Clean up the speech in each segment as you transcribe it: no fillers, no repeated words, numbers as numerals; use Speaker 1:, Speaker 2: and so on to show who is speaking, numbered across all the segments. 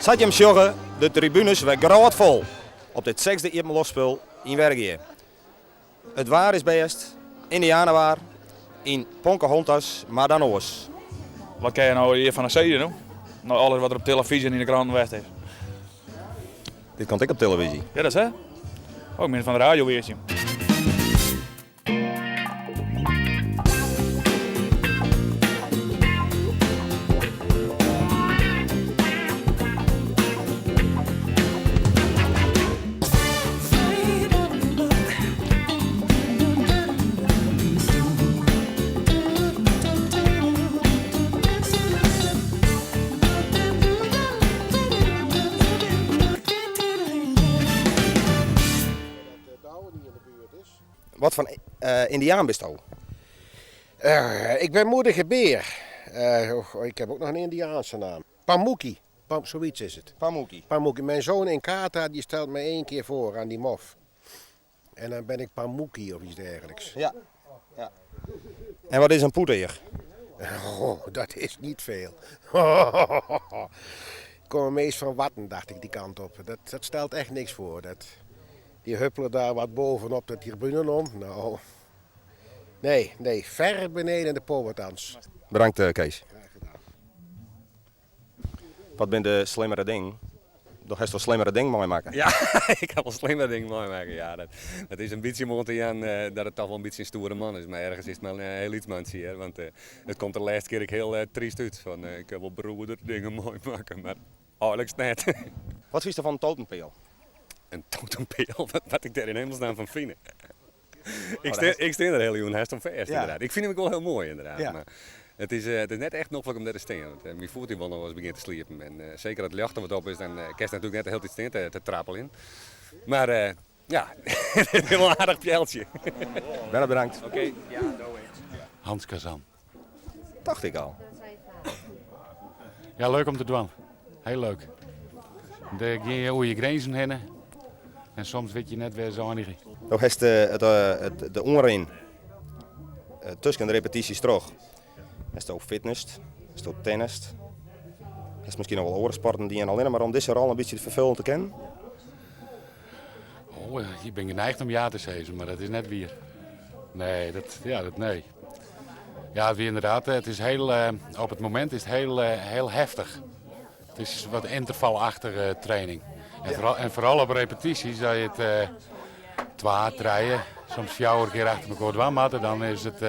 Speaker 1: Sa't jim sjogge, de tribunes wer grôtfol op dit sechsde iepenloftspul yn Wergea. It waar is bêst, Yndianewaar yn Pocahontas, mar dan oars.
Speaker 2: Wat kin je no hjir fan de sizze no? Nei alles wat der op telefyzje en yn de kranten west is.
Speaker 1: Dit komt ek op telefyzje.
Speaker 2: Ja, dat is hè? Oh, ik bin fan de radio weertje.
Speaker 1: Wat foar Yndiaan bisto?
Speaker 3: Ik ben Moedige Beer. Ik heb ook nog een Indiaanse naam. Pamuki. Pam, zoiets is het.
Speaker 1: Pamuki.
Speaker 3: Pamuki. Mijn zoon in Kata die stelt me één keer voor aan die mof. En dan ben ik Pamuki of iets dergelijks.
Speaker 1: Ja. ja. En wat is in poeteach?
Speaker 3: Oh, dat is niet veel. Ik kom meest van Watten, dacht ik, die kant op. Dat, dat stelt echt niks voor. Dat, die huppelen daar wat bovenop de tribune om. Nou, nee, nee, ver beneden de Powhatans.
Speaker 1: Bedankt eh, Kees.
Speaker 3: Graag gedaan.
Speaker 1: Wat binne de slimmere dingen? Do hast wol slimmere dingen meimakke.
Speaker 4: Ja, ik ha wol slimmere dingen meimakke. Ja, dat, dat is in bytsje om oan te jaan eh, dat it toch wol in bytsje in stoere man is. Mar ergens is it mar in hiel lyts mantsje hear. Want eh, it komt de lêste kear ek hiel eh, tryst út. Fan, eh, ik ha wol beroerder dingen meimakke, mar eigenliks net.
Speaker 1: Wat fynst fan in totempeal?
Speaker 4: In totempeal? Wat moat ik dêr yn hemelsnaam fan fine? Ik stean, ik stean der hiele jûn hast oan fêst, inderdaad. Ik fyn him ek wol hiel moai, inderdaad.
Speaker 1: Ja.
Speaker 4: Mar it is, it is net echt noflik om dêr te stean. Want myn foet dy wol noch wolris begjint te sliepen. En seker as it ljocht der wat op is, dan kinst natuerlik net de hiele tiid stean te, te trappeljen. Mar ja, it is wol in aardich pealtsje.
Speaker 1: Bernard bedankt.
Speaker 4: Oké.
Speaker 5: Hans Kazan.
Speaker 1: Dacht ik al.
Speaker 5: Ja, leuk om te dwaan. Heel leuk. Dêr gean je oer je grinzen hinne en soms wit je net wêr se einigje.
Speaker 1: Do hast it, de oanrin tusken de repetysjes troch. Hasto fitnessd, hasto tennist, hast miskien noch wol oare sporten dien allinne mar om dizze rol in bytsje ferfolje te kinnen?
Speaker 5: Oh, ik bin geneigd om ja te sizzen, mar dat is net wier. Nee, dat, ja, dat, nee. Ja, it wie ynderdaad, it is hiel, op it momint is it hiel, hiel heftich. It is wat yntervalachtige training. En foaral, en foaral op repetysjes, dat je it twa, trije, soms fjouwer kear achter mekoar dwaan moatte, dan is it,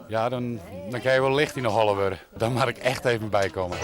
Speaker 5: ja, dan, dan kinne je wol licht yn 'e holle wurde. Dan moat ik echt even bykomme.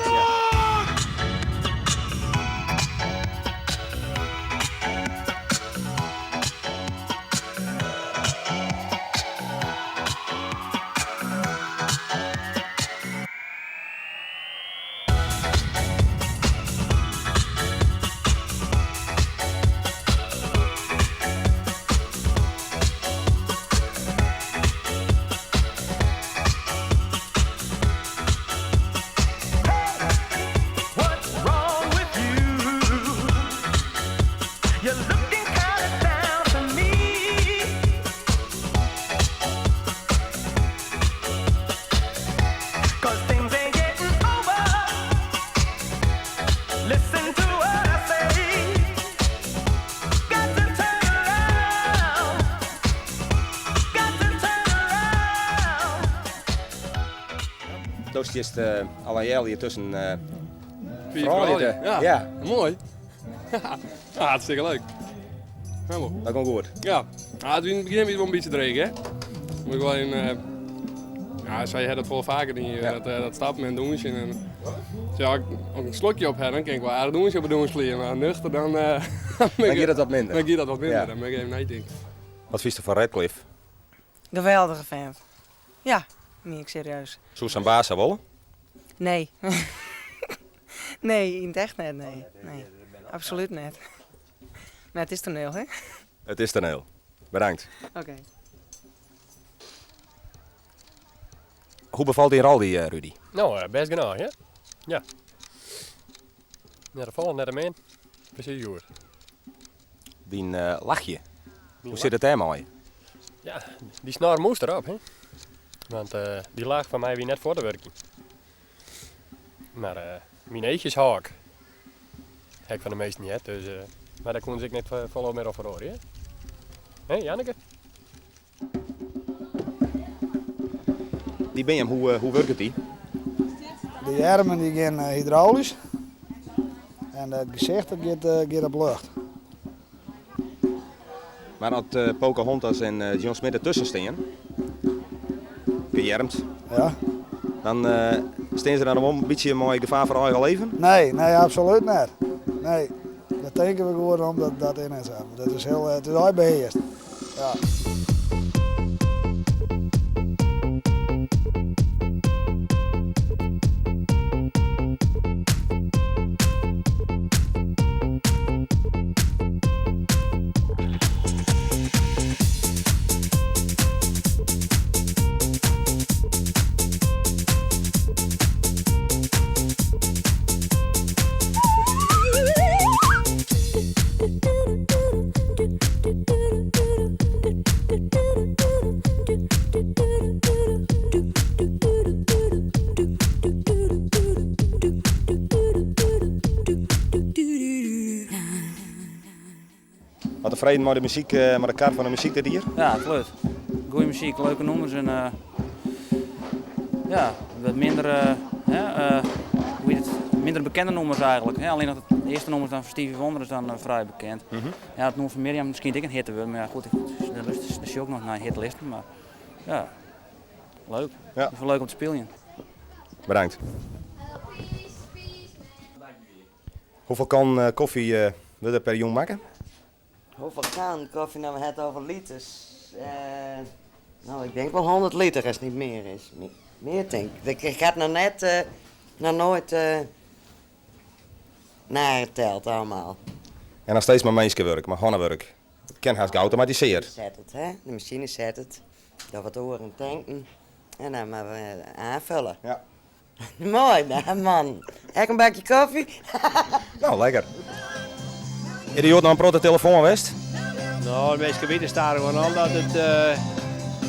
Speaker 1: Do stiest al in healjier tusken
Speaker 6: froulju. Ja, moai. Ja, hartstikke leuk. Helemaal.
Speaker 1: Dat gie goed.
Speaker 6: Ja, ja it wie yn it begjin wie it wol in bytsje dreech, hè. Moet ik wol even, ja, sy ha dat folle faker dien, ja. dat, dat stappen en dûnsjen. En, ja, as ik in slokje op ha, dan kin ik wol aardich dûnsje op de dûnsflier, mar nuchter dan...
Speaker 1: dan giet it wat minder.
Speaker 6: Dan giet dat wat minder, ja. Dan moat ik even neitinke.
Speaker 1: Wat fynst fan Ratcliffe?
Speaker 7: Geweldige vent. Ja, mien ik serieus.
Speaker 1: Soe sa'n baas ha wolle?
Speaker 7: Nee. Nee, yn it echt net, nee. Nee, absolút net. Mar it is toneel, hè?
Speaker 1: It is toneel. Bedankt.
Speaker 7: Oké.
Speaker 1: Hoe befalt dyn rol dy, Rudy?
Speaker 6: No, bêst genôch, hè? Ja. Net te folle, net te min. Presys goed.
Speaker 1: Dyn lachje, hoe sit it dêrmei?
Speaker 6: Ja, dy snor moast derop, hè? Want dy lach fan my wie net fuort te wurkjen. Mar myn eachjes hâld ik. Ha ik fan de measten heard, dus, mar dêr koene se ek net folle mear op feroarje. Hé, Janneke?
Speaker 1: Dy beam, hoe, hoe wurket dy?
Speaker 8: De earmen dy gean hydraulysk en it gesicht dat giet, giet op lucht.
Speaker 1: Mar as Pocahontas en John Smith dertusken stean, geëarmd,
Speaker 8: ja.
Speaker 1: dan stean se dan wol in bytsje mei gefaar foar eigen leven?
Speaker 8: Nee, nee, absolút net. Nee, dêr tinke we goed om, dat dat is net sa. Dat is hiel, it is allegear behearst. Ja.
Speaker 1: Wat tefreden mei de muzyk, mei de kar fan de muzyk dit jier?
Speaker 9: Ja, absolút. Goede muzyk, leuke nûmers en ja, wat minder, hè, hoe hjit it, minder bekende nûmers eigentlik. Hè. Allinnich de earste nûmers dan fan Stevie Wonder is dan frij bekend. Ja, it nûmer fan Mirjam skynt ek in hit te wurden, mar ja, goed, ik lúster sjoch ik noch nei hitlisten, mar ja, leuk.
Speaker 1: Ja.
Speaker 9: It is leuk om te spyljen.
Speaker 1: Bedankt. Hoefolle kan kofje wurdt der per jûn makke?
Speaker 10: Hoefolle kan kofje, no, we ha it oer liters. No, ik tink wol 100 liter as it net mear is. Mear tink ik. Ik ha it noch net, noch noait neiteld allemaal.
Speaker 1: En noch steeds mei minskewurk, mei hannewurk. It kin hast geautomatisearre.
Speaker 10: Set it, hè? De masine set it. Doch wat oaren tanken en dan mar wer oanfolje.
Speaker 1: Ja.
Speaker 10: Moai, nou man. Ek in bakje kofje?
Speaker 1: Nou, lekker. Is der hjoed noch in protte telefoan west?
Speaker 11: No, de minsken witte stadichoan al dat it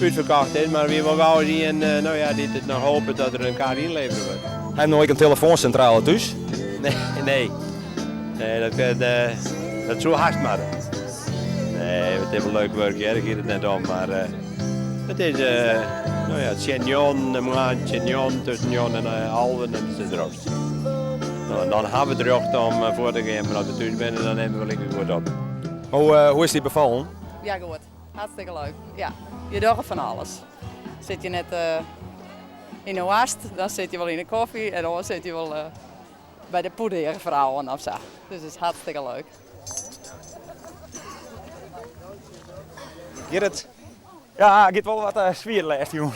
Speaker 11: útferkocht is, mar der wie wol gau ris ien no ja, dy't it noch hopet dat der in kaart ynlevere wurdt.
Speaker 1: Ha jim no ek in telefoansintrale thús?
Speaker 11: Nee, nee. Nee, dat, dat soe hast moatte. Nee, it is wol leuk wurk hear, dêr giet it net om, mar it is no ja, tsjin njoggenen, in moarn tsjin njoggenen, tusken njoggenen en alven, dan is it drokst. No, en dan hawwe we it rjocht om fuort te gean, mar as we thús binne, dan nimme we likegoed op.
Speaker 1: Hoe, hoe is it dy befallen?
Speaker 12: Ja, goed. Hartstikke leuk. Ja, je dogge fan alles. Sit je net yn de woarst, dan sit je wol yn de kofje en oars sit je wol by de poedervrouwen of sa. Dus it is hartstikke leuk.
Speaker 1: Giet it?
Speaker 13: Ja, it giet wol wat swier de lêste jûn.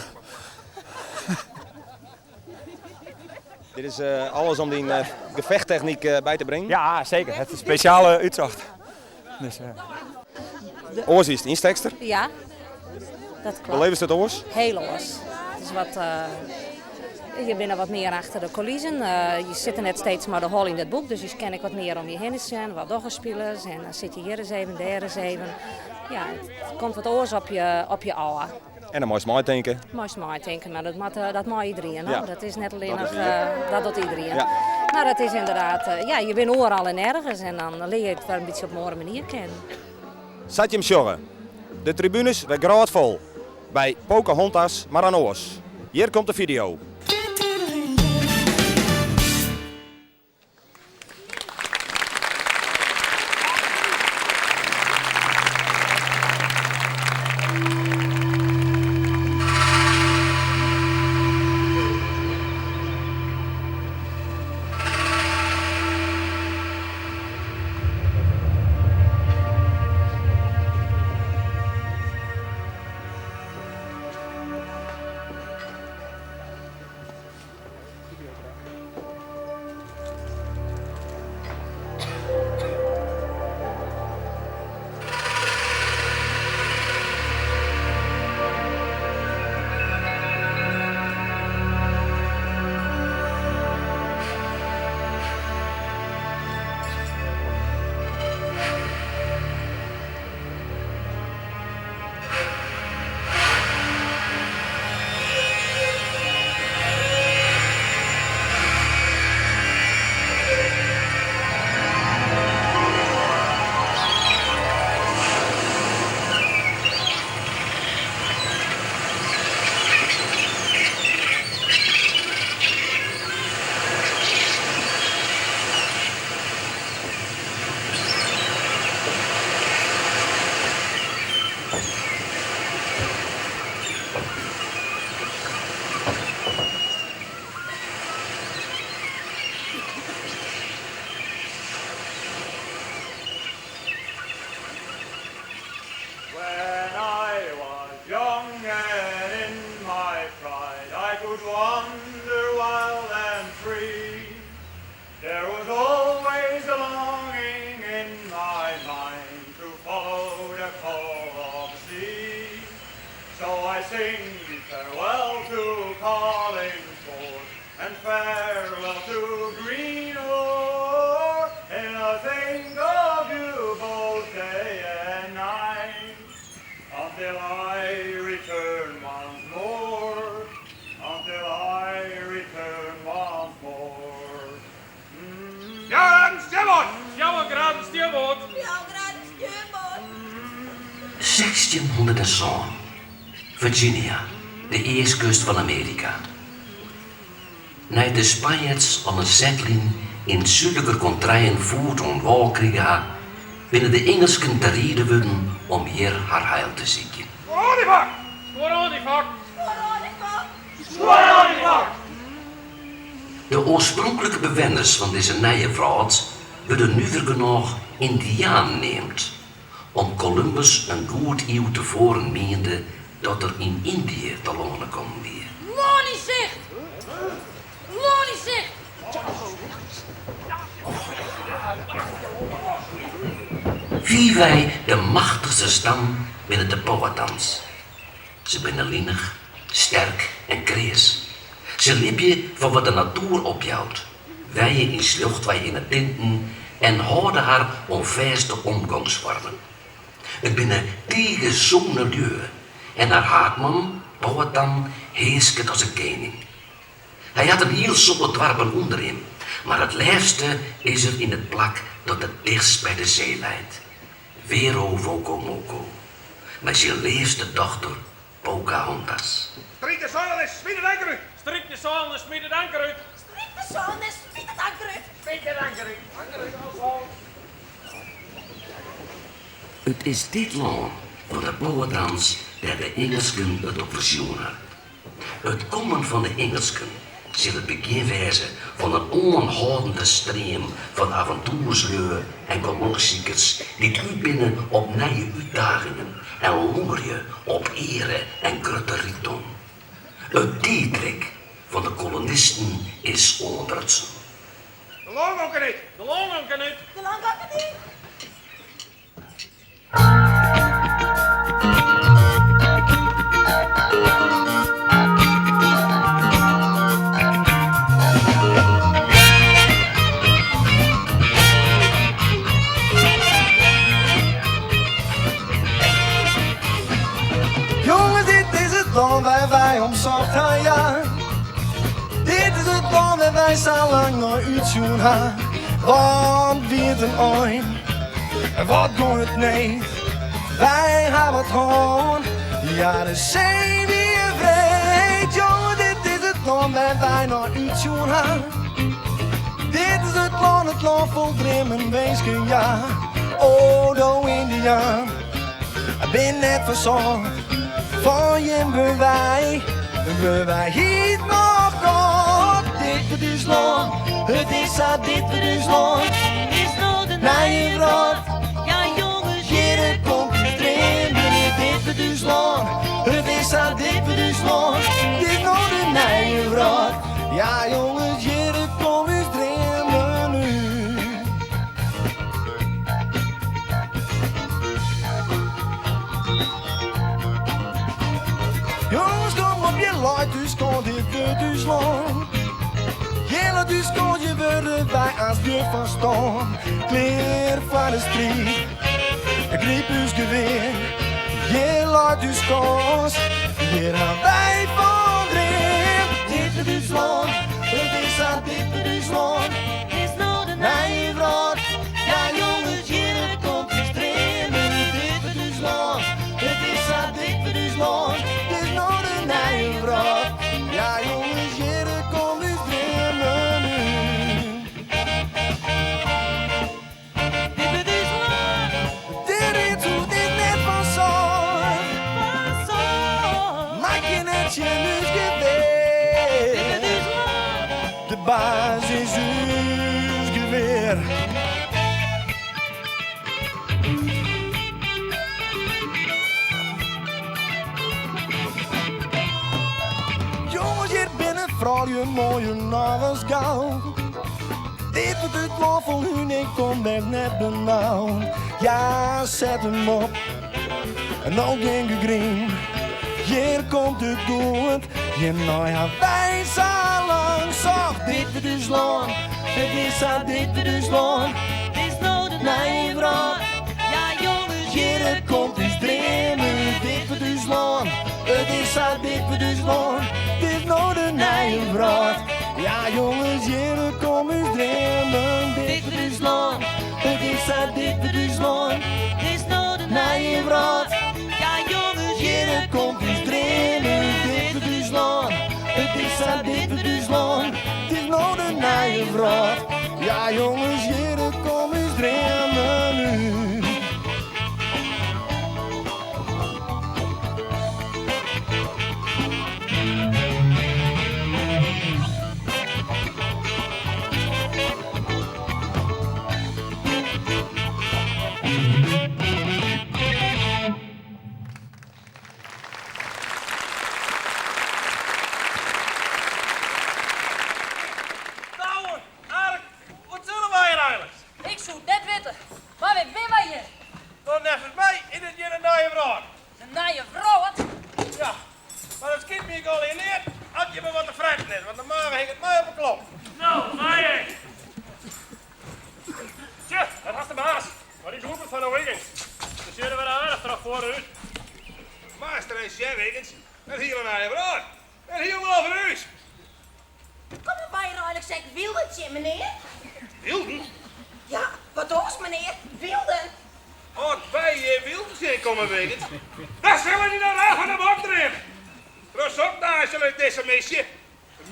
Speaker 1: Dit is alles om dyn gefechttechnyk by te bringen?
Speaker 13: Ja, seker. It is spesjaal útsocht. Dus,
Speaker 1: Oars is it ynstekster?
Speaker 14: Ja, dat klopt.
Speaker 1: Belevest it oars?
Speaker 14: Hiel oars. It is wat, je binne wat mear achter de coulissen. Je sitte net steeds mei de holle yn it boek, dus je kinne ek wat mear om je hinne sjen. Wat dogge spilers en dan sit je hjir ris even, dêr ris even. Ja, it komt wat oars op je, op je ôf.
Speaker 1: En dan meist meitinke.
Speaker 14: Meist meitinke, mar dat moat, dat mei iderien.
Speaker 1: Ja.
Speaker 14: Dat is net
Speaker 1: Dat is
Speaker 14: allinnich,
Speaker 1: wier.
Speaker 14: dat docht iderien.
Speaker 1: Ja.
Speaker 14: Mar dat is ynderdaad, ja, je binne oeral en ergens en dan lear je it wer in bytsje op in oare manier kennen.
Speaker 1: Sa't jim sjogge, de tribunes wer grôtfol by Pocahontas, mar dan oars. Hjir komt de fideo.
Speaker 15: Farewell to Greenore, and I think of you both day and night, until I return once more, until I return once more.
Speaker 2: Fjouwer stjerboard! Fjouwer graden stjerboard!
Speaker 16: Fjouwer graden stjerboard!
Speaker 17: 1607, Virginia, de eastkust fan Amearika. Nei't de Spanjerts al in setlyn yn súdliker kontreien foet oan wâl krige ha, binne de Ingelsken te riede wurden om hjir har heil te sykjen.
Speaker 2: Skuor oan dy fok! Skuor oan dy fok!
Speaker 16: Skuor oan dy fok!
Speaker 2: Skuor oan dy fok!
Speaker 17: De oarspronklike bewenners fan dizze nije wrâld wurde nuver genôch Yndianen neamd, om't Kolumbus in goed iuw tefoaren miende dat er yn Yndië telâne kommen wie.
Speaker 16: Lân yn sicht! Lân yn sicht!
Speaker 17: Fierwei de machtichste stam binne de Powhatans. Se binne linich, sterk en kreas. Se libje fan wat de natoer opjout, wenje yn sljochtwei yn 'e tinten en hâlde har oan fêste omgongsfoarmen. It binne tige sûne lju en har haadman, Powhatan, hearsket as in kening. Hy hat in hiel soad doarpen ûnder him, mar it leafste is er yn it plak dat it tichtst by de see leit, Werowocomoco, mei syn leafste dochter Pocahontas.
Speaker 2: Stryk de seil en smyt it anker út! Stryk de seil en smyt it anker út!
Speaker 16: Stryk de seil en smyt it anker út!
Speaker 2: Smyt it anker út! Anker út, al seil!
Speaker 17: It is dit lân fan de Powhatans dêr't de Ingelsken it op fersjoen ha. It kommen fan de Ingelsken sil it begjin wêze fan in oanhâldende stream fan aventoerslju en geloksikers dy't út binne op nije útdagingen en hongerje op eare en grutte rykdom. It tiidrek fan de kolonisten is oanbrutsen.
Speaker 2: De lângonken út! De lângonken út!
Speaker 16: De lângonken út!
Speaker 18: Jonges, dit is it lân wêr't wy om socht ha, ja. Dit is it lân wêr't wy sa lang nei útsjoen ha. Want wie it in ein, wat gong it need. Wy hawwe it hân, ja de see wie wreed. Jonges, dit is it lân wêr't wy nei útsjoen ha. Dit is it lân, it lân fol dreamen, winsken, ja. O, do Yndiaan, bin net fan sâlt. Fan jim wurde wy, wurde wy hyt noch kâld. Dit wurdt ús lân, it is sa, dit wurdt ús lân.
Speaker 16: Is no de
Speaker 18: Nije wrâld,
Speaker 16: Ja jonges,
Speaker 18: hjir komt ús dreamen. Dit wurdt ús lân, it is sa, dit wurdt ús lân. Dit is no de nije wrâld, ja jonges, hjir komt ús dreamen út. Jonges, kom op, hjir leit ús kâns, dit wurdt ús lân. Hjir leit ús kâns, hjir wurde wy aanst grut fan stân. Klear foar de striid, gryp ús gewear. Hjir leit ús kâns, hjir ha wy fan dreamd. Dit wurdt ús lân, it is sa, dit wurdt ús lân.
Speaker 16: Is no de
Speaker 18: Nije wrâld, ja jonges, hjir komt ús dreamen. Dit wurdt ús lân, it is sa, dit wurdt ús lân. Dit is no de nije wrâld, ja jonges, hjir komt ús dreamen út.
Speaker 16: Dit wurdt ús lân.
Speaker 18: Dit is hoe dit net fan sâlt.
Speaker 16: Fan sâlt.
Speaker 18: Makje net tsjin ús gewear.
Speaker 16: Dit wurdt ús lân.
Speaker 18: De baas is ús gewear. Jonges, hjir binne froulju moaier noch as goud. Dit wurdt it lân fol huning, kom wês net benaud. Ja, set him op, no gjin gegriem. Hjir komt it goed, hjirnei ha wy sa lang socht. Dit. foar ús lân. It is sa dik foar ús lân. It is no de nije wrâld. Ja jonges, hjir komt ús dream út. Dik foar ús lân. It is sa dik foar ús lân. It is no de nije wrâld. Ja jonges, hjir komt ús dream út. Dik foar ús lân. It is sa dik foar ús lân. It is no de nije wrâld. Ja jonges, hjir komt ús dream út. Dik foar ús lân. It is sa dik foar ús lân. It is no de nije wrâld. Ja jonges, hjir komt ús dream út.
Speaker 19: Douwe, Ark, wat sille wy hjir eigenliks?
Speaker 16: Ik soe it net witte, mar wêr binne wy hjir?
Speaker 19: No, neffens my is dit hjir de nije wrâld.
Speaker 16: De nije wrâld?
Speaker 19: Ja, mar it skyt my ek allegear neat as hjir mar wat te fretten is, want de mage hinget my op 'e klomp. No, my ek. Tsje, dat hast de baas. Mar dy is fan de Wiggins. Se sjogge der wer aardich troch foarút.
Speaker 20: Master en sjef Wiggins, in hiele nije wrâld. In hielendal foar ús.
Speaker 21: Komme wy hjir eigenliks ek wylden tsjin, menear?
Speaker 20: Wylden?
Speaker 21: Ja, wat oars, menear. Wylden.
Speaker 20: As wy hjir wylden tsjin komme, Wiggins, dan sille dy noch raar fan de bok dreame. Troch sok daai sil ik dizze misje,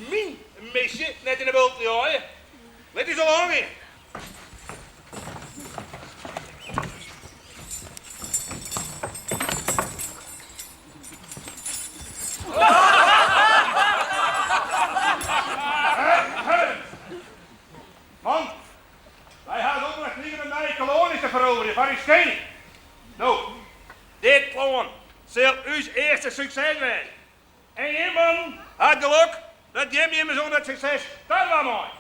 Speaker 20: myn misje, net yn 'e bulten joaie. Lit ús al oangean. Man, wy ha de opdracht krigen om nije koloanjes te feroverjen foar ús kening. No, dit lân sil ús earste sukses wêze. En jim mannen ha it gelok dat jim jimme oan dat sukses tadwaan meie.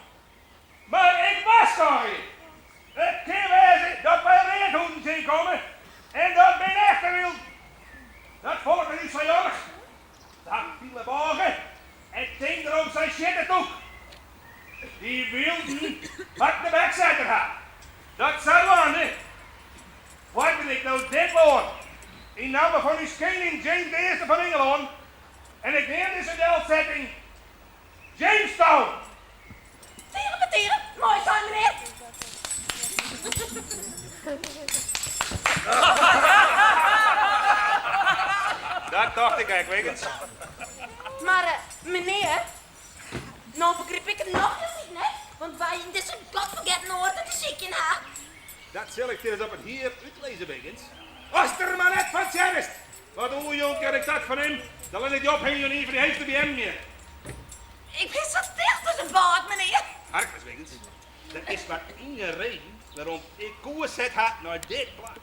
Speaker 20: Mar ik warskôgje jim, it kin wêze dat wy readhûden tsjinkomme en dat binne echte wylden. Dat folk is ús fijannich. Dat pylebôge en tink derom sy sjitte tûk. Dy wylden moatte de beksetter ha. Dat sadwaande foarderje ik no dit lân yn namme fan ús kening James de Earste fan Ingelân en ik neam dizze delsetting Jamestown.
Speaker 21: Tige betige, moai sein menear.
Speaker 20: Dat tocht ik ek, Wiggins.
Speaker 21: Mar menear, no begryp ik it noch hieltyd net, want wy yn dizze godfergetten oarde te sykjen ha.
Speaker 20: Dat sil ik dy ris op it hier útlizze, Wiggins. Ast der mar net fan tsjernest! Want oer jong ken ik dat fan him, dan lit ik dy ophingje oan ien fan dy heechste beammen hjir.
Speaker 21: Ik bin sa ticht as in bôt, menear.
Speaker 20: Hark ris, Wiggins. Der is mar ien reden wêrom't ik koers set ha nei dit plak.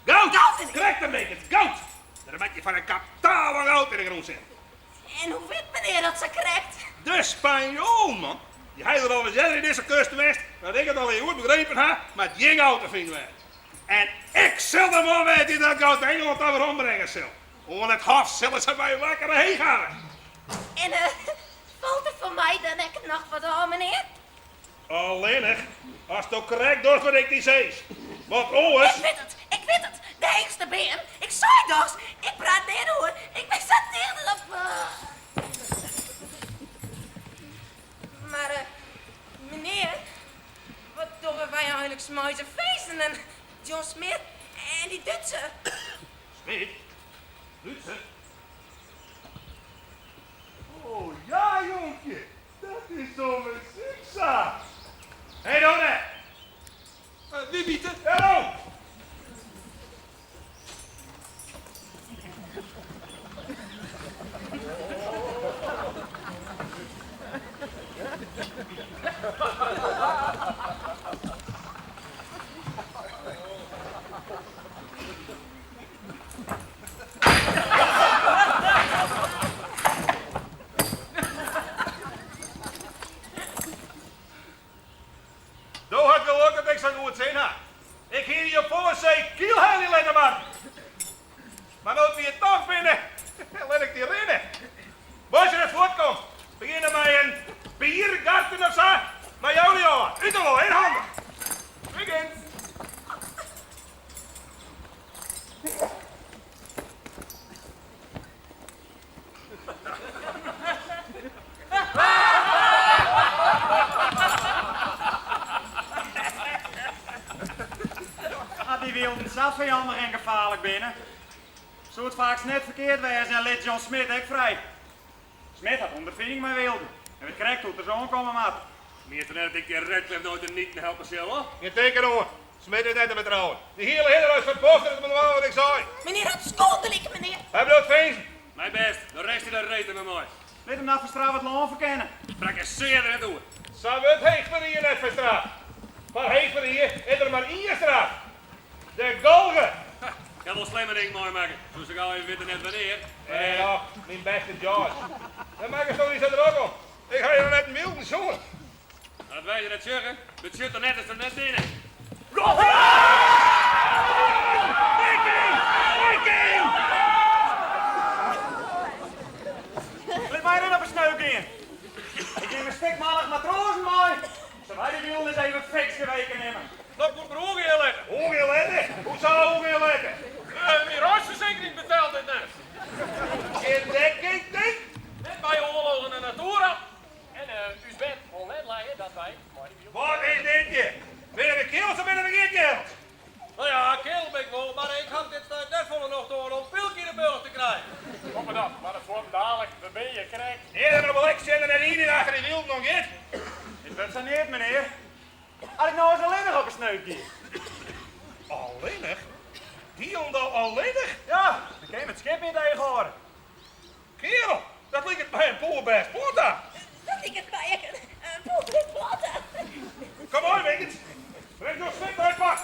Speaker 20: Goud! Krekt in Wiggins, goud! Der moat hjir foar in kaptaal oan goud yn 'e grûn sitte.
Speaker 21: En hoe wit menear dat sa krekt?
Speaker 20: De Spanjoal, man! Dy hat der alris earder yn dizze kust west, dat ik it al goed begrepen ha, moat hjir goud te finen wêze. En ik sil de man wêze dy't dat goud nei Ingelân ta werombringe sil. Oan it hof sille se my wakker heech hawwe.
Speaker 21: En falt der foar my dan ek noch wat ôf, menear?
Speaker 20: Allinnich asto krekt dochst wat ik dy sis. Want oars.
Speaker 21: Ik wit it, ik wit it, de heechste beam. Ik sei dochs, ik praat neat oer. Ik bin sa ticht as in. Mar menear, wat dogge wy eigenliks mei ús finzenen en John Smith en dy Dútser?
Speaker 20: Smith? Dútser? Oh ja, jonkje, Dat is domme syk sa. Hé Donne! Wie wiet it? Hallo! Do hast gelok dat ik sa'n goed sin ha. Ik hie dy op folle see kielhelje litte moatten. Mar no't wy hjir toch binne, lit ik dy rinne. As je net fuortkomst, begjinne mei in biergarten of sa.
Speaker 15: sa fijannich en gefaarlik binne, soe it faaks net ferkeard wêze en lit John Smith ek frij. Smith hat ûnderfining mei wylden en wit krekt hoe't er se oankomme moat.
Speaker 20: Mienst net dat ik dy Ratcliffe no út de nieten helpe sil, hoor?
Speaker 19: Gjin teken oan. Smith is net te betrouwen. Dy hiele hinderhuis ferposteret om te dwaan wat ik sei.
Speaker 21: Menear hat skûl gelyk, menear.
Speaker 19: Hy bliuwt finzen.
Speaker 20: My bêst, de rest yn de rete mei my.
Speaker 15: Lit him dan foar straf it lân ferkenne.
Speaker 20: Prakkesear der net oer.
Speaker 19: Sa wurdt heechferrie net ferstraft. Foar heechferrie is der mar ien straf, de galge.
Speaker 20: Ha, ik ha wol slimmer dingen meimakke, soe sa gau even witte net wannear.
Speaker 19: En och, myn bêste George, wêr makkesto dy sa drok om? Ik ha hjir noch net in wylden sjoen.
Speaker 20: Dat wy der net sjogge, betsjut noch net dat se der net binne.
Speaker 15: Lit my ris op 'e sneuk gean. Ik nim in stikmannich matroazen mei, sadat wy de wylden ris even fiks geweken nimme.
Speaker 6: Dat moet mar oergean litte.
Speaker 19: Oergean litte? Hoe sa oergean litte?
Speaker 6: Myn reisfersekering betellet dit net.
Speaker 19: Gjin dekking, tink?
Speaker 6: Net by oarlogen en natoerrampen. En ús wet wol net lije dat wy mei de wylden.
Speaker 19: Wat is dit hjir? Binne der kearels of binne der gjin kearels?
Speaker 6: No ja, kearel bin ik wol, mar ik haw dit stuit net folle nocht oan om pylk yn 'e bealch te krijen.
Speaker 20: Boppedat moat it fuortendalik, we binne hjir krekt.
Speaker 19: Earder noch wol ek sjen der net ien dy't achter dy wylden oan giet.
Speaker 15: It wurdt sa neat, menear. As ik no ris allinnich op 'e sneuk gie.
Speaker 19: Allinnich? Hielendal allinnich?
Speaker 15: Ja, dan kin jim it skip yn it each hâlde.
Speaker 19: Kearel, dat liket my in poerbêst plan ta.
Speaker 21: Dat liket my ek in poerbêst plan ta.
Speaker 19: Kom mei, Wiggins. Breng John Smith nei it plak.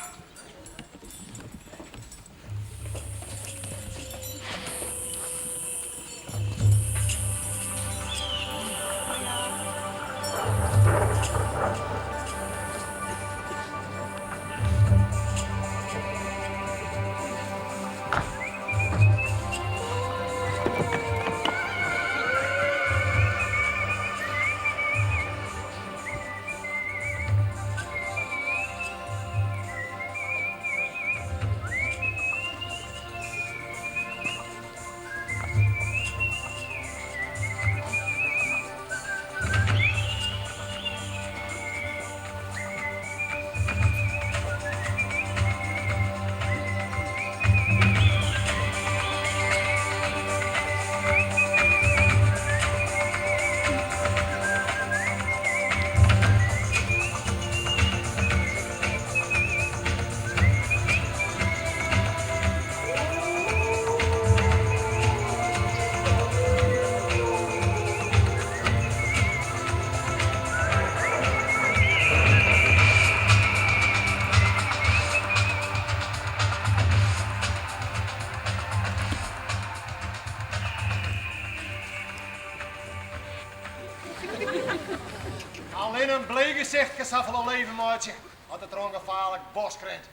Speaker 18: Allinne in bleek gesicht kin safolle leven meitsje as it troch in gefaarlik bosk rint.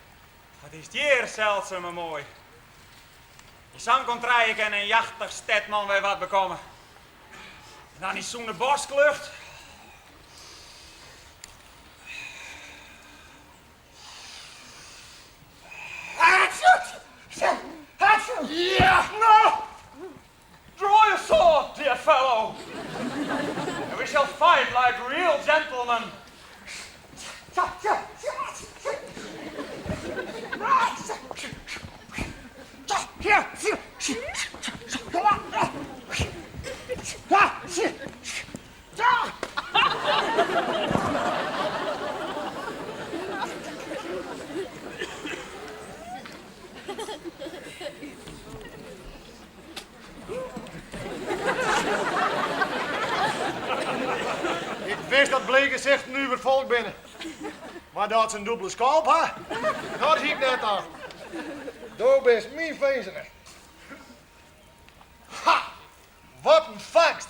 Speaker 15: Wat is it hjir seldsum en moai. Yn sa'n kontrije kin in jachtich stedman wer wat bekomme. En dan dy sûne bosklucht. Ja! No! Draw your sword, dear fellow. And we shall fight like real gentlemen.
Speaker 18: Ik wist dat bleek gesichten nuver folk binne. Mar dat se in dûbele skalp ha, dat hie ik net tocht. Do bist myn finzene. Ha! Wat in fangst!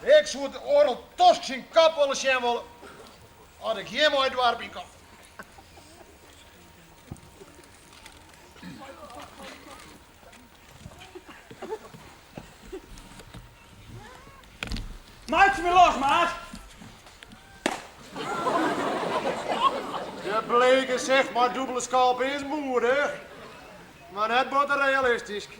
Speaker 18: Ik soe de Oarl Tosk syn kop wolris sjen wolle as ik hjirmei it doarp yn kom.
Speaker 15: Meitsje my los, maat!
Speaker 18: De bleek gesicht mei dûbele skalp is moedich, mar net botte realistysk.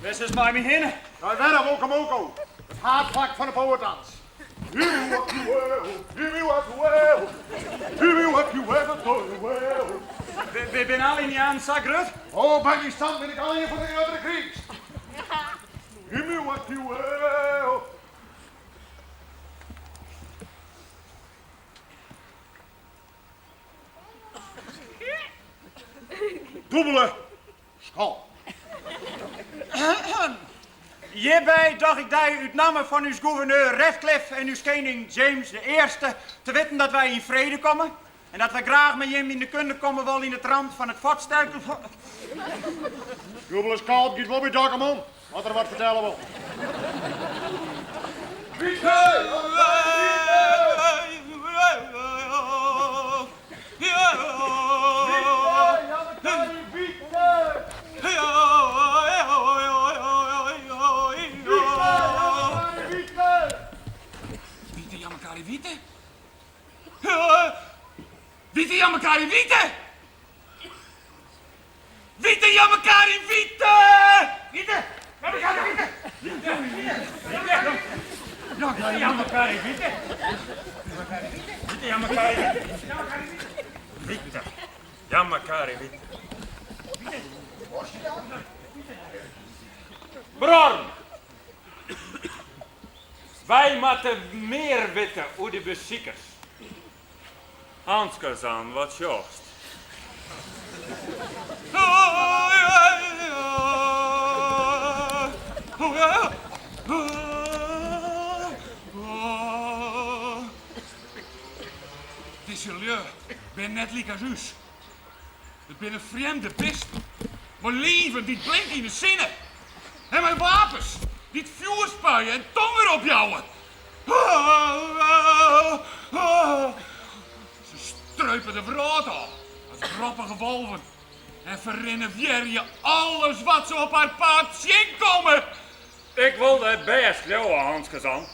Speaker 15: Wêr silst mei my hinne?
Speaker 18: Nei Werre Wokomoko, it haadplak fan de Powhatans.
Speaker 20: Wy binne alle Yndianen sa grut?
Speaker 3: Oh, by myn stam bin ik allegear fan de gruttere krigers.
Speaker 20: Dûbele skalp. Hjirby doch ik dy út namme fan ús gûverneur Ratcliffe en ús kening James de Earste te witten dat wy yn frede komme en dat wy graach mei jim yn de kunde komme wolle yn it ramt fan it fuortsterken fan.
Speaker 3: Dûbele skalp giet wol by Dokkum om, as er wat fertelle wol.
Speaker 2: Wite Jammerkari Wite? Wite Jammerkari Wite! Wite Jammerkari Wite! Wite! Jammerkari Wite! Wite! Wite Jammerkari Wite! Wite Jammerkari Wite!
Speaker 20: Wite Jammerkari Wite! Bruorren! Wy moatte mear witte oer de besikers. Hanskazan, wat sjochst?
Speaker 2: Dizze lju binne net lykas ús. It binne frjemde bisten mei liven dy't blinke yn 'e sinne en mei wapens dy't fjoer spuie en tonger opjouwe. Se streupe de wrâld ôf as wroppige wolven en ferrinnewearje alles wat se op har paad tsjinkomme.
Speaker 20: Ik wol dat bêst leauwe, Hanskazan,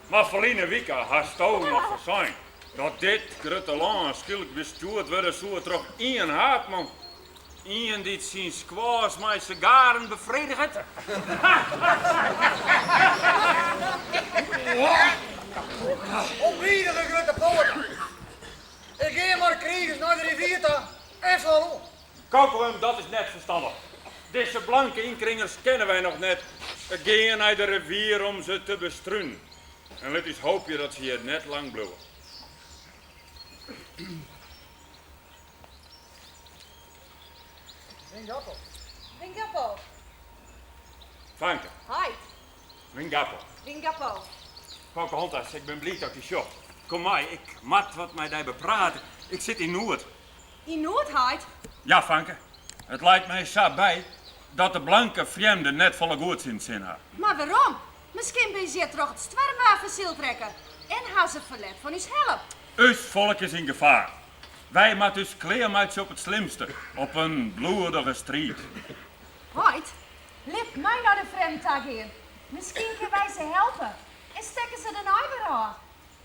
Speaker 20: mar ferline wike hasto noch fersein dat dit grutte lân skielk bestjoerd wurde soe troch ien haadman. Ien dy't syn squaws mei sigaren befrediget.
Speaker 22: Unbidige grutte Powhatan. Ik gean mei de krigers nei de rivier ta en fal oan.
Speaker 20: Kokoam, dat is net ferstannich. Dizze blanke ynkringers kenne wy noch net. Gean nei de rivier om se te bestrunen. En lit ús hoopje dat se hjir net lang bliuwe.
Speaker 22: Wingapo.
Speaker 16: Wingapo.
Speaker 20: Fanke.
Speaker 16: Heit.
Speaker 20: Wingapo.
Speaker 16: Wingapo.
Speaker 20: Pocahontas, ik bin bliid dat ik dy sjoch. Kom mei, ik moat wat mei dy beprate. Ik sit yn noed.
Speaker 16: Yn noed, heit?
Speaker 20: Ja, fanke. It leit my sa by dat de blanke frjemden net folle goeds yn 't sin ha.
Speaker 16: Mar wêrom? Miskien binne se hjir troch it stoarmwaar fersyld rekke en ha se ferlet fan ús help.
Speaker 20: Us folk is yn gefaar. Wy moatte ús klearmeitsje op it slimste, op in bloedige striid.
Speaker 16: Heit, lit my nei de frjemden ta gean. Miskien kinne wy se helpe en stekke se dêrnei wer ôf.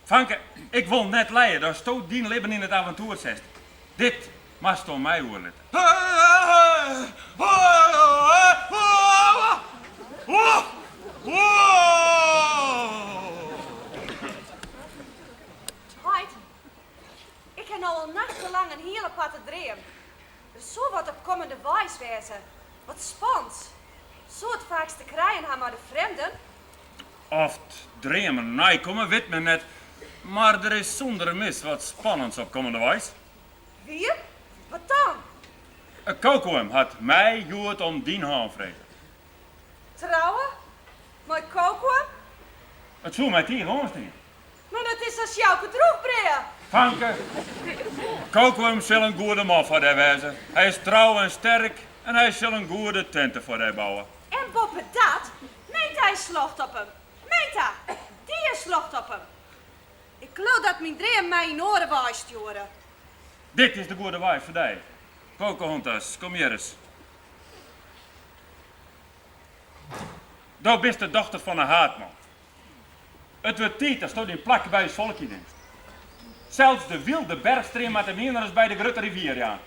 Speaker 20: Fanke, ik wol net lije datsto dyn libben yn it aventoer setst. Dit moatst oan my oerlitte.
Speaker 16: Heit, Ik ha no al nachtenlang in hiel aparte dream. Der soe wat op kommendeweis wêze, wat spannends. Soe it faaks te krijen ha mei de frjemden?
Speaker 20: Oft dreamen neikomme, wit men net, mar der is sûnder mis wat spannends op kommendeweis.
Speaker 16: Wier? Wat dan?
Speaker 20: Kokoam hat my hjoed om dyn hân frege.
Speaker 16: Trouwe? Mei Kokoam?
Speaker 20: It soe my tige oanstean.
Speaker 16: Mar dat is as Sjouke Drûchbrea.
Speaker 20: Fanke, Kokoam sil in goede man foar dy wêze. Hy is trou en sterk en hy sil in goede tinte foar dy bouwe.
Speaker 16: En boppedat, Meta is sljocht op him. Meta, dy is sljocht op him. Ik leau dat myn dream my yn oare wei stjoerde.
Speaker 20: Dit is de goede wei foar dy. Pocahontas, kom hjir ris. Do bist de dochter fan 'e haadman. It wurdt tiid datsto dyn plak by ús folk ynnimst. Sels de wylde berchstream moat him ienris by de grutte rivier jaan.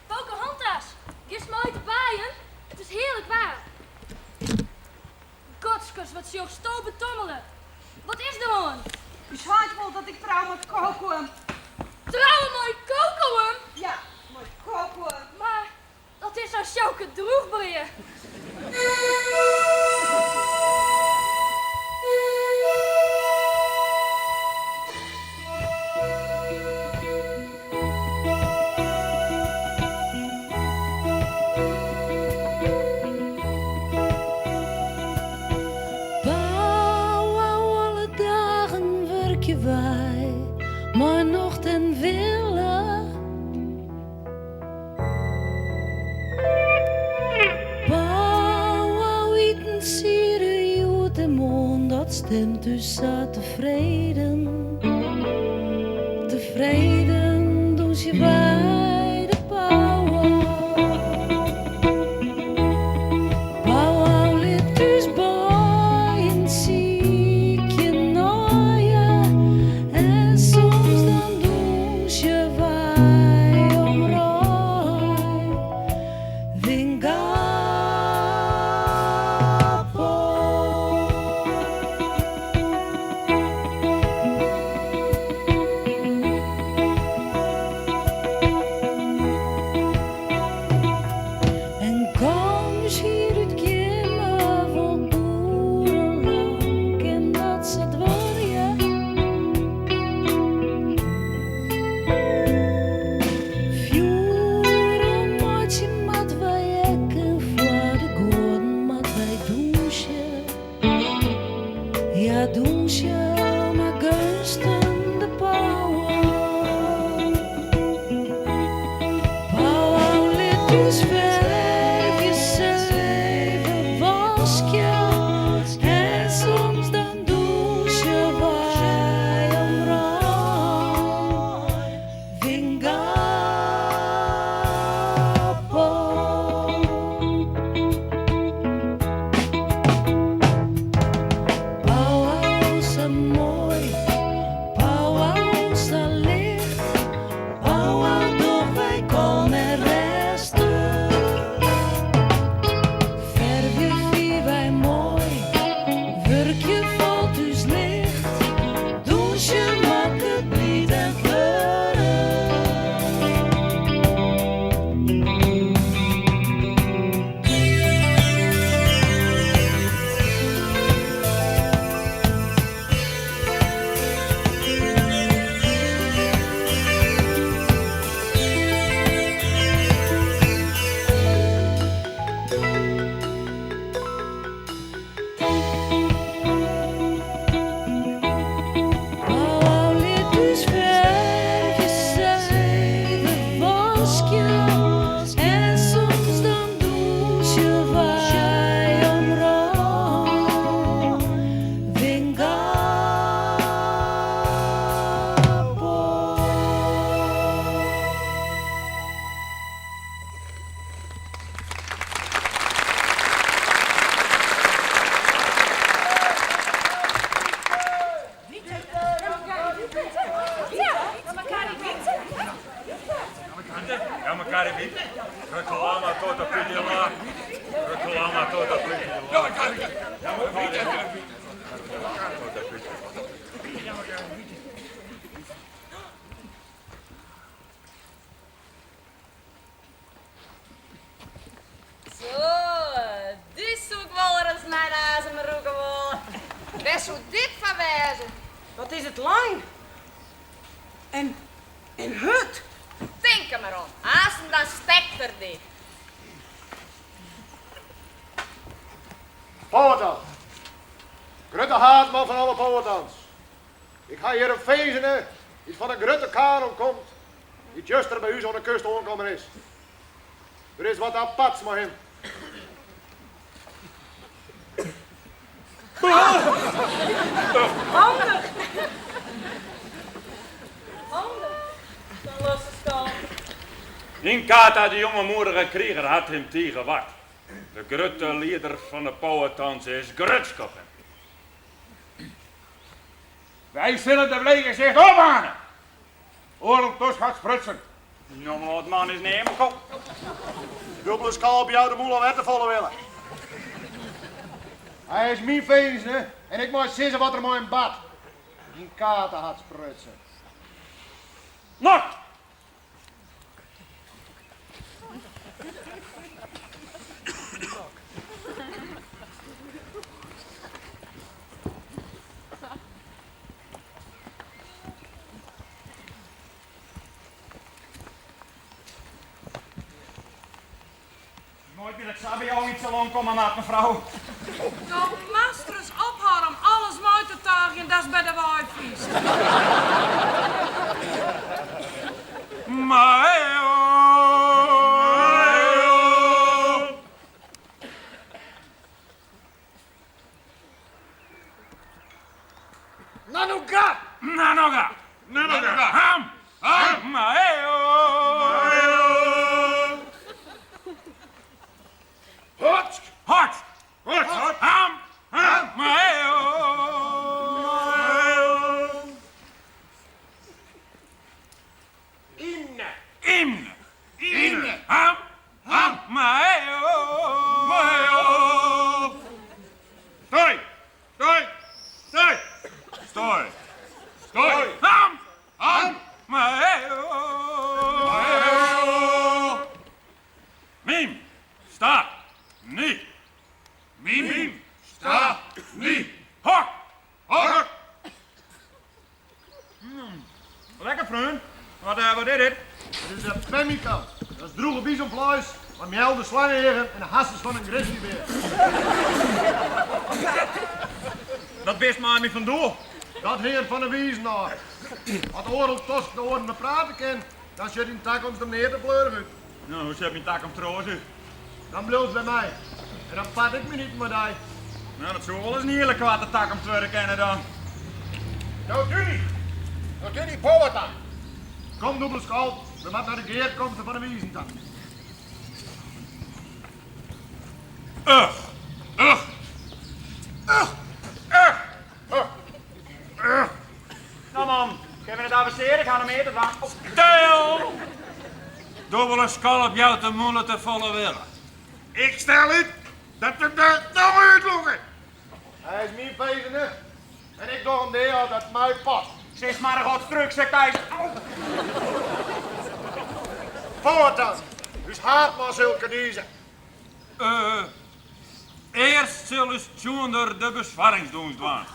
Speaker 23: Pocahontas, giest mei te baaien? It is hearlik waar. God.
Speaker 4: Godskes, wat sjochsto betommele? Wat is der oan?
Speaker 16: Us heit wol dat ik trou mei Kokoum.
Speaker 4: Trouwe mei Kokoum?
Speaker 16: Ja, mei Kokoum.
Speaker 4: Mar dat is sa'n sjouke drûchbrea.
Speaker 5: Powwow alle dagen wurkje wy mei nocht en wille. Powwow itensiede hjoed en moarn, dat stimt ús sa tefreden. Tefreden dûnsje wy de powwow. Powwow lit ús beien sykje nei je en soms dan dûnsje wy om rein. Wingapo. En kom ús hier út kimme wol oerenlang kin dat sa duorje. Fjoer oanmeitsje moatte wy ek en foar de goaden moatte wy dûnsje. Ja, dûnsje mei geunsten de powwow. Powwow lit ús fervje, seve, waskje en soms dan dûnsje wy om rein. Wingapo. Powwow sa moai, powwow sa licht, powwow dogge wy kalm en rêstich. Fervje fine wy moai, wurkje falt ús licht, dûnsje makket bliid en fleurich. Powwow lit ús fervje, seve, waskje en soms dan dûnsje wy om rein. Wingapo.
Speaker 12: Zo, dy soe ik wolris nei de azem rûke wolle.
Speaker 16: Wêr soe dit foar wêze?
Speaker 7: Wat is it lang en en hurd.
Speaker 12: Tink der mar om, aansten dan stekt er dy.
Speaker 3: Powhatan. Grutte haadman fan alle Powhatans. Ik ha hjir in finzene dy't fan in grutte kano komt, dy't juster by ús oan de kust oankommen is. Der is wat aparts mei him.
Speaker 21: Handich! Handich, sa'n losse skalp.
Speaker 2: Inkata, de jonge moedige kriger, hat him tige ward. De grutte lieder fan de Powhatans is grutsk op him.
Speaker 20: Wy sille de Bleekgesicht opbane! Oarl Tusk hat sprutsen.
Speaker 15: No, mar man is neame kom.
Speaker 3: Dûbele skalp jout de mûle wer te folle wille. Hy is myn finzene en ik mei sizze wat der mei him bart. Dyn kata hat sprutsen.
Speaker 20: Nok! Nooit wil ik sa by jo yn it salon komme moat, mefrou.
Speaker 8: Do moatst ris ophâlde om alles mei te tôgjen datst by de wei fynst.
Speaker 3: Nanoga!
Speaker 2: Nanoga! Nanoga! Ham! Ham! Maeo! Maeo!
Speaker 3: Hotsk!
Speaker 2: Hotsk! Hotsk! Ham! Ham! Maeo! Maeo!
Speaker 3: Ymne!
Speaker 2: Ymne! Ymne! Ham! Ham! Maeo! Maeo! Stoi! Stoi! Stoi! Stoi! Stoi! Ham! Ham! Maeo! Maeo! Mim! Sta! Ni! Mim! Sta! Ni! Hok! Hok!
Speaker 20: Lekker, freon. Wat, eh, wat is dit?
Speaker 3: Dit is de pemmican. Dat is droege bizonfleis mei mealde slange-eagen en de harsens fan in grizzlybear.
Speaker 20: Dat bist mei my fan doel.
Speaker 3: Dat hinget fan de wizen ôf. As oardel tosk de oaren beprate kin, dan sjocht dyn takomst der neat te fleurich út.
Speaker 20: No, hoe sjocht myn takomst der oars út?
Speaker 3: Dan bliuwst by my. En dan part ik myn iten mei dy.
Speaker 20: No, dat soe wolris in hiele koarte takomst wurde kinne dan.
Speaker 3: No Tuni! No Tuni, Powhatan! Kom dûbele skalp, we moatte nei de gearkomste fan de wizen ta.
Speaker 2: Ugh! Ugh! Ugh! Ugh! Ugh! Ugh!
Speaker 20: No man, kinne we net avensearje? Ik ha noch mear te dwaan.
Speaker 2: Stil! Dûbele skalp jout de mûle te folle wille.
Speaker 3: Ik stel út dat we de domme útlûke. Hy is myn finzene en ik doch him dea as dat my past.
Speaker 20: Sis mar in godstrúk, sei keizer.
Speaker 3: Powhatan, ús haadman sil kedize.
Speaker 2: Eh, earst sil ús tsjoender de beswarringsdûns dwaan.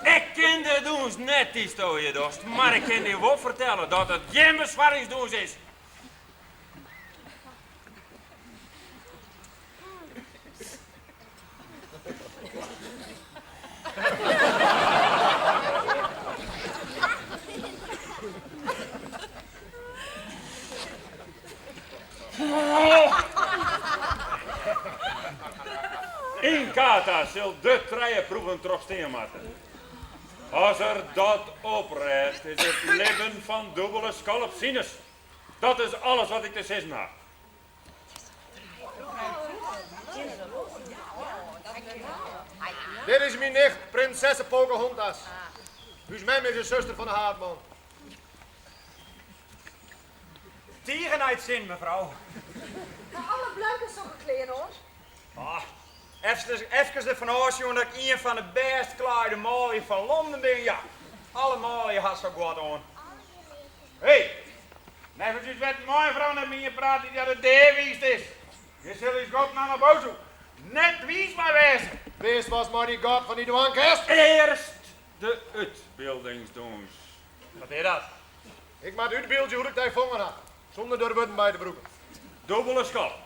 Speaker 2: Ik ken de dûns net dy'tsto hjir dochst, mar ik kin dy wol fertelle dat it gjin beswarringsdûns is. Inkata sil de trije proeven trochstean moatte. As er dat oprêdt, is it libben fan dûbele skalp sines. Dat is alles wat ik te sizzen ha.
Speaker 3: Dit is myn nicht, prinsesse Pocahontas. Us mem is de suster fan de haadman.
Speaker 20: Tige nei it sin, mefrou.
Speaker 16: Ha alle blanken sokke klean oan?
Speaker 20: Ah,
Speaker 13: Efkes derfan ôfsjoen dat ik ien fan de bêst klaaide manlju fan Londen bin, ja, alle manlju ha sok guod oan.
Speaker 20: Hé, neffens ús wetten mei in frou net mear prate dy't de dea wiisd is. Hjir sil ús god Nanabozu net wiis mei wêze.
Speaker 3: Witst watst mei dy god fan dy dwaan kinst?
Speaker 2: Earst de útbyldingsdûns.
Speaker 13: Wat is dat?
Speaker 3: Ik moat útbyldzje hoe't ik dy fongen ha, sûnder der wurden by te brûken.
Speaker 2: Dûbele skop.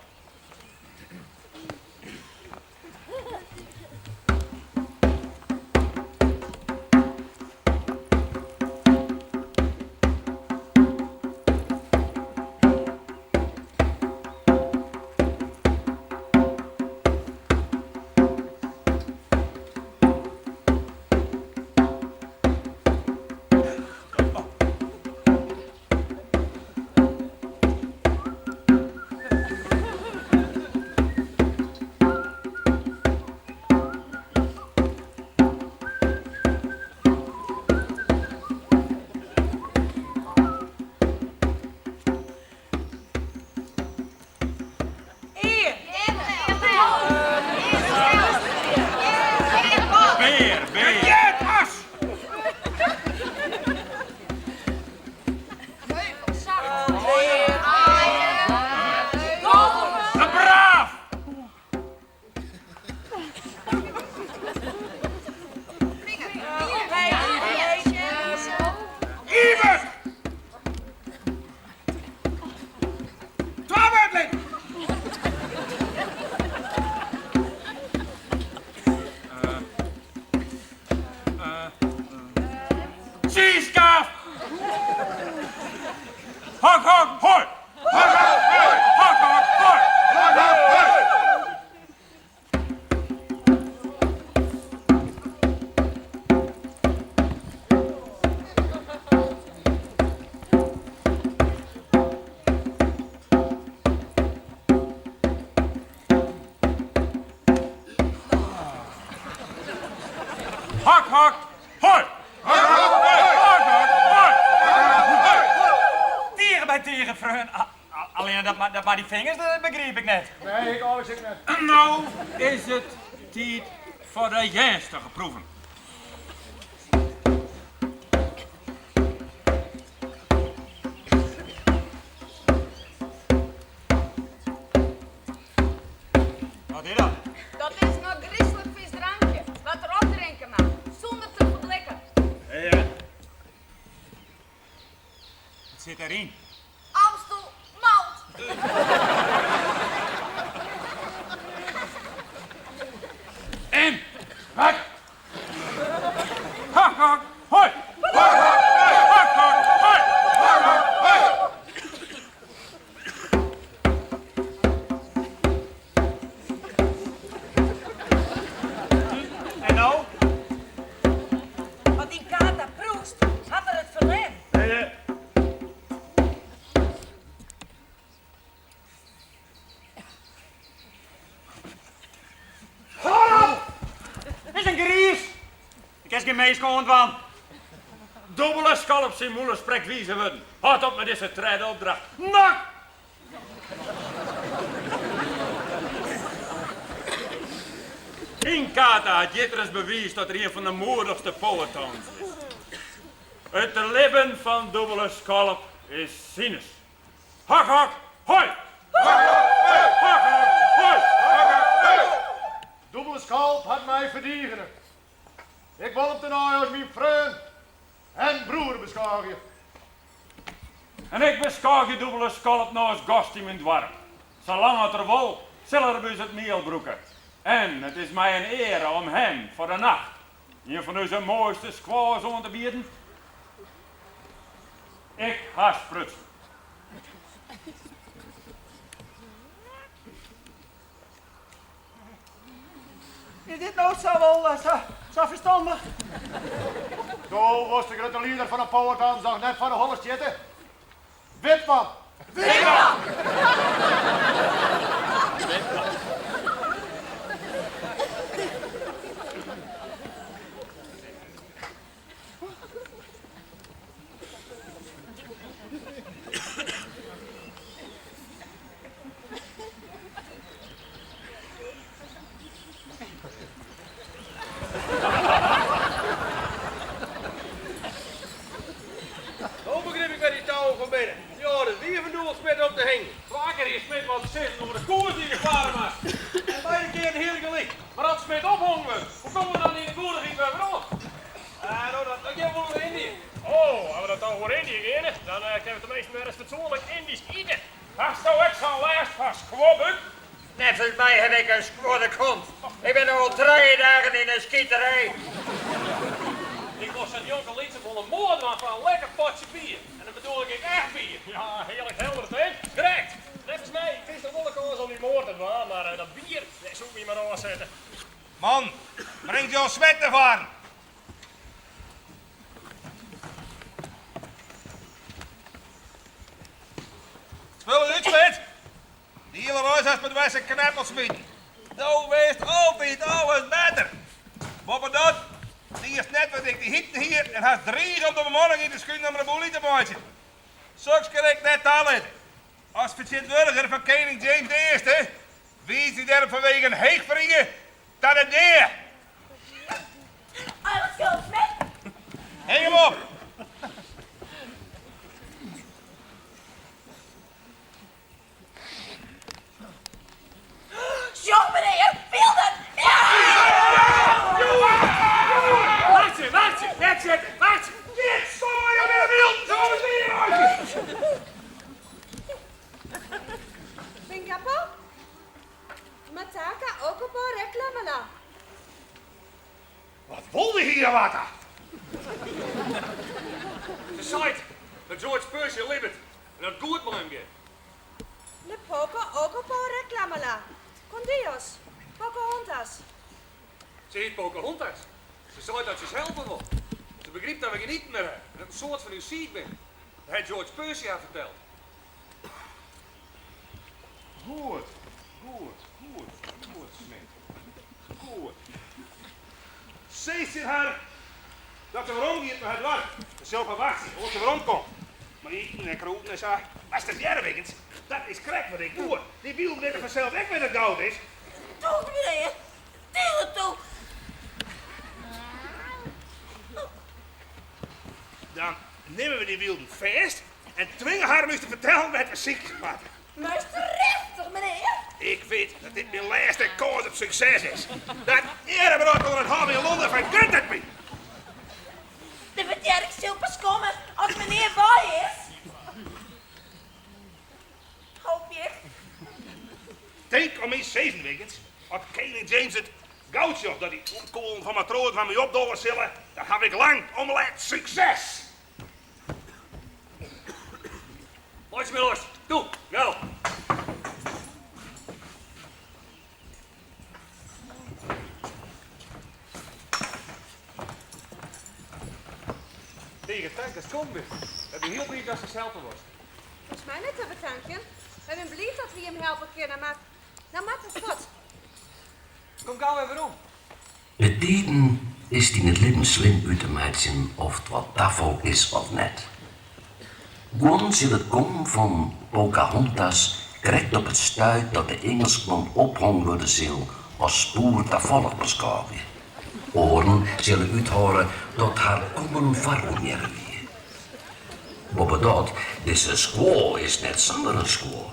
Speaker 2: Bear, bear. As! Braaf! Ivert! Twa wurdlingen! Tsiisskaaf! Hok, hok, hoi! Hok, hok, hoi! Hok, hok, hoi! Hok, hok, hoi! Hok, hok, hoi! Hok, hok, hoi! Hok, hok, hoi!
Speaker 13: Tige by tige, freon. Allinne dat mei dy fingers, dat begryp ik net.
Speaker 3: Nee, ik alles ek net.
Speaker 2: No is it tiid foar de earnstige proeven.
Speaker 13: Wat is dat?
Speaker 8: Dat is in ôfgryslik fiis drankje, wat er opdrinke moat, sûnder te ferblikken.
Speaker 13: Ja. Wat sit deryn?
Speaker 8: Amstel malt.
Speaker 2: En wat? Hok, hok, hoi! Hok, hok, hoi! Hok, hok, hoi! Hok, hok, hoi!
Speaker 13: En no?
Speaker 8: As Inkata proest, hat er it ferlern.
Speaker 13: Hâld op! Dit is in griis. Dêr kinst gjin minsk oan dwaan.
Speaker 2: Dûbele skalp syn mûle sprekt wize wurden. Hâld op mei dizze tredde opdracht. Nak! Inkata hat jitris bewiisd dat er ien fan de moedichste Powhatans is. It libben fan dûbele skalp is sines. Hok, hok, hoi! Hok, hok, hoi! Hok, hok, hoi! Hok, hok, hoi!
Speaker 3: Dûbele skalp hat my ferdigene. Ik wol him tenei as myn freon en broer beskôgje.
Speaker 2: En ik beskôgje dûbele skalp no as gast yn myn doarp. Salang as er wol, sil er by ús it miel brûke. En it is my in eare om him foar de nacht ien fan ús moaiste squaws oan te bieden. Ik ha sprutsen.
Speaker 19: Is dit no sa wol sa ferstannich?
Speaker 3: Do wolst de grutte lieder fan 'e Powhatans noch net foar de holle stjitte? Witman!
Speaker 8: Witman!
Speaker 19: Dan kinne we teminsten wer ris fatsoenlik Yndysk ite.
Speaker 20: Hasto ek sa'n lêst fan skuorbúk?
Speaker 13: Neffens my haw ik in skuorde kont. Ik bin no al trije dagen yn 'e skiterij.
Speaker 19: Ik wol sa'n njonkelytsen wol in moard dwaan foar in lekker potsje bier. En dan bedoel ik ek echt bier. Ja, hearlik helder, hè? Krekt! Neffens my kinst noch wol de kâns om dy moard te dwaan, mar dat bier, dêr soe ik my mar ôfsette.
Speaker 20: Man, bring John Smit nei foaren. Spul is út, Smit. De hiele reis hast mei dwerse kneppel smiten. Do witst altyd alles better. Boppedat diest net wat ik dy hiten hie en hast drige om de bemanning yn te skunen om rebûlje te meitsjen. Soks kin ik net talitte. As fertsjintwurdiger fan kening James de Earste wiis ik dêrom fanwegen heechferrie ta de dea.
Speaker 21: Alles goed, Smit?
Speaker 20: Hing him op!
Speaker 21: Sjoch menear, wylden!
Speaker 19: Wachtsje, wachtsje, net sitte, wachtsje!
Speaker 20: Dit soe jo binne wylden, se wolle ús deameitsje!
Speaker 16: Pingapo? Mataka Okopo Reklamala.
Speaker 20: Wat wol dy Hiawatha?
Speaker 19: Se seit dat George Percy libbet en dat it goed mei him giet.
Speaker 16: Le Poco Okopo Reklamala. Con Dios. Pocahontas.
Speaker 19: Se hjit Pocahontas. Se seit dat se ús helpe wol. Se begrypt dat we gjin iten mear hawwe en dat in soad fan ús siik binne. Dat hat George Percy har ferteld.
Speaker 20: Goed, goed, goed, goed, Smit. Goed. Sis tsjin har dat se weromgiet nei har doarp. Se sil op har wachtsje oant se weromkomt. Mei iten en krûden en sa. Moatst ris hearre, Wiggins, dat is krekt wat ik woe. Dy wylden witte fansels ek wêr't it goud is.
Speaker 21: Tûk, menear. Tige tûk.
Speaker 20: Dan nimme we dy wylden fêst en twinge har om ús te fertellen wêr't we sykje moatte.
Speaker 21: Measterreftich, menear.
Speaker 20: Ik wit dat dit myn lêste kâns op sukses is. Dat earebrod oan it hôf yn Londen fergunt it my.
Speaker 21: De bedjerring sil pas komme as menear wei is. Hoopje ik.
Speaker 20: Tink om myn sizzen, Wiggins. As kening James it goud sjocht dat dy ûnkoalen fan matroazen fan my opdolle sille, dan haw ik lang om let sukses.
Speaker 19: Meitsje my los. Doe, gau. Tige tank datst kommen bist. Wy binne hiel bliid datst ús helpe wolst.
Speaker 16: Hoechst my net te betankjen. Wy binne bliid dat wy jim helpe kinne, mar no moatte we fuort.
Speaker 19: Kom gau wer werom.
Speaker 17: Betiden is it yn it libben slim út te meitsjen oft wat tafal is of net. Guon sil it kommen fan Pocahontas krekt op it stuit dat de Ingelskman ophong wurde sil as poer tafallich beskôgje. Oaren sille úthâlde dat har kommen foarornearre wie. Boppedat, dizze squaw is net samar in squaw.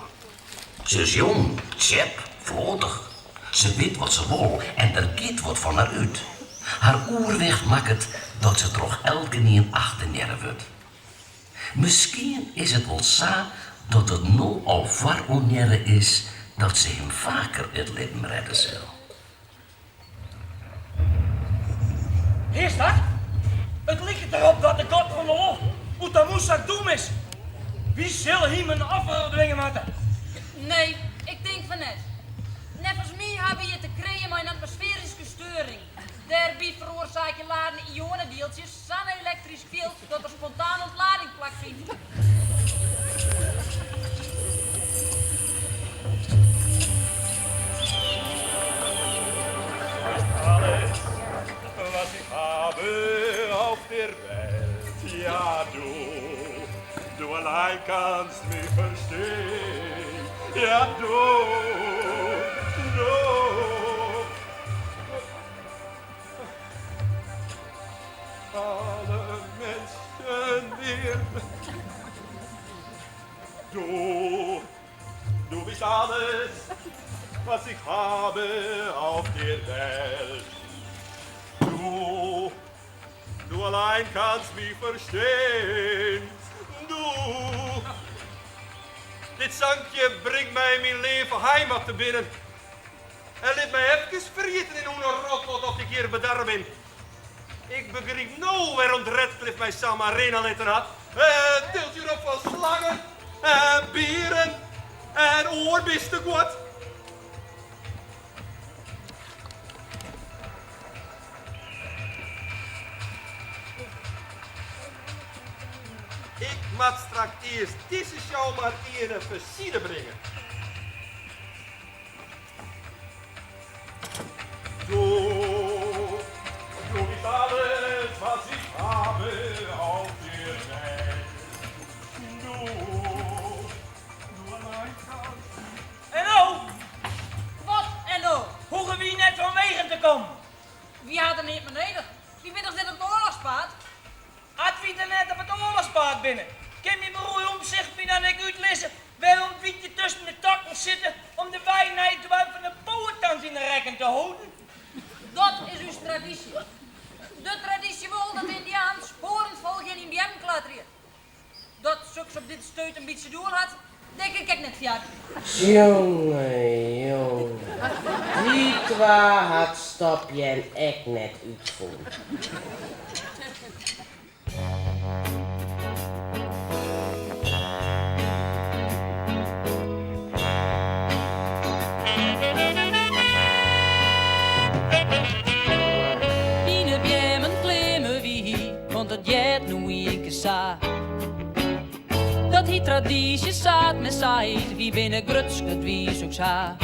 Speaker 17: Se is jong, tsjep, floatich. Se wit wat se wol en der giet wat fan har út. Har oerwicht makket dat se troch elkenien achtenearre wurdt. Miskien is it wol sa dat it no al foarornearre is dat se him faker it libben redde sil.
Speaker 19: Hearst dat? It liket derop dat de god fan de loft Oetamoesa dûm is. Wy sille him in offer bringe moatte.
Speaker 4: Nee, ik tink fan net. Neffens my hawwe wy hjir te krijen mei in atmosfearyske steuring. Dêrby feroarsaakje laden ionedieltsjes sa'n elektrysk fjild dat der spontaan ûntlading plakfynt.
Speaker 15: Alles was ich habe auf der Welt, ja du, du allein kannst mich verstehen, ja du, du. Alle Menschen der Du, du bist alles, was ich habe auf der Welt. Du, du allein kannst mich verstehen.
Speaker 9: Doe. Dit sankje bringt my myn lean fan heimat te binnen. En lit my efkes ferjitten yn hoe'n rotlot oft ik hjir bedarre bin. Ik begryp no wêrom't Ratcliffe my samar rinne litten hat. It tilt hjir op fan slangen en bearen en oar bisteguod. Ik moat straks earst dizze sjou mar earne ferside bringe. Do, du bist alles, was ich habe auf der Welt. Du, du allein kannst.
Speaker 10: En no?
Speaker 4: Wat en no?
Speaker 10: Hoege wy net fanwegen te kommen?
Speaker 4: Wy ha der neat mei nedich. Wy binne dochs net op it oarlochspaad?
Speaker 10: At wy der net op it oarlochspaad binne, kin myn broer Omtzigt my dan ek útlizze wêrom't wy hjir tusken de takken sitte om de wei nei it doarp fan de Powhatans yn 'e rekken te holden?
Speaker 4: Dat is ús tradysje. De tradysje wol dat de Yndianen spoaren folgje en yn beammen klatterje. Dat soks op dit stuit in bytsje doel hat, dêr kin ik ek net foar.
Speaker 23: Jonge, jonge, dy twa hat stopjen ek net útfûn.
Speaker 4: Yn 'e beammen klimme wy, want dat heart no ien kear sa. Dat hie tradysje sa't men seit, wy binne grutsk dat wy soks ha.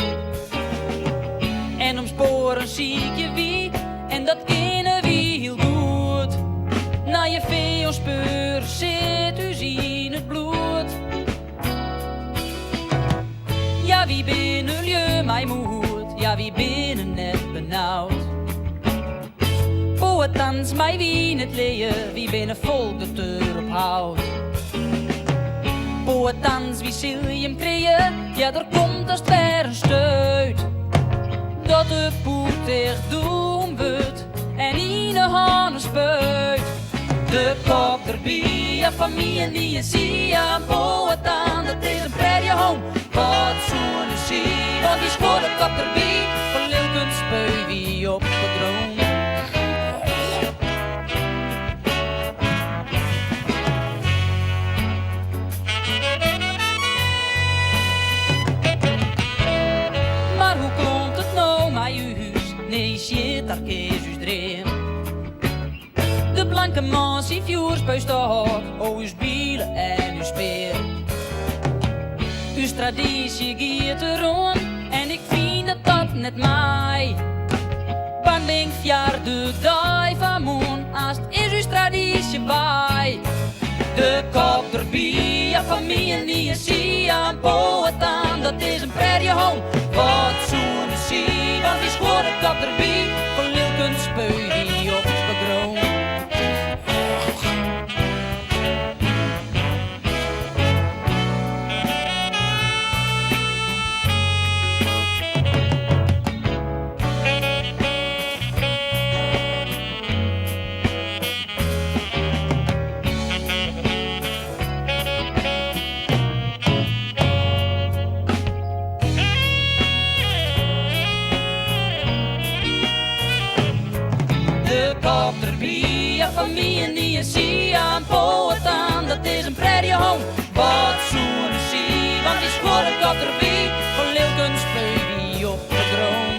Speaker 4: En om spoaren sykje wy, en dat kinne wy hiel goed. Nei in feanspeur sit ús yn it bloed. Ja, wy binne lju mei moed, ja, wy binne net benaud. Powhatans mei wy net lije, wy binne folk dat derop hout. Powhatans, wy sille jim krije, ja, der komt ast wer in stuit. Dat de poet ticht doem wurdt en yn 'e hânnen spuit. De kop derby, ja, fan my en dy en sy, ja, in Powhatan, dat is in prêrjehûn. Wat soene sy, want dy skuort de kop derby, fan lilkens spui wy op de grûn. Mar hoe komt it no mei ús? Nee, sjit, daar is ús dream. De blanke man syn fjoerspuistôk, o ús bile en ús spear. Ús tradysje giet deroan en ik fyn dat dat net mei. Bang bin 'k foar de dei fan moarn, ast is ús tradysje wei. De kop derby, ja fan my en dy en sy, ja in Powhatan, dat is in prêrjehûn. Wat soene sy, want dy skuort de kop derby, fan lilkens spui wy op de grûn. De kop derby, ja fan my en dy en sy, ja in Powhatan, dat is in prêrjehûn. Wat soene sy, want dy skuort de kop derby, fan lilkens spui wy op de grûn.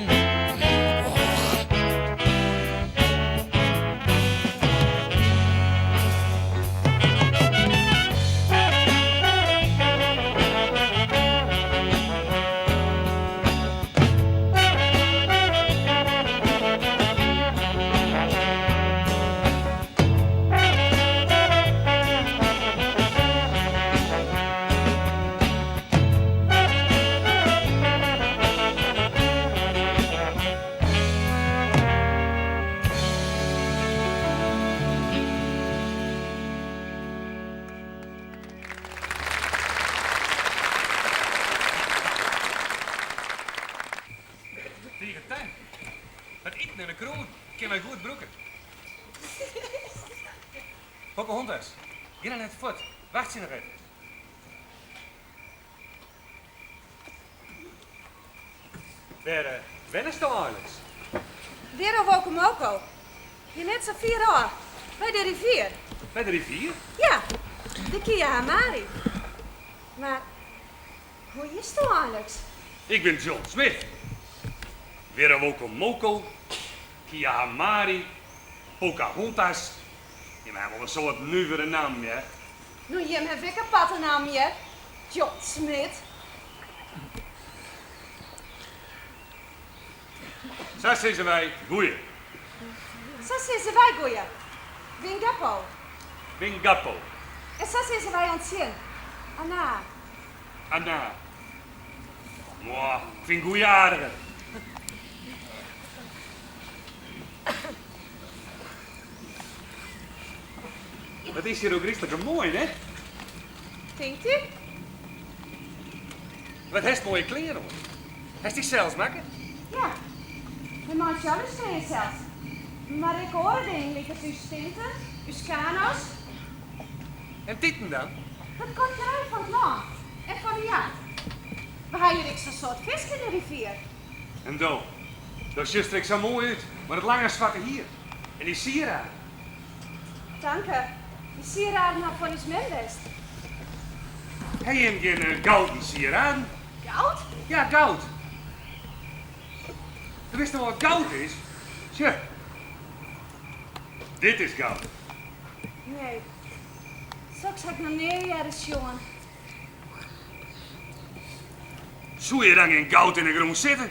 Speaker 2: Tige tank. It iten en de krûden kinne wy goed brûke. Pocahontas, gean no net fuort.
Speaker 9: Wachtsje noch even. Wêr wennest do eigenliks?
Speaker 16: Werowokomoko. Hjir net sa fier ôf, by de rivier.
Speaker 9: By de rivier?
Speaker 16: Ja, de Kiahamari. Mar hoe hjitsto eigenliks?
Speaker 9: Ik bin John Smith. Werowokomoko, Kiahamari, Pocahontas. Jim ha wol in soad nuvere nammen, hear.
Speaker 16: No, jim hawwe ek aparte nammen, hear. John Smith.
Speaker 9: Sa sizze wy goeie.
Speaker 16: Sa sizze wy goeie. Wingapo.
Speaker 9: Wingapo.
Speaker 16: En sa sizze wy oant sjen. Anaa.
Speaker 9: Anaa. Moah, ik fyn goeie aardiger. Wat is hjir ôfgryslike moai, net?
Speaker 16: Tinkt u?
Speaker 9: Wat hast moaie klean oan. Hast dy sels makke?
Speaker 16: Ja, wy meitsje al ús klean sels. Mar ek oare dingen lykas ús tinten, ús kano's.
Speaker 9: En it iten dan?
Speaker 16: Dat komt hjir fan it lân en fan de jacht. We ha hjir ek sa'n soad fisk yn de rivier.
Speaker 9: En do? Do sjochst der ek sa moai út, mei dat lange swarte hier en dy sieraden.
Speaker 16: Tanke, dy sieraden ha fan ús mem west.
Speaker 9: Ha jim gjin gouden sieraden?
Speaker 16: Goud?
Speaker 9: Ja, goud. Do witst toch wol wat goud is? Sjoch. Dit is goud.
Speaker 16: Nee, soks ha ik noch nea earder sjoen.
Speaker 9: Soe hjir dan gjin goud yn 'e grûn sitte?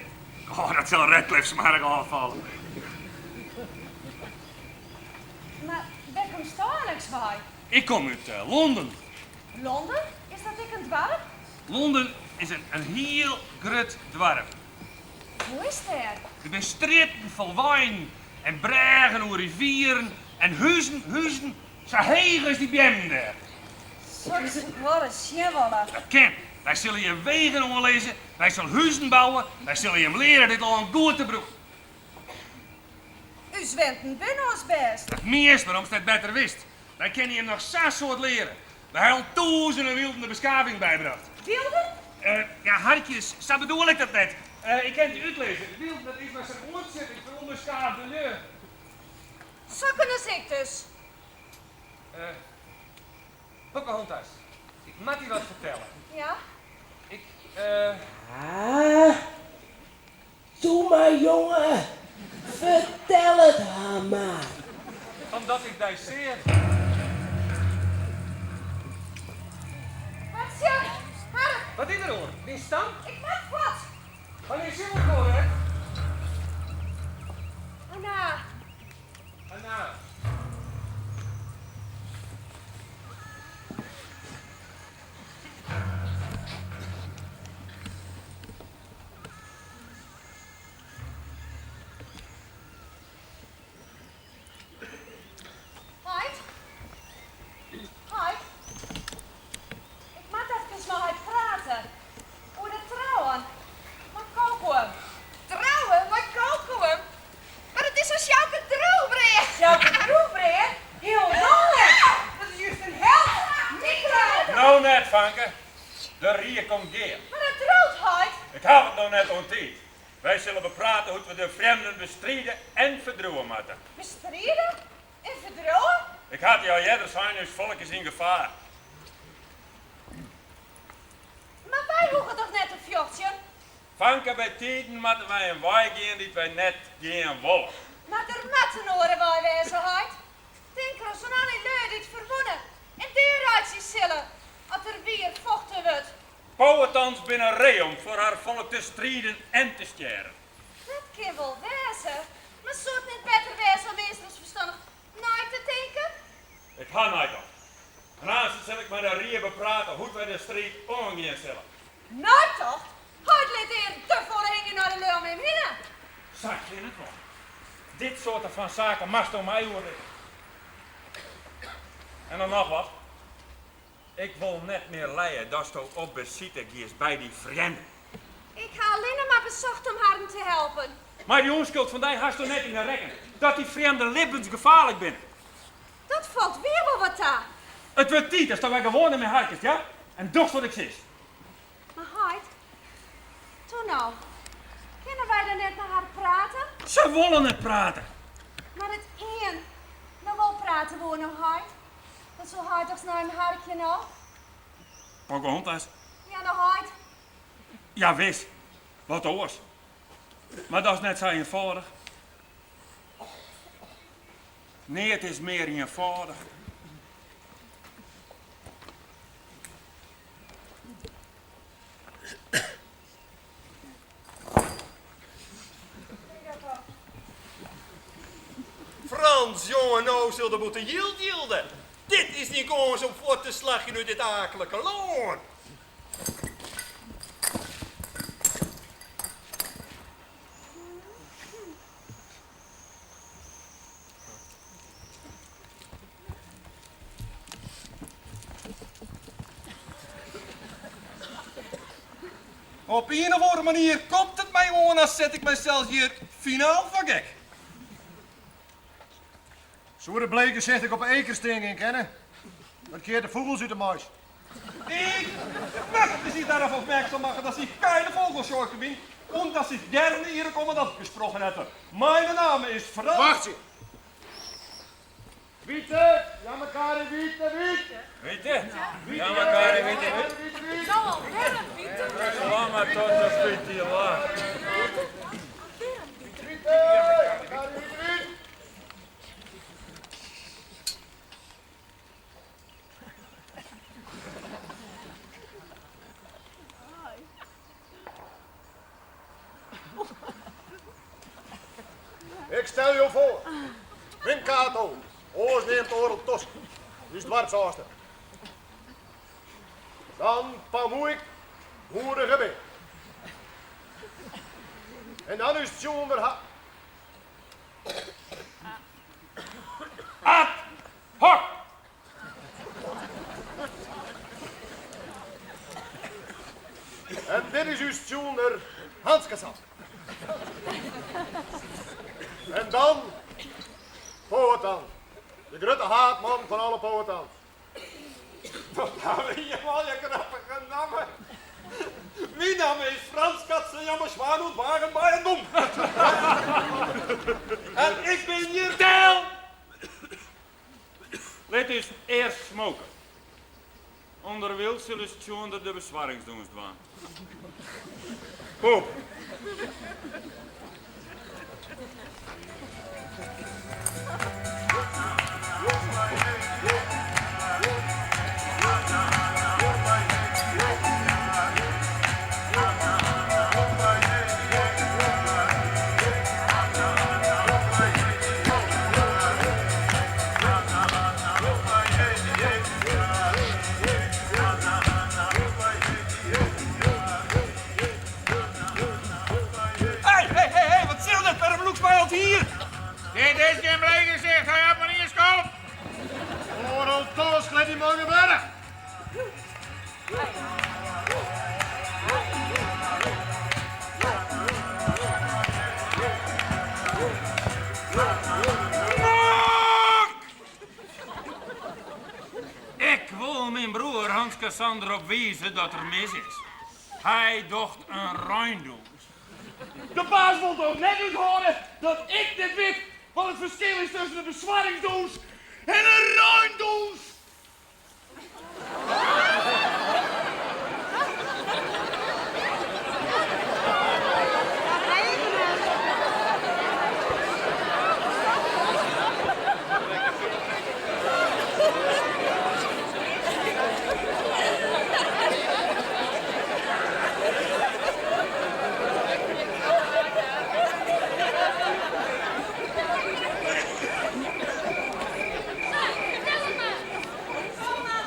Speaker 9: Oh, dat sil Ratcliffe smoarch ôffalle.
Speaker 16: Mar wêr komsto eigenliks wei?
Speaker 9: Ik kom út Londen.
Speaker 16: Londen? Is dat ek in doarp?
Speaker 9: Londen is in hiel grut doarp.
Speaker 16: Hoe is it dêr?
Speaker 9: Der binne strjitten fol weinen en brêgen oer rivieren en huzen, huzen sa heech as dy beammen dêr.
Speaker 16: Soks soe ik wolris sjen wolle.
Speaker 9: Dat kin. Wy sille hjir wegen oanlizze, wy sille huzen bouwe, wy sille jim leare dit lân goed te brûken.
Speaker 16: Us wenten binne oars bêst.
Speaker 9: Dat mienst, mar om'tst net better witst. Wy kinne jim noch sa'n soad leare. Wy ha al tûzenen wylden de beskaving bybrocht.
Speaker 16: Wylden?
Speaker 9: Ja, harkjes, sa bedoel ik dat net. Ik kin it dy útlizze. Wylden, dat is mar sa'n oantsjutting foar ûnbeskaafde lju.
Speaker 16: Sokken as ik dus.
Speaker 9: Pocahontas, ik moat dy wat fertelle.
Speaker 16: Ja?
Speaker 9: Ik, eh.
Speaker 23: Ah, doe mar jonge, fertel it har mar.
Speaker 9: Omdat ik dy seach.
Speaker 16: Wachtsje, hark.
Speaker 9: Wat is der oan? Dyn stam?
Speaker 16: Ik moat fuort.
Speaker 9: Wannear sille we elkoar wer?
Speaker 16: Anaa.
Speaker 9: Anaa.
Speaker 16: Heit. Heit. Ik moat efkes mei heit prate. Oer dat trouwen. Mei Kokoen.
Speaker 21: Trouwen mei Kokoen? Mar it is as Sjouke Drûchbrea.
Speaker 16: Sjouke Drûchbrea? Hielendal net. Dat is just in held. Mitra.
Speaker 20: No net, fanke. De rie komt gear.
Speaker 16: Mar dat trout, heit.
Speaker 20: Ik haw it no net oan tiid. Wy sille beprate hoe't we de frjemden bestride en ferdriuwe moatte.
Speaker 16: Bestride en ferdriuwe?
Speaker 20: Ik ha it dy al earder sein, ús folk is yn gefaar.
Speaker 16: Mar wy hoege toch net te fjochtsjen?
Speaker 20: Fanke, bytiden moatte wy in wei gean dy't wy net gean wolle.
Speaker 16: Mar der moat in oare wei wêze, heit. Tink ris oan al dy lju dy't ferwûne en deareitsje sille as der wier fochten wurdt.
Speaker 20: Powhatans binne ree om foar har folk te striden en te stjerren.
Speaker 16: Dat kin wol wêze, mar soe it net better wêze om earst ris ferstannich nei te tinken?
Speaker 20: Ik ha neitocht. En aanst sil ik mei de rie beprate hoe't wy de striid oangean sille.
Speaker 16: Neitocht? Heit lit ear te folle hingje nei de lju om him hinne.
Speaker 20: Sa kin it wol. Dit soarte fan saken moatst oan my oerlitte. En dan noch wat. Ik wol net mear lije datsto op besite giest by dy frjemden.
Speaker 16: Ik ha allinne mar besocht om harren te helpen.
Speaker 20: Mei dy ûnskuld fan dy hasto net yn 'e rekken dat dy frjemden libbensgefaarlik binne.
Speaker 16: Dat falt wier wol wat ta.
Speaker 9: It wurdt tiid datsto wer gewoan nei my harkest, ja? En dochst wat ik sis.
Speaker 16: Mar heit, toe no. Kinne wy dan net mei har prate?
Speaker 9: Se wolle net prate.
Speaker 16: Mar as ien no wol prate woe no heit, dan soe heit dochs nei him harkje no?
Speaker 9: Pocahontas?
Speaker 16: Ja no heit.
Speaker 9: Ja wis, wat oars. Mar dat is net sa ienfâldich. Neat is mear ienfâldich. Frans, jonge, no sil de boete jild jilde. Dit is dyn kâns om fuort te slagjen út dit aaklike lân. Op ien of oare manier komt it my oan as set ik mysels hjir finaal foar gek.
Speaker 3: Soe de bleek gesicht ek op 'e eker stean gean kinne? Dat keart de fûgels út 'e mais.
Speaker 9: Ik möchte Sie darauf aufmerksam machen, dass ich keine Vogelscheuche bin und dass ich gerne Ihre Kommandant gesprochen hätte. Meine Name ist Frans.
Speaker 3: Wachtsje. Wite, Jammerkari, wite, wite.
Speaker 1: Wite, Jammerkari, wite.
Speaker 8: Nou alwer in wite.
Speaker 1: Sla mar tot de fitila.
Speaker 3: Wite, Jammerkari, wite, wite. Ik stel jo foar, Wim Kato, oars neamd Oarel Tosk, ús doarpsâldste. Dan Pamoeik, moedige bear. En dan ús tsjoender Ha.
Speaker 9: Ad hoc!
Speaker 3: En dit is ús tsjoender Hans Kazan. En dan Powhatan, de grutte haadman fan alle Powhatans.
Speaker 9: Dat hawwe jim allegear grappige nammen. Myn namme is Frans Katzenjammer Schwanhoed Wagen Baaienboom. En ik bin hjir del!
Speaker 1: Lit ús earst smoke. Underwilens sil ús tsjoender de beswarringsdûns dwaan. Poep.
Speaker 9: Hey, hey, hey, hey, wat sil dit? Wêrom lûkst my altyd hier?
Speaker 2: Dit is gjin bleek gesicht, hy hat mar ien skulp.
Speaker 3: Oarel Tosk, lit dy man gebeuren.
Speaker 1: Ik wol myn broer Hans Kazan derop wize dat er mis is. Hy docht in reindûns.
Speaker 2: De baas wol dochs net úthâlde dat ik net wit wat it ferskil is tusken in beswarringsdûns en in reindûns!
Speaker 4: Sa, fertel it mar. Kom mar.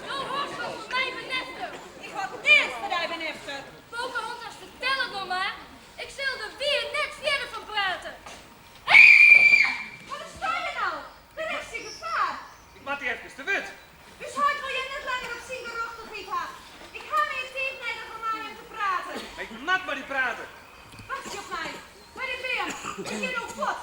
Speaker 4: Do hâldst wat fan my benefter.
Speaker 16: Ik hâld neat fan dy benefter.
Speaker 4: Pocahontas, fertel it no mar. Ik sil der wier net fierder fan prate.
Speaker 16: Wat is dat no? Der is in gefaar.
Speaker 9: Ik moat dy efkes te wurd.
Speaker 16: Us heit wol jim net langer op syn gerjochtichheid ha. Ik ha mear tiid nedich om mei him te praten.
Speaker 9: Ik moat mei dy prate.
Speaker 16: Wachtsje op my. By de beam. Ik gean no fuort.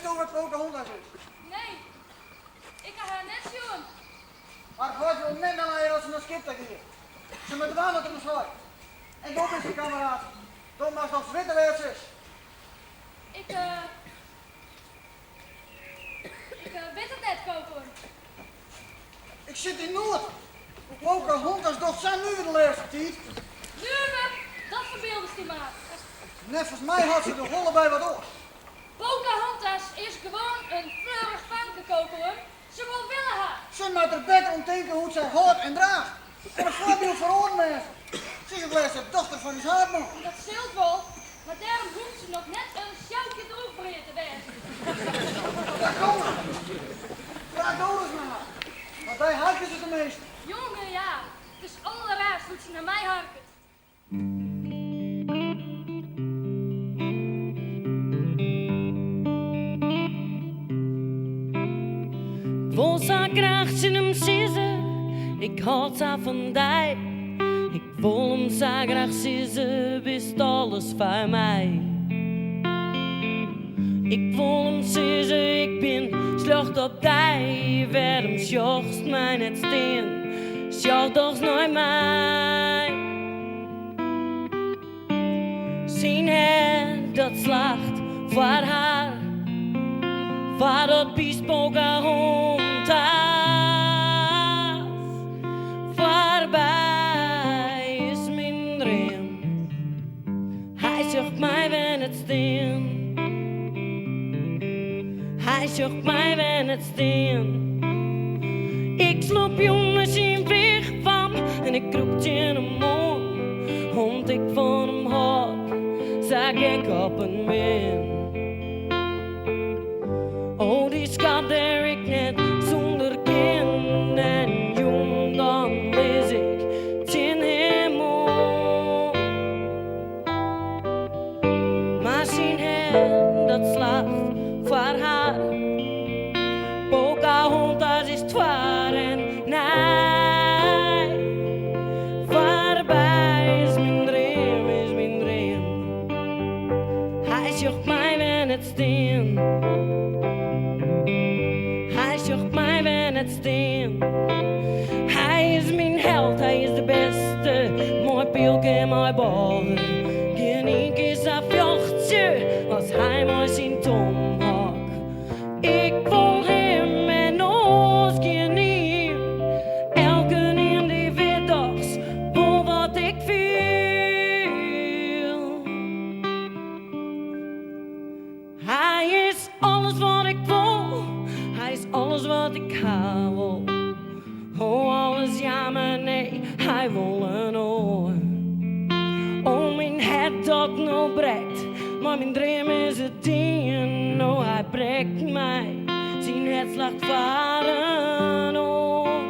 Speaker 22: Witsto wêr't Pocahontas is?
Speaker 4: Nee, ik ha har net sjoen.
Speaker 22: Har heit wol net mei har as se nei it skip ta giet. Se moat dwaan wat er har seit. En do bist syn kammeraat. Do moatst dochs witte wêr't se is.
Speaker 4: Ik, eh. Ik wit it net, Kokoen.
Speaker 22: Ik sit yn noed. Pocahontas docht sa nuver de lêste tiid.
Speaker 4: Nuver? Dat ferbyldest dy mar.
Speaker 22: Neffens my hat se de holle by wat oars.
Speaker 4: Pocahontas is gewoan in fleurich fanke, Kokoen. Se wol wille ha.
Speaker 22: Se moat der better om tinke hoe't sy hâldt en draacht. En in foarbyld foar oaren wêze. Se is op 't lêst de dochter fan ús haadman.
Speaker 4: Dat sil wol, mar dêrom hoecht se noch net in sjoukje drûchbrea te wêzen.
Speaker 22: Dat kom mar. Praat do ris mei har. Want dy harket se teminsten.
Speaker 4: Jonge ja, it is alderraarst hoe't se nei my harket.
Speaker 5: Wol sa graach tsjin him sizze, ik hâld sa fan dy. Ik wol him sa graach sizze, bist alles foar my. Ik wol him sizze, ik bin sljocht op dy. Wêrom sjochst my net stean, sjoch dochs nei my. Syn hert dat slacht foar har, foar dat bist Pocahontas. Foarby is myn dream, hy sjocht my wer net stean. Hy sjocht my wer net stean. Ik slûp jûn nei syn wigwam en ik krûp tsjin him oan, om't ik fan him hâld, sa gek op him bin. Oh, dy skat dêr't ik net sûnder kin en jûn dan lis ik tsjin him oan. Mar syn hert dat slacht foar har. Pocahontas is twa en nij. Foarby is myn dream, is myn dream. Hy sjocht my wer net stean. Hy sjocht my wer net stean. Hy is myn held, hy is de bêste. Mei pylk en mei bôge. Gjinien kin sa fjochtsje as hy mei syn tomahawk. Ik wol him en oars gjinien. Elkenien dy wit dochs wol wat ik fiel. Hy is alles wat ik wol, hy is alles wat ik ha wol. Oh, alles ja, mar nee, hy wol in oar. Oh, myn hert dat no brekt, mar myn dream is it dien. Oh, hy brekt my, syn hert slacht foar in oar.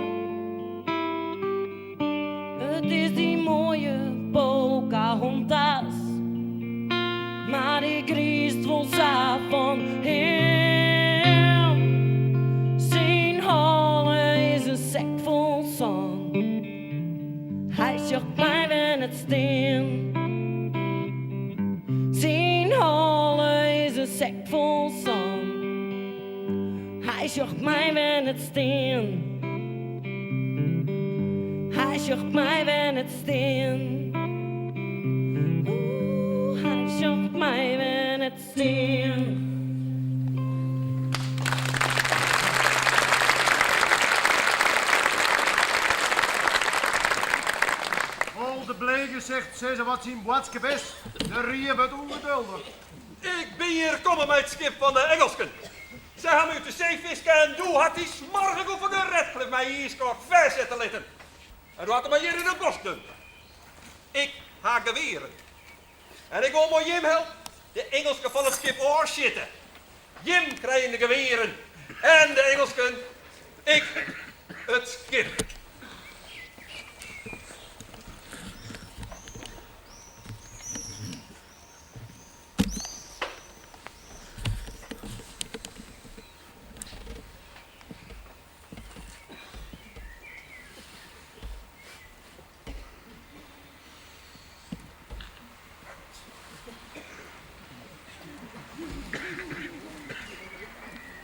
Speaker 5: It is dy moaie Pocahontas, mar ik griist wol sa fan him. Syn holle is in sek fol sân, hy sjocht my wer net stean. Syn holle is in sek fol sân, hy sjocht my wer net stean. Hy sjocht my wer net stean. Oeh, hy sjocht my wer net stean.
Speaker 3: Wol de Bleekgesicht sizze wat syn boadskip is? De rie wurdt ûngeduldich.
Speaker 9: Ik bin hjir kommen mei it skip fan de Ingelsken. Sy ha my út de see fiske en doe hat dy smoarge gouverneur Ratcliffe my iiskâld fêstsette litten. En doe hat er my hjir yn it bosk dumpt. Ik ha gewearen. En ik wol mei jim help de Ingelsken fan it skip ôfsjitte. Jim krijen de gewearen en de Ingelsken, ik it skip.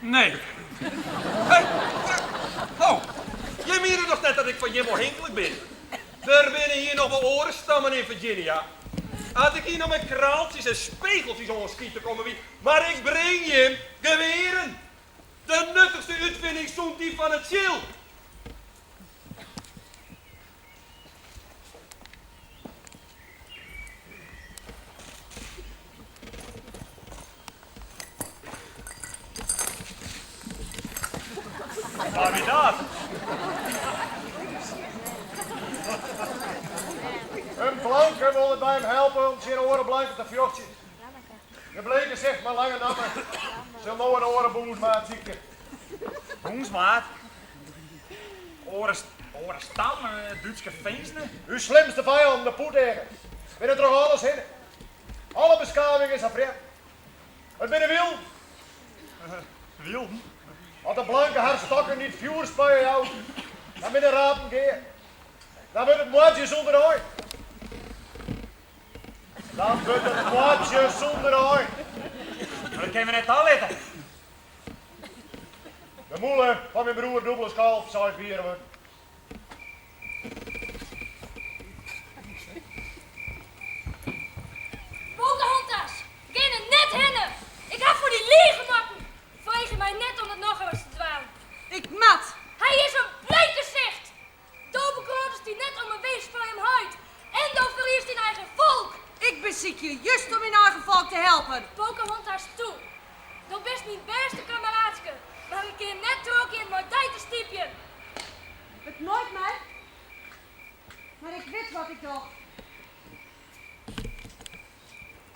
Speaker 1: Nee.
Speaker 9: Hé, ho, jim miene dochs net dat ik fan jim ôfhinklik bin? Der binne hjir noch wol oare stammen yn Virginia. As ik hjir no mei kraaltsjes en spegeltsjes oanskite kommen wie, mar ik bring jim gewearen. De nuttichste útfining sûnt dy fan it tsjil.
Speaker 20: Wa wie dat?
Speaker 3: In blanke wol it by him helpe om tsjin oare blanken te fjochtsjen. De bleke sicht mei lange namme sil no in oare bûnsmaat sykje.
Speaker 13: Bûnsmaat? Oare, oare stam, Dútske finzenen?
Speaker 3: Us slimste fijannen, de poeteagen, binne troch alles hinne. Alle beskaving is har frjemd. It binne wylden.
Speaker 13: Wylden?
Speaker 3: As de blanken har stokken dy't fjoer spuie jout, dan binne de rapen gear. Dan wurdt it moardzjen sûnder ein. Dan wurdt it moardzjen sûnder ein.
Speaker 13: Mar dat kinne we net talitte.
Speaker 3: De mûle fan myn broer Dûbele Skalf seit wiere wurden.
Speaker 4: Pocahontas, gean der net hinne! Ik haw foar dy lige moatten. Freegje my net om dat nochris te dwaan.
Speaker 16: Ik moat.
Speaker 4: Hy is in bleek gesicht. Do bekroadest dy net om 'e winsk fan jim heit en do ferliest dyn eigen folk.
Speaker 16: Ik besykje just om myn eigen folk te helpen.
Speaker 4: Pocahontas, toe. Do bist myn bêste kammeraatske, mar ik kin net trochgean mei dy te stypjen.
Speaker 16: It muoit my, mar ik wit wat ik doch.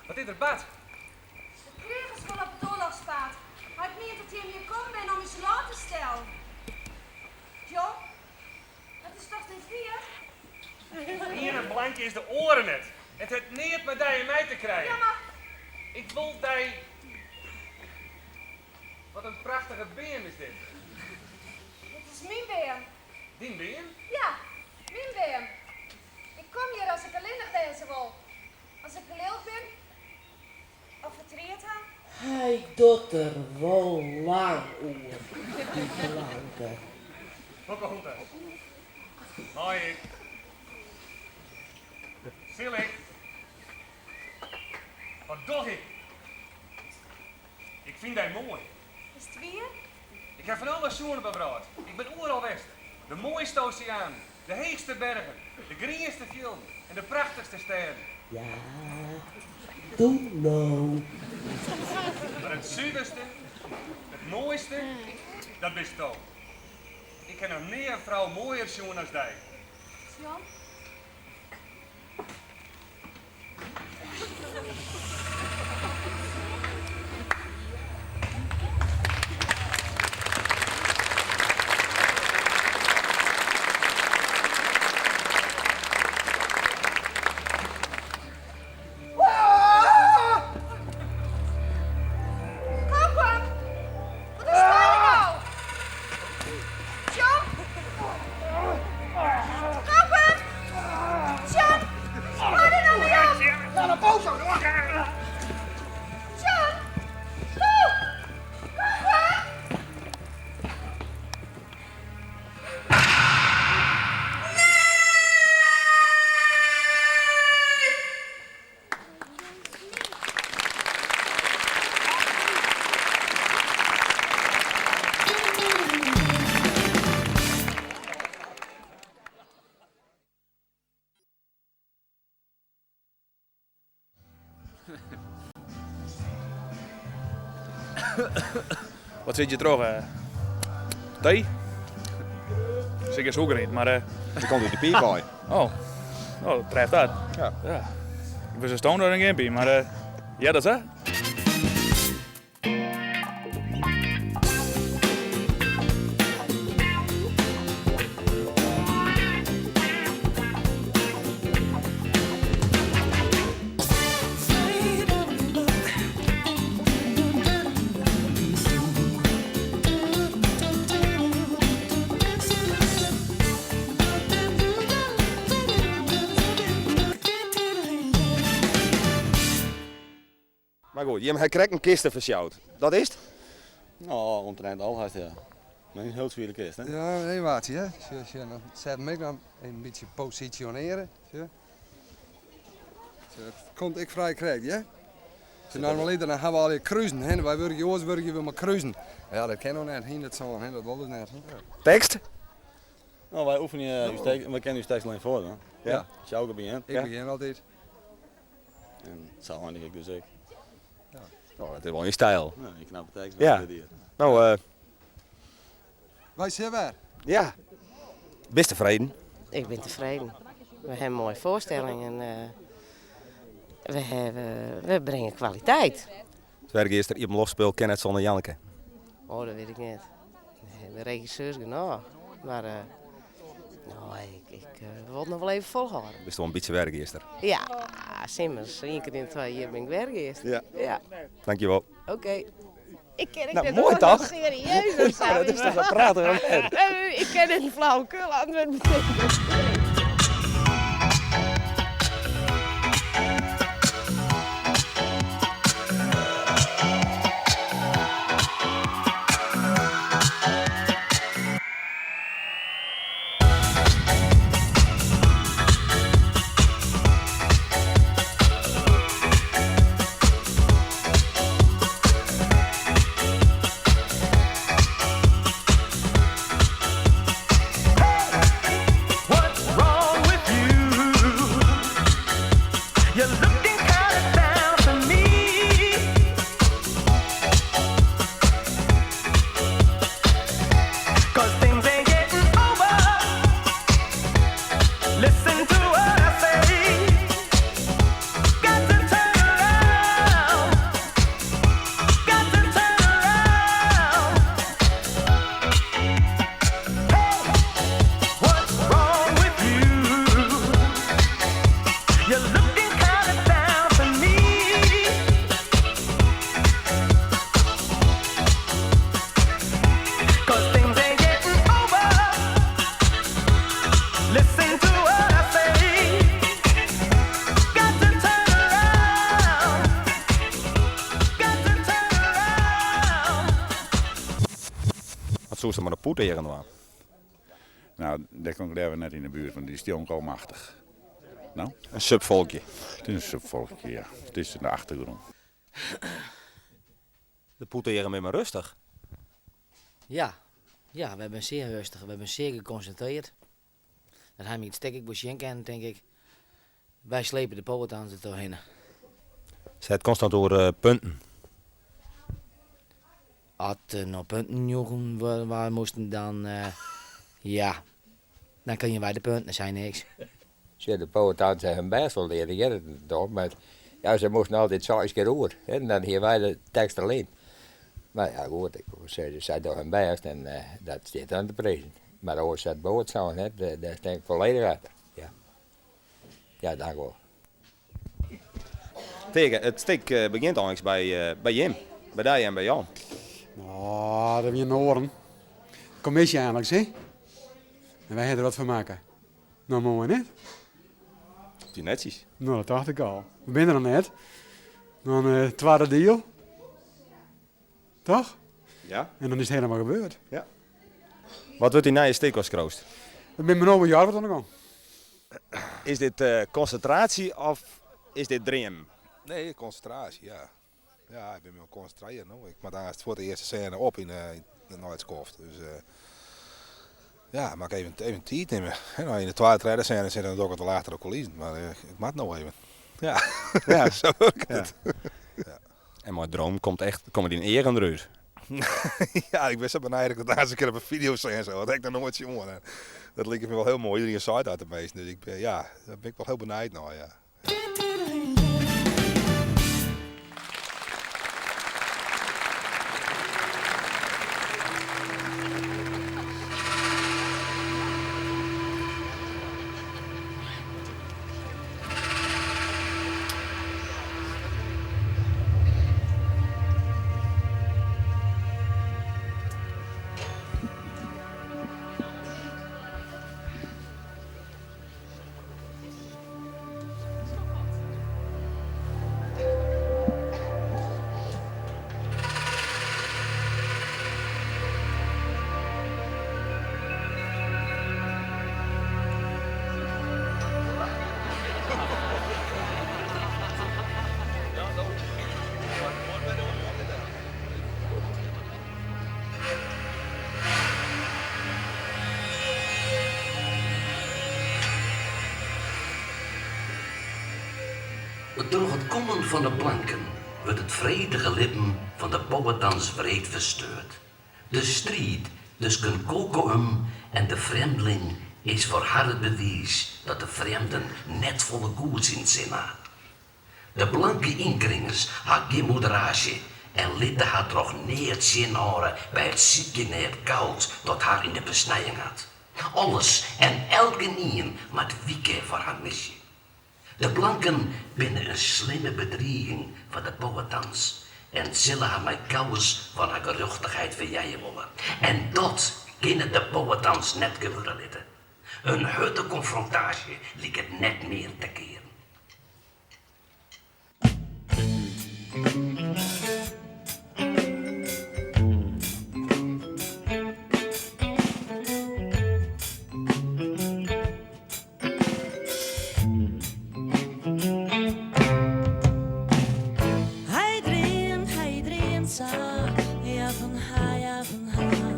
Speaker 6: Wat is der bard?
Speaker 16: De krigers wolle op it oarlochspaad. Hy mient dat jim hjir kommen binne om ús lân te stellen. John, dat is dochs net wier?
Speaker 6: De iene blanke is de oare net. It hat neat mei dy en my te krijen.
Speaker 16: Ja, mar.
Speaker 6: Ik wol dy. Wat in prachtige beam is dit.
Speaker 16: Dit is myn beam.
Speaker 6: Dyn beam?
Speaker 16: Ja, myn beam. Ik kom hjir as ik allinnich wêze wol. As ik lilk bin of fertriet ha.
Speaker 23: Hy docht der wol lang oer, dy blanke.
Speaker 20: Pocahontas. Mei ik. Sil ik.
Speaker 6: Wat doch ik? Ik fyn dy moai.
Speaker 16: Is it wier?
Speaker 6: Ik haw fan alles sjoen op 'e wrâld. Ik bin oeral west. De moaiste oseanen, de heechste bergen, de grienste fjilden en de prachtichste stêden.
Speaker 23: Ja, doe no.
Speaker 6: Mar it suverste, it moaiste, dat bisto. Ik ha noch nea in frou moaier sjoen as dy.
Speaker 16: John? Kom, wat is dat no? John? Kopen! John! Hâld der no mei op! John! Toe! Kopen!
Speaker 20: Wat sit je troch? Tee? Sit gjin sûker yn, mar...
Speaker 11: Dat komt út de piip wei.
Speaker 20: Oh, oh, dat treft dat.
Speaker 11: Ja.
Speaker 20: Ja. Ik bin sa stoned as in gimpy, mar ja, dat sa?
Speaker 11: Mar goed, jim ha krekt in kiste fersjoud. Dat is 't? No, omtrint al hast, ja. Mar in hiel swiere kist, hè?
Speaker 14: Ja, nee, wachtsje, hè. Sjoch, sjoch, dan set him ek noch even in bytsje posisjonearje. Sjoch. Sjoch, it komt ek frij krekt, hè? Sjoch, normaliter dan ha we allegear kruzen, hè. Wy wurkje oars wurkje we mei kruzen. Ja, dat kin no net, yn it sân, hè. Dat wol dus net, hè.
Speaker 11: Tekst? No, wy oefenje ús tekst, wy kenne ús tekst al foar, hè?
Speaker 14: Ja.
Speaker 11: Sjouke begjint.
Speaker 14: Ik begjin altyd.
Speaker 11: En sa einigje ik dus ek.
Speaker 18: No, dat is wol yn styl.
Speaker 11: Ja, in knappe tekst.
Speaker 18: Ja. No, eh.
Speaker 14: Wy sjogge wer.
Speaker 18: Ja. Bist tefreden?
Speaker 24: Ik bin tefreden. We hawwe in moaie foarstelling en we hawwe, we bringe kwaliteit.
Speaker 18: It Wergeaster iepenloftspul kin net sûnder Janneke.
Speaker 24: Oh, dat wit ik net. De regisseurs genôch. Mar no, ik wol it noch wol even folhâlde.
Speaker 18: Bist wol in bytsje Wergeaster?
Speaker 24: Ja, simmers. Ien kear yn de twa jier bin ik Wergeaster.
Speaker 18: Ja.
Speaker 24: Ja.
Speaker 18: Dankjewol.
Speaker 24: Oké. Ik kin ek
Speaker 18: Nou,
Speaker 24: net
Speaker 18: moai
Speaker 24: oars
Speaker 18: toch?
Speaker 24: dan serieus of sa.
Speaker 18: Dat is toch een prachtige man.
Speaker 24: Ik kin net in flauwekul antwoord betinke.
Speaker 25: What's wrong with you? You're looking kinda down to me. 'Cause things ain't getting over. Listen to what I say. Got to turn around. Got to turn around. Hey, what's wrong with you? You're looking kinda down to me. 'Cause things ain't getting over. Listen to what I say. Got to turn around. Got to turn around.
Speaker 18: Wat soest der mei de poetearen dwaan?
Speaker 26: No, dêr kom ik leaver net yn de buert, want dy stjonke al machtich. No?
Speaker 18: In subfolkje.
Speaker 26: It is in subfolkje, ja. It is yn de achtergrûn.
Speaker 18: De poetearen binne mar rêstich.
Speaker 27: Ja, ja, we binne sear rêstich, we binne sear gekonsintrearre. Dat ha we it stik ek wol sjen kinnen, tink ik. Wy slepe de Powhatans der trochhinne.
Speaker 18: Se hat konstant oer punten.
Speaker 27: As der no punten joegen wurde moasten, dan ja, dan krigen wy de punten, sy niks.
Speaker 28: Sjoch, de Powhatans ha hun bêst wol dien, hear it toch, mar ja, se moasten altyd seis kear oer, hè, en dan hiene wy de tekst allinne. Mar ja, goed, ik woe sizze, sy dogge hun bêst en dat stiet dan te prizen. Mar oars sa't Boat sein hat, dêr stean ik folledich achter. Ja. Ja, dank wol.
Speaker 18: Teake, it stik begjint eins by jim, by dy en by Jan.
Speaker 29: No, dat wienen oaren. Kommisje eigenliks, hè? En wy ha der wat fan makke. No moai, net?
Speaker 18: It wie netsjes.
Speaker 29: No, dat tocht ik al. We binne der noch net. Dan it twadde diel. Toch?
Speaker 18: Ja.
Speaker 29: En dan is it hielendal gebeurd.
Speaker 18: Ja. Wat wurdt dyn nije stik ast skriuwst?
Speaker 29: Ik bin no mei Jorwert oan de gong.
Speaker 18: Is dit konsintraasje of is dit dreamen?
Speaker 30: Nee, konsintraasje, ja. Ja, ik bin my oan it konsintrearjen no. Ik moat aanst fuort de earste sêne op yn nei it skoft. Dus ja, moat ik even, even tiid nimme. No, yn de twadde, tredde sêne sit dan doch ik it wol achter de coulissen, mar ik moat no even. Ja,
Speaker 18: Ja.
Speaker 30: sa wurket it.
Speaker 18: Ja. En mei droom komt echt, komme dyn eagen derút.
Speaker 30: Ja, ik bin sa benijd dat ik dat aanst in kear op in fideo sjen sil. Dat ha ik noch noait sjoen. En dat liket my wol hiel moai. Iderien seit dat teminsten. Dus ik bin, ja, dêr bin ik wol hiel benijd nei, ja.
Speaker 2: Troch it kommen fan de blanken wurdt it fredige libben fan de Powhatans wreed fersteurd. De striid tusken Kocoum en de frjemdling is foar har it bewiis dat de frjemden net folle goeds yn 't sin ha. De blanke ynkringers ha gjin moederaasje en litte har troch neat tsjinhâlde by it sykjen nei it goud dat har yn de besnijing hat. Alles en elkenien moat wike foar har misje. De blanken binne in slimme bedriging foar de Powhatans en sille har mei gauwens fan har gerjochtichheid ferjeie wolle. En dat kinne de Powhatans net gewurde litte. In hurde konfrontaasje liket net mear te kearen.
Speaker 5: Hy dreamt, hy dreamt sa, ja fan har, ja fan har.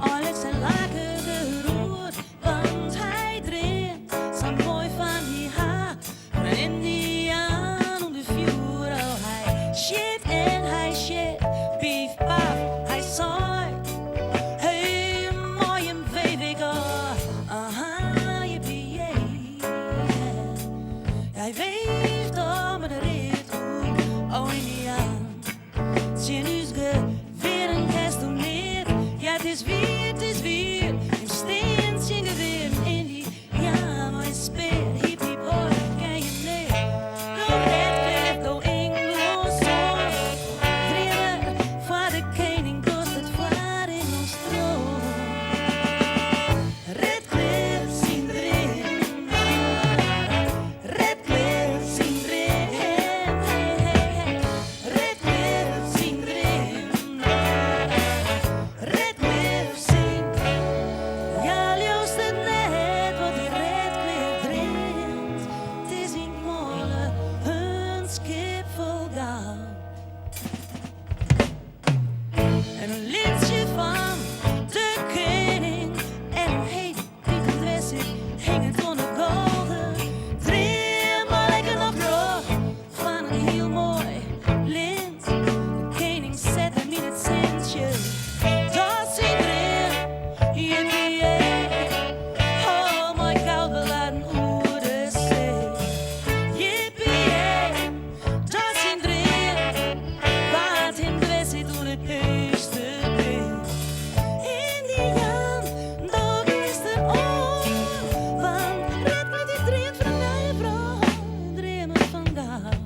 Speaker 5: Einliks en lake der oer, want hy dreamt sa moai fan hy har. Fan in Yndiaan ûnder fjoer, oh hy sjit en hy sjit, pief paf, hy seit, hey mei him weef ik ôf, aha jippie jee. Hy weeft ôf mei de read oer, oh Yndiaan. Tsjin ús gewearen kensto neat, ja it is wier, it is wier, jim stean tsjin gewearen Yndiaan mei in spear, hip hip hoi, ken jim neat. Do Radcliffe, do Ingelsoan, dreamer foar de kening, dochst it foar in ons troan. Radcliffe syn dream, Radcliffe syn dream, hey hey hey. Radcliffe syn dream, Radcliffe syn. Ja, leaust it net wat dy Radcliffe dreamt. It is yn 't mâle in skip fol goud. En in lintsje fan de kening en in hete dwers hinget oan de golden. Dream mar lekker noch troch fan in hiel moai lint. De kening set him yn it sintsje. Dat syn dream, jippie jee. Oh, mei goud beladen oer de see. Jippie jee, dat syn dream. Wa't him dwers sit oer it heechste beam. Yndiaan, do giest der oan. Want Radcliffe dy dreamt fan in nije frou, dreamer fan goud.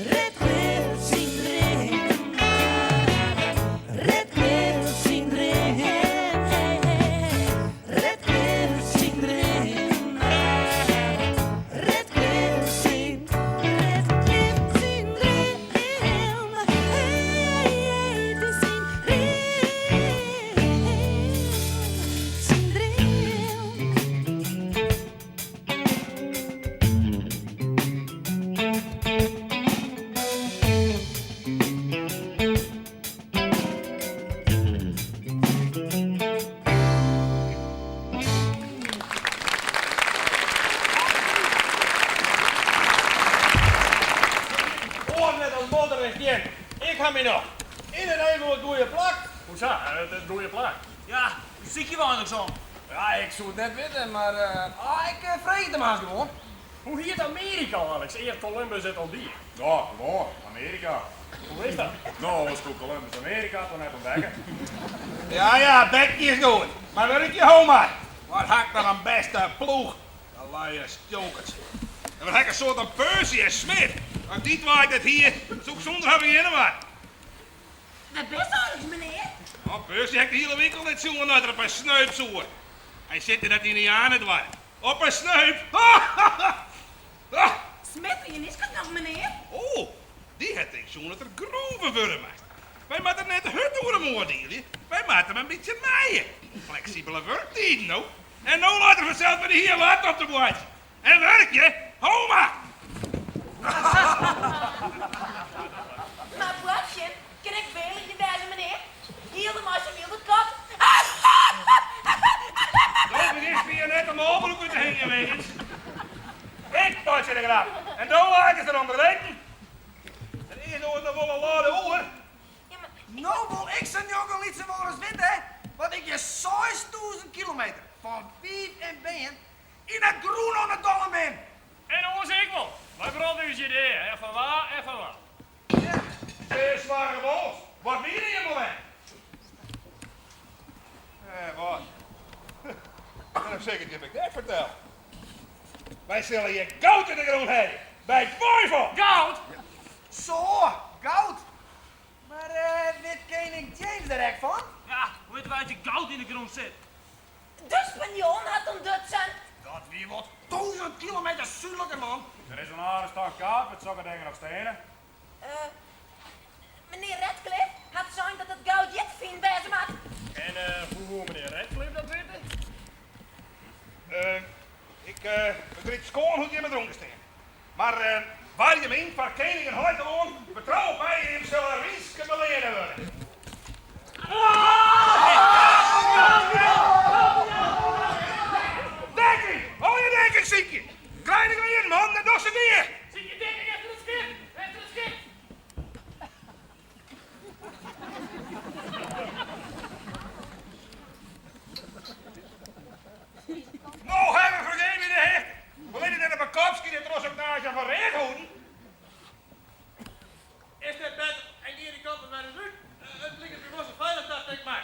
Speaker 5: Radcliffe syn dream, Radcliffe syn dream, Radcliffe syn dream, Radcliffe syn, Radcliffe syn dream, hey, it is syn dream, syn dream.
Speaker 20: Oar net as modder en stien. Ik ha myn nocht. Yn it even it goede plak.
Speaker 7: Hoesa, it goede plak?
Speaker 8: Ja, sykje we einliks om.
Speaker 10: Ja, ik soe it net witte, mar ah, ik freegje it him hast gewoan.
Speaker 7: Hoe hiet Amearika einliks ear't Columbus it ûntdiek?
Speaker 26: Ja, gewoan, Amearika.
Speaker 7: Hoe is dat?
Speaker 26: No, oars koe Columbus Amearika toch net ûntdekke?
Speaker 20: Ja, ja, bekje is goed. Mar wurkje ho mar. Wat ha ik noch in bêste ploech. De luie stjonkers. En wat ha ik in soad oan Percy en Smith. As ik dy twa net hie, soe ik sûnder har begjinne moatte.
Speaker 4: Wêr bist einliks, menear?
Speaker 20: Oh, Percy ha ik de hiele wike al net sjoen nei't er op in sneup soe. Hy sit yn dat Yndianedoarp. Op in sneup?
Speaker 4: Smith is noch, menear?
Speaker 20: Oh, dy hat ik sjoen dat er grover wurde moat. Wy moatte net te hurd oer him oardielje. Wy moatte him in bytsje meie. Fleksibele wurktiden, no. En no leit er fansels mei de hiele laptop te boartsjen. En wurkje, ho mar!
Speaker 4: Mar boartsjen kin ek belige wêze, menear. Hielendal mei sa'n wylde kat.
Speaker 20: Do begjinst my hjir net de molbroek út te hingjen, Wiggins. Ik meitsje de grap. En do?
Speaker 10: kilometer fan wiif en bern yn it grûn oan it dollen bin.
Speaker 7: En oars ek wol. Wy brâne ús hjir dea, en fan wa en fan wa.
Speaker 20: Sear swarge wols, wat wie der hjir wol en? Eh, wat? Wêrom sil ik it jim ek net fertelle? Wy sille hjir goud út de grûn helje, by twivel!
Speaker 10: Goud? Zo, goud! Mar wit kening James der ek fan?
Speaker 8: Ja, hoe witte wy dat der goud yn de grûn sit?
Speaker 5: De Spanjoaren hat ûntdutsen.
Speaker 10: Dat wie wol tûzen kilometer súdliker, man.
Speaker 20: Der is in aardige stok kaart wêr't sokke dingen op steane.
Speaker 5: Eh, menear Ratcliffe hat sein dat it goud hjir te finen wêze moat.
Speaker 7: En hoe woe menear Ratcliffe dat witte?
Speaker 20: Eh, ik begryp skoan hoe't jimme derûnder stean. Mar war jim yn foar kening en heitelân, betrou op my en jim sille rynske beleanne wurde. Dekking! Allegear dekking sykje! Krij de klean, man, dan dochst it dea!
Speaker 8: Sykje dekking efter it skip! Efter it skip!
Speaker 20: No hawwe we fergeef my de hichte. We litte net op 'e kop skite troch sa'n knaasje fan readhûden.
Speaker 10: Is dit better en gean dy kant der wer ris út? It liket my wol sa feilich dat ik mei.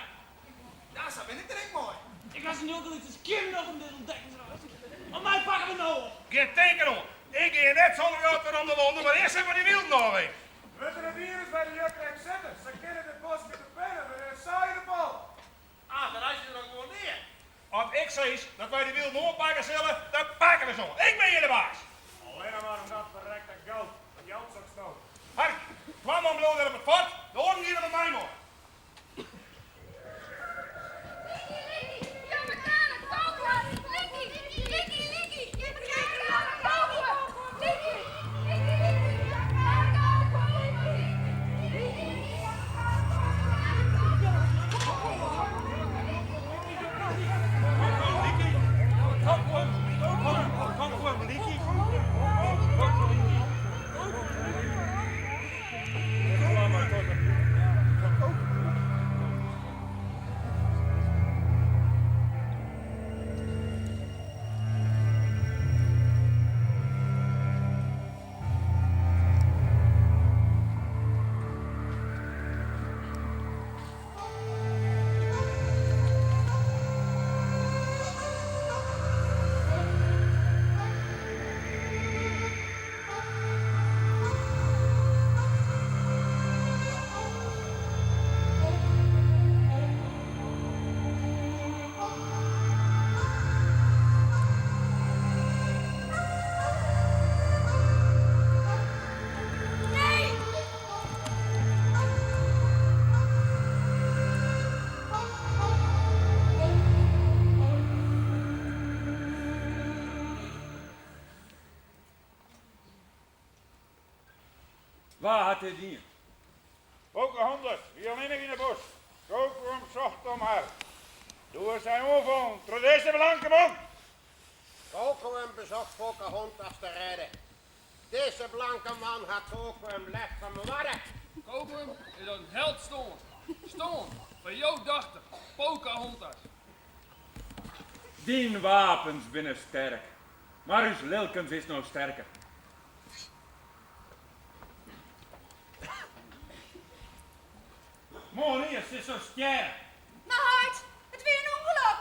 Speaker 10: Ja, sa bin ik der ek mei.
Speaker 8: Ik ha se njoggelyts skjin noch om dit ûntdekkingsreis. Om my pakke we no op.
Speaker 20: Gjin tinken oan. Ik gean net sûnder goud werom nei Londen, mar earst even dy wylden ôfweve.
Speaker 6: Wurdt der in virus by de juk krekt sitte, sa kinne de boske de penne wer in saaie bal.
Speaker 10: Ah, dan reis je der ook gewoan nea.
Speaker 20: As ik sis dat wy de wylden oanpakke sille, dan pakke we se oan. Ik bin hjir de baas.
Speaker 6: Allinne mar om dat ferrekte goud. Wat jout soks no?
Speaker 20: Harkje, twa man bliuwe dêr op it fort, de oaren geane mei my mei.
Speaker 4: Nee!
Speaker 6: Wa hat dit dien?
Speaker 20: Pocahontas wie allinnich yn 'e bosk. Kocoum socht om har. Doe is sy oanfallen troch dizze blanke man.
Speaker 1: Kocoum besocht Pocahontas te rêden. Dizze blanke man hat Kocoum lef fermoarde.
Speaker 10: Kocoum is as in held stoarn. Stoarn foar jo dochter, Pocahontas.
Speaker 6: Dyn wapens binne sterk, mar ús lilkens is no sterker. Moarnier, silsto stjerre.
Speaker 16: Mar heit, it wie in ûngelok.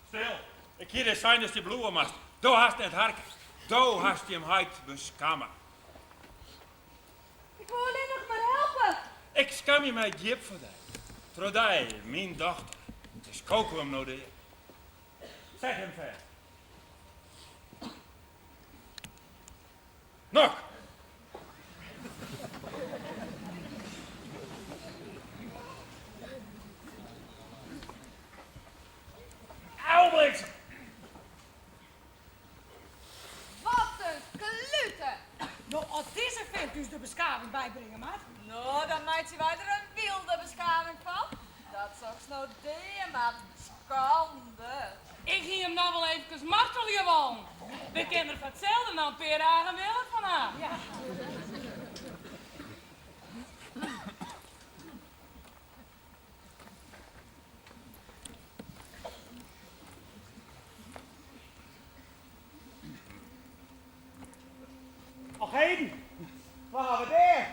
Speaker 6: Stil, ik hie dy sein datst hjir bliuwe moatst. Do hast net harke. Do hast jim heit beskamme.
Speaker 16: Ik wol allinnich mar helpe.
Speaker 6: Ik skamje my djip foar dy. Troch dy, myn dochter, is Kocoum no dea. Set him fêst. Nok! Au bliksem!
Speaker 4: Wat in klute!
Speaker 3: No, as dizze fint ús de beskaving bybringe moat.
Speaker 4: No, dan meitsje wy der in wylde beskaving fan. Dat soks no dea moat. Skande.
Speaker 5: Ik hie him noch wol eefkes martelje wollen. We kinne der foar itselde noch in pear dagen wille fan ha.
Speaker 20: Heden, wat hawwe we dêr?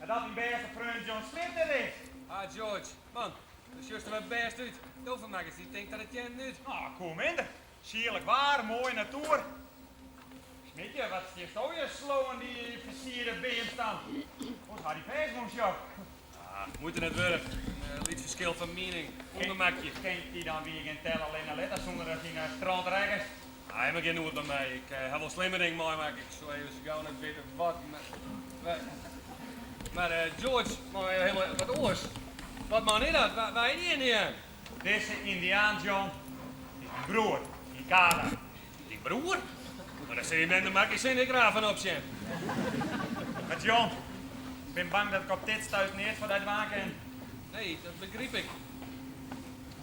Speaker 20: En dat myn bêste freon John Smith net is.
Speaker 6: Ah, George, man, do sjochst der wer bêst út. Do fermakkest dy tink ta de teannen út.
Speaker 20: Ah, koe minder. Sierlik waar, moaie natoer. Smitje, wat stiesto hjir slow oan dy fersierde beamstam? Oars ha dy fêstbûn sjoch.
Speaker 6: Ah, muoite net wurdich. In lyts ferskil fan miening. Ûngemakje.
Speaker 20: Kinst dy dan wier gjin tel allinne litte sûnder datst yn 'e stront rekkest?
Speaker 6: Ah, ha mar gjin noed om my. Ik ha wol slimmer dingen meimakke. Ik soe even sa gau net witte wat. Mar George, mei hiel wat oars. Wat man is dat? Wa is dy Yndiaan?
Speaker 20: Dizze Yndiaan, John, is myn broer, Inkatha.
Speaker 6: Dyn broer? Mar dêr sil jim mem de makkesin ek raar fan opsjen.
Speaker 20: Mar John, ik bin bang dat ik op dit stuit neat foar dy dwaan kin.
Speaker 6: Nee, dat begryp ik.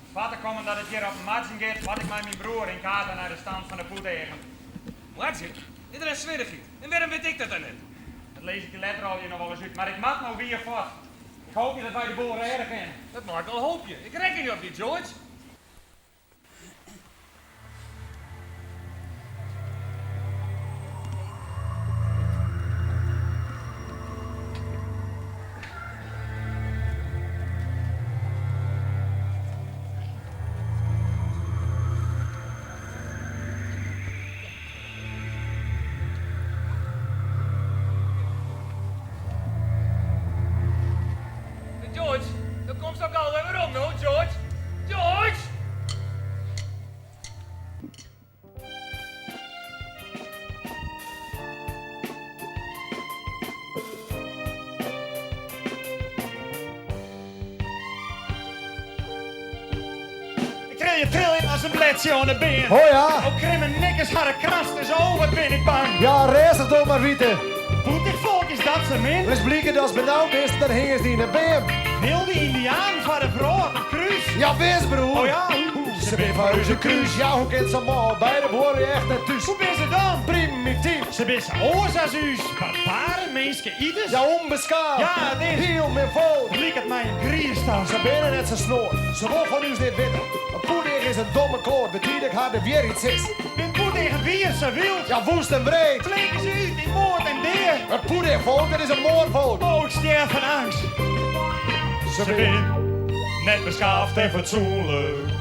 Speaker 20: Om foar te kommen dat it hjir op moardzjen giet, moat ik mei myn broer Inkatha nei de stam fan de Poeteagen.
Speaker 6: Moardzjen? Is der in swierrichheid? En wêrom wit ik dat dan net?
Speaker 20: Dat lis ik dy letter allegear noch wolris út, mar ik moat no wier fuort. Ik hoopje dat wy de boel rêde kinne.
Speaker 6: Dat mei ik al hoopje. Ik rekkenje op dy, George. George, do komst al gau wer werom no, George. George!
Speaker 20: Ik trilje trilje as in bledsje oan de beam.
Speaker 9: Oh ja.
Speaker 20: O krimme nikkers harre krasters, oh wat bin ik bang.
Speaker 9: Ja, rêstich do mar wite.
Speaker 20: Poetich folk is dat sa min.
Speaker 9: Lis blike datst benaud bist, dan hingest yn 'e beam.
Speaker 20: Wilde Yndianen foar de wrâld in krús.
Speaker 9: Ja wis broer.
Speaker 20: Oh ja?
Speaker 9: Se bin foar ús in krús. Ja, hoe kin sa'n mâl by de buorlju echt net thús?
Speaker 20: Hoe bin se dan?
Speaker 9: Primityf.
Speaker 20: Se bin sa oars as ús. Barbaren, minske-iters.
Speaker 9: Ja, ûnbeskaafd.
Speaker 20: Ja, it is.
Speaker 9: Hiel min folk.
Speaker 20: Liket my in griis ta.
Speaker 9: Se binne net sa snoad. Se wol fan ús net witte. In poeteach is in domme kloat. Betiden har de wierheid sis.
Speaker 20: Bin poeteagen wier sa wyld?
Speaker 9: Ja, woest en wreed.
Speaker 20: Blinke se út yn moard en dea.
Speaker 9: It poeteachfolk, dat is in moardfolk.
Speaker 20: Oh, ik stjer fan eangst. Se bin net beskaafd en fatsoenlik.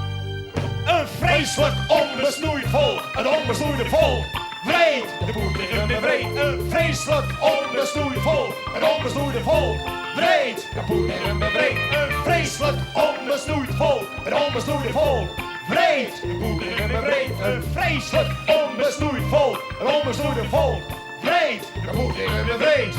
Speaker 20: In freeslik ûnbesnoeid folk.
Speaker 9: It ûnbesnoeide folk.
Speaker 20: Wreed, de poeteagen bin wreed.
Speaker 9: In freeslik ûnbesnoeid folk. It ûnbesnoeide folk. Wreed, de poeteagen bin wreed. In freeslik ûnbesnoeid folk. It ûnbesnoeide folk. Wreed, de poeteagen bin wreed. In freeslik ûnbesnoeid folk. It ûnbesnoeide folk. Wreed, de poeteagen bin wreed.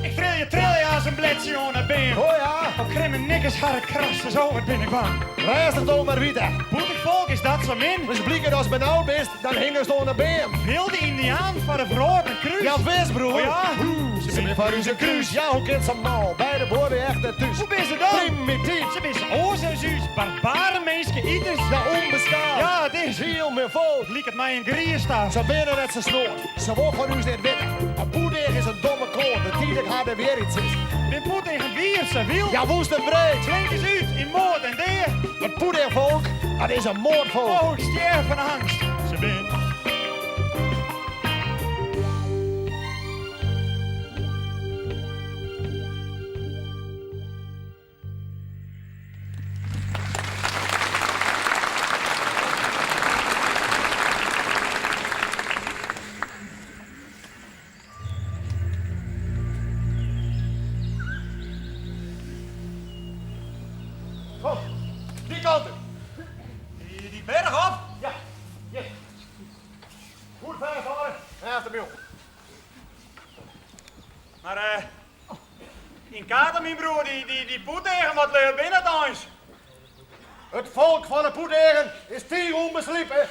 Speaker 20: Ik trilje trilje as in bledsje oan 'e beam.
Speaker 9: Oh ja.
Speaker 20: O krimme nikkers harre krasters, oh wat bin ik bang.
Speaker 9: Rêstich do mar wite.
Speaker 20: Poetich folk is dat sa min.
Speaker 9: Lis blike datst benaud bist, dan hingest oan 'e beam.
Speaker 20: Wilde Yndiaan foar de wrâld in krús.
Speaker 9: Ja wis broer.
Speaker 20: Oh ja?
Speaker 9: Se bin foar ús in krús. Ja, hoe kin sa'n mâl by de buorlju echt net thús?
Speaker 20: Hoe bin se dan?
Speaker 9: Primityf.
Speaker 20: Se bin sa oars as ús. Barbaren, minske-iters.
Speaker 9: Ja, ûnbeskaafd.
Speaker 20: Ja, it is.
Speaker 9: Hiel min folk.
Speaker 20: Liket my in griis ta.
Speaker 9: Se binne net sa snoad. Se wol fan ús net witte. In poeteach is in domme kloat. Betiden har de wierheid sis.
Speaker 20: Bin poeteagen wier sa wyld?
Speaker 9: Ja, woest en wreed.
Speaker 20: Blinke se út yn moard en dea.
Speaker 9: It poeteachfolk, dat is in moardfolk.
Speaker 20: Oh, ik stjer fan eangst. Se bin.
Speaker 9: Kom, dy kant út.
Speaker 20: Dy berch op?
Speaker 9: Ja, hjir. Goed fêsthâlde en efter my oan.
Speaker 20: Mar eh, Inkatha, myn broer, dy poeteagen, wat lju binne dat eins?
Speaker 9: It folk fan 'e poeteagen is tige ûnbeslipe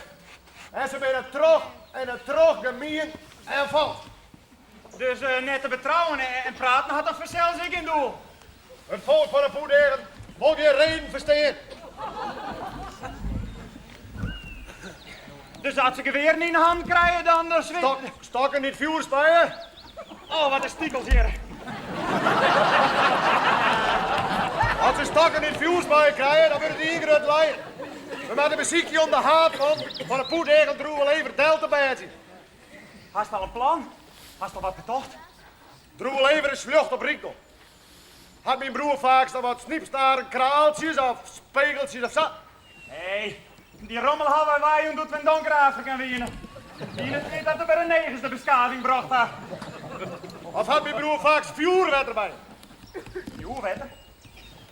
Speaker 9: en se binne troch en troch gemien en falsk.
Speaker 20: Dus net te betrouwen en praten hat dan fansels ek gjin doel.
Speaker 9: It folk fan 'e poeteagen wol gjin reden ferstean.
Speaker 8: Dus as se gewearen yn 'e hannen krije, dan
Speaker 9: Stok, stokken dy't fjoer spuie.
Speaker 8: Oh, wat in stikels hjir.
Speaker 9: As se stokken dy't fjoer spuie krije, dan wurdt it ien grut lijen. We moatte besykje om de haadman fan 'e poeteagen Droege Lever del te bêdzjen.
Speaker 8: Hast al in plan? Hast al wat betocht?
Speaker 9: Droege Lever is sljocht op rykdom. Hat myn broer faaks noch wat snypstaren kraaltsjes of spegeltsjes of sa?
Speaker 8: Nee, dy rommel hawwe wy weijûn doe't we yn Donker Afrika wiene. Yn 'e tiid dat de by de negers de beskaving brocht ha.
Speaker 9: Of hat myn broer faaks fjoerwetter by him?
Speaker 8: Fjoerwetter?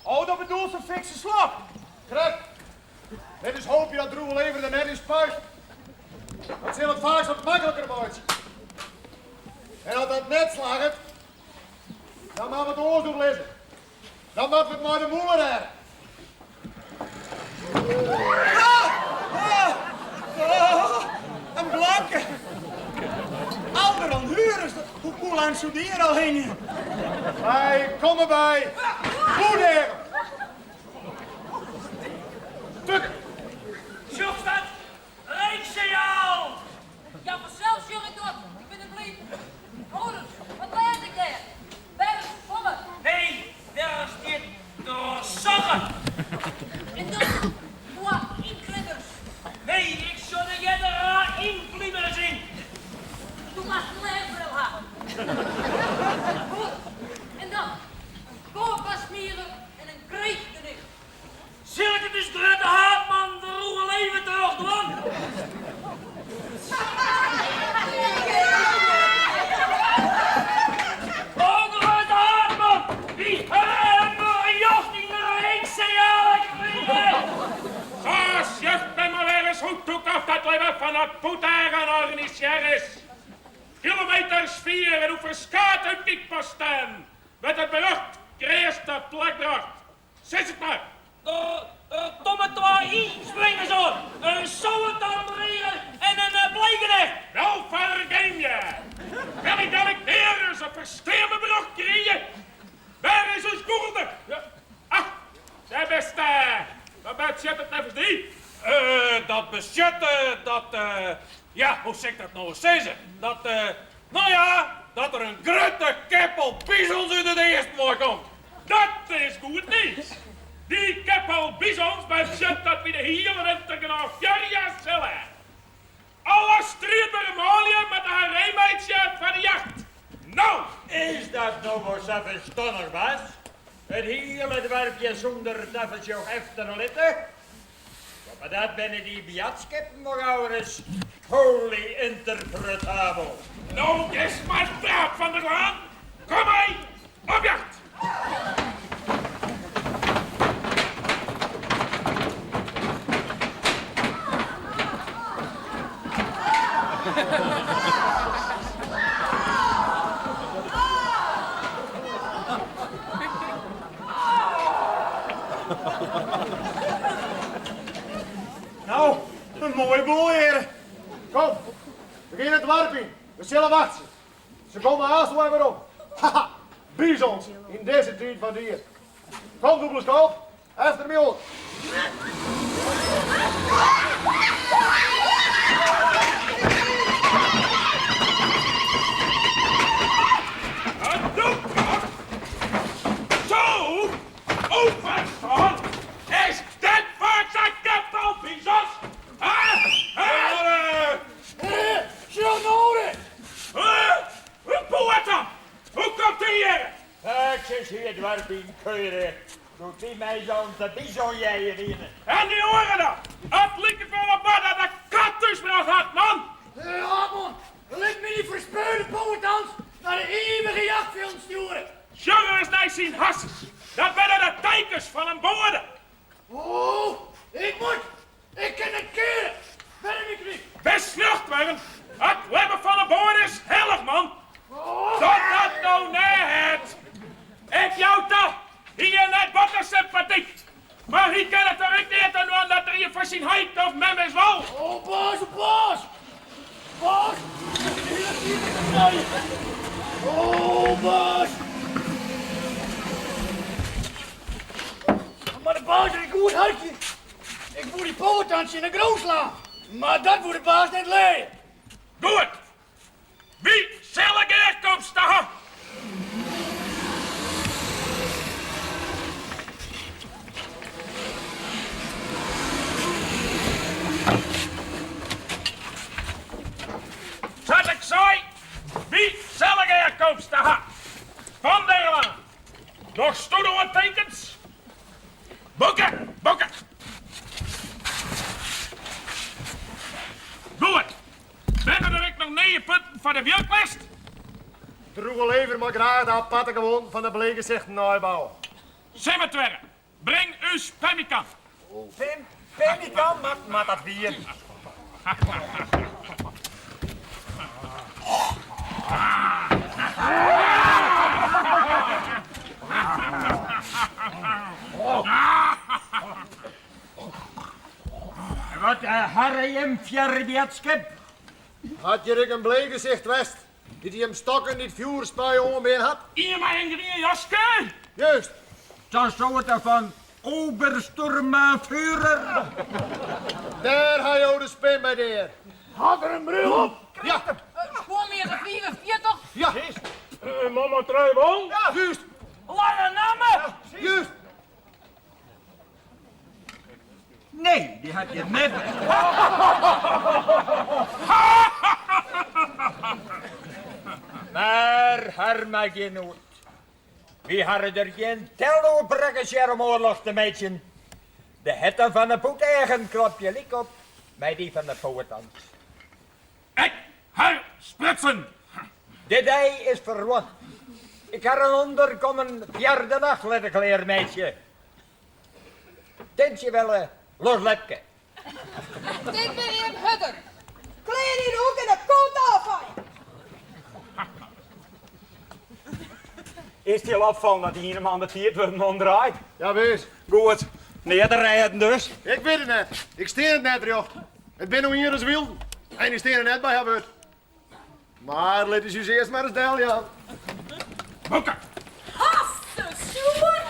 Speaker 8: Oh, do bedoelst in fikse slok?
Speaker 9: Krekt. Lit ús hoopje dat Droege Lever der net yn spuit. Dat sil it faaks wat makliker meitsje. En as dat net slagget, dan moatte we it oars oerlizze. Dan moatte we it mei de mûle rêde.
Speaker 8: In blanke. Alderon Huurers, hoe lang soe dy hjir al hingje?
Speaker 9: Wy komme by Poeteagen. Tuk!
Speaker 4: Sjochst dat? Reeksinjaal! Ja, fansels sjoch ik dat. Ik bin net blyn. Horus, wat lês ik dêr? Wêr is folle?
Speaker 8: Nee, dêr stiet trochsogge.
Speaker 4: En dan twa ynklimmers.
Speaker 8: Nee, ik sjoch der earder ynklimmers yn.
Speaker 4: Do moatst in lêsbril ha. Goed, en dan in koarkasmiger en in kreeftgedicht.
Speaker 8: Sil ik it ús grutte haadman Droege Lever troch dwaan? O grutte haadman, wy hawwe in berjocht yn de reeksinjalen krigen!
Speaker 20: Sa sjocht men mar wer ris hoe tûk oft dat libben fan 'e poeteagen organisearre is. Kilometers fier en oer ferskate útkykposten wurdt it berjocht kreas te plak brocht. Sis it mar!
Speaker 8: Der komme twa ynspringers oan, in sowetambrige en in bleekgenecht.
Speaker 20: Wel fergeemje! Wil ik dat ik mear ris in fersteanber berjocht krije? Wêr is ús gûchelder? Ach, dêr bist! Wat betsjut it neffens dy?
Speaker 10: Dat betsjut dat, ja, hoe sil ik dat no ris sizze? Dat, no ja, dat der in grutte keppel bizons út it easten wei komt.
Speaker 20: Dat is goed nijs! Dy keppel bizons betsjut dat wy de hiele winter genôch fjurje sille. Alle striidbere manlju moatte har reemeitsje foar de jacht. No!
Speaker 11: Is dat no wol sa ferstannich, Bas? It hiele doarpje sûnder tafersjoch efterlitte? Boppedat binne dy boadskippen wol gauris wholly ynterpretabel.
Speaker 20: No is mar praat, Van der Laan. Kom mei, op jacht!
Speaker 8: No, in moaie boel hjir.
Speaker 9: Kom, we gean it doarp yn. We sille wachtsje. Se komme aanst wol werom. Haha, bizons yn dizze tiid fan it jier. Kom, dûbele efter my oan.
Speaker 20: Zo, overstaan! Is dit faaks in keppel bizons?
Speaker 8: Sjoch no ris!
Speaker 20: Hoe poater? Hoe komt dy hjir?
Speaker 11: Faaks is hy it doarp yn kuiere doe't wy mei sa'n te bizonjeien wiene.
Speaker 20: En dy oare dan? It liket wol op dat de kat thúsbrocht hat, man!
Speaker 8: Haadman, lit my dy ferspeurde powetans nei de ivige jachtfjilden stjoere.
Speaker 20: Sjoch ris nei syn harsens. Dat binne de tekens fan in boade.
Speaker 8: O, ik moet! Ik kin net keare! Wer yn myn knyp!
Speaker 20: Bist sljocht wurden! It libben fan in boade is hillich, man! Doch dat no net! Ik jou ta, hy is net botte sympatyk. Mar hy kin it der ek neat oan dwaan dat er ien foar syn heit of mem is wol.
Speaker 8: O, baas, o, baas! Baas, ik bin de hiele tiid op de frije. O, baas! Mar de baas is in goed harkje.
Speaker 12: Ik woe dy powatans tsjin de grûn slaan, mar dat woe de baas net lije.
Speaker 10: Goed. Wy sille gearkomste ha. Sa't ik sei, wy sille gearkomste ha. Van der Laan, dochsto de oantinkens? Boeke, boeke. Goed. Binne der ek noch nije punten foar de wjuklist?
Speaker 9: Droege Lever mei graach de aparte gewoanten fan de bleekgesichten neibouwe.
Speaker 10: Simmertwerre, bring ús pemmikan.
Speaker 8: Pim, pemmikan, moat dat wier?
Speaker 11: Wat harre jim fjirre boadskip?
Speaker 9: Hat hjir ek in bleekgesicht west dy't jim stokken dy't fjoer spuie oanbean hat?
Speaker 10: Ien mei in grien jaske?
Speaker 9: Juist.
Speaker 11: Sa'n soarte fan Obersturmbannführer.
Speaker 9: Dêr ha jo de spin by dea.
Speaker 12: Hat er in bril op?
Speaker 9: Ja.
Speaker 4: Skuonmeter 45?
Speaker 9: Ja.
Speaker 10: In man mei trije ballen?
Speaker 9: Ja, juist.
Speaker 10: Lange namme?
Speaker 9: Juist.
Speaker 11: Nee, dy hat hjir net. Mar har mar gjin noed. Wy harre der gjin tel oer brakkers hjir om oarloch te meitsjen. De herten fan de poeteagen klopje lyk op mei dy fan de powatans.
Speaker 10: Ik har sprutsen!
Speaker 11: De dei is ferrûn. Ik har in ûnderkommen foar de nacht litte klearmeitsje. Tintsje welle loslepke.
Speaker 3: Dit bin jim hurder. Klean yn de hoek en de kont ôffeie.
Speaker 8: Is it dy al opfallen dat dy iene man de tiidwurden omdraait?
Speaker 9: Ja, wis.
Speaker 8: Goed. Neat te rêden dus.
Speaker 9: Ik wit it net. Ik stean it net rjocht. It binne no ienris wylden. En dy steane net by har wurd. Mar lit ús ús earst mar ris deljaan.
Speaker 10: Boeke!
Speaker 3: Hasse sjoer!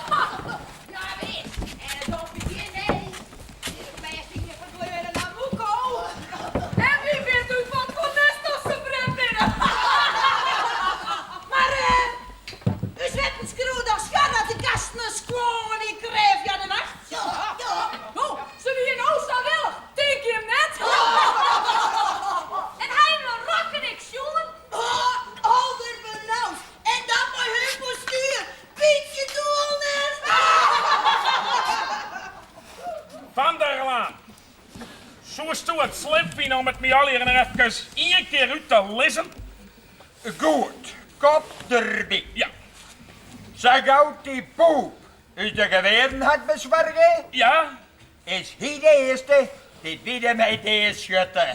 Speaker 3: Ja wis, en it op begjin nee. Is it bêst ien ferkleure nei Moeko. En wie wit út wat foar nest oft se bret binne. Mar eh, ús wetten skriuwe dochs foar dat de gasten in skoan yn krêft ja de nacht. Ja, ja. No, se wiene o sa willich. Tink jim net? En hy in rokken ik sjoen. Alderbenaud. En dat mei hun postuer. Bytsje doel net.
Speaker 10: Van der Laan, soesto it slim fine om it my allegear noch efkes ien kear út te lizzen?
Speaker 11: Goed, kop derby.
Speaker 10: Ja.
Speaker 11: Sa gau't dy poep ús de gewearen hat besoarge?
Speaker 10: Ja.
Speaker 11: Is hy de earste dy't wy dermei deasjitte.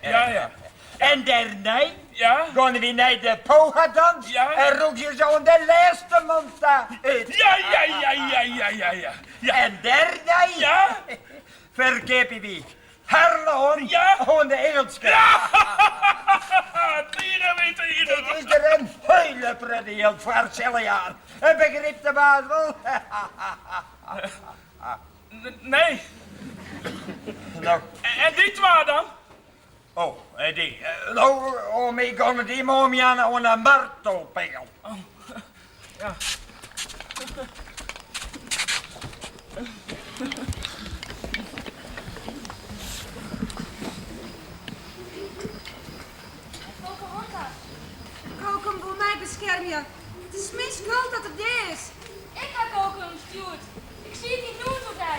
Speaker 10: Ja, ja.
Speaker 11: En dêrnei
Speaker 10: ja?
Speaker 11: geane wy nei de Powhatans
Speaker 10: ja?
Speaker 11: en rûgje se oan de lêste man ta út.
Speaker 10: Ja, ja, ja, ja, ja, ja, ja. ja.
Speaker 11: En dêrnei
Speaker 10: ja?
Speaker 11: ferkeapje wy har lân
Speaker 10: ja?
Speaker 11: oan de Ingelsken.
Speaker 10: Ja! Tige witte,
Speaker 11: Dit is der in hiele protte jild foar, sille jaan. Begrypt de baas wol?
Speaker 10: Nee.
Speaker 11: No.
Speaker 10: En dy twa dan?
Speaker 11: Oh, dy. No, om my geane dy moarn oan de martelpeal.
Speaker 10: Oh, ja.
Speaker 16: Pocahontas. Kokum wol my beskermje. It is myn skuld dat er dea is.
Speaker 4: Ik ha Kokum stjoerd. Ik siet yn noed oer dy.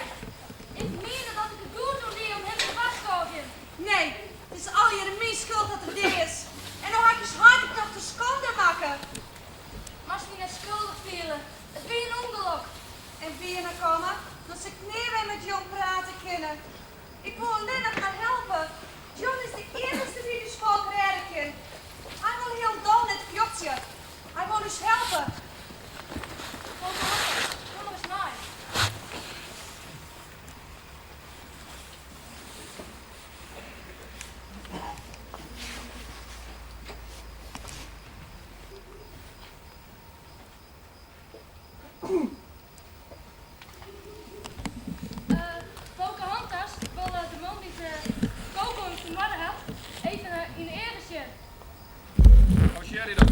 Speaker 4: Ik miende dat ik it goed oan die om him te warskôgjen.
Speaker 16: Nee, it is allegearre myn skuld dat er dea is. En no ha ik ús heit ek noch te skande makke.
Speaker 4: Moatst dy net skuldich fiele. It wie in ûngelok.
Speaker 16: En Wiene komme, dan sil ik nea wer mei John prate kinne. Ik wol allinnich mar helpe. John is de iennichste dy't ús folk rêde kin. Hy wol hielendal net fjochtsje. Hy wol ús helpe.
Speaker 4: Pocahontas, kom ris mei.
Speaker 6: Marchearje dan.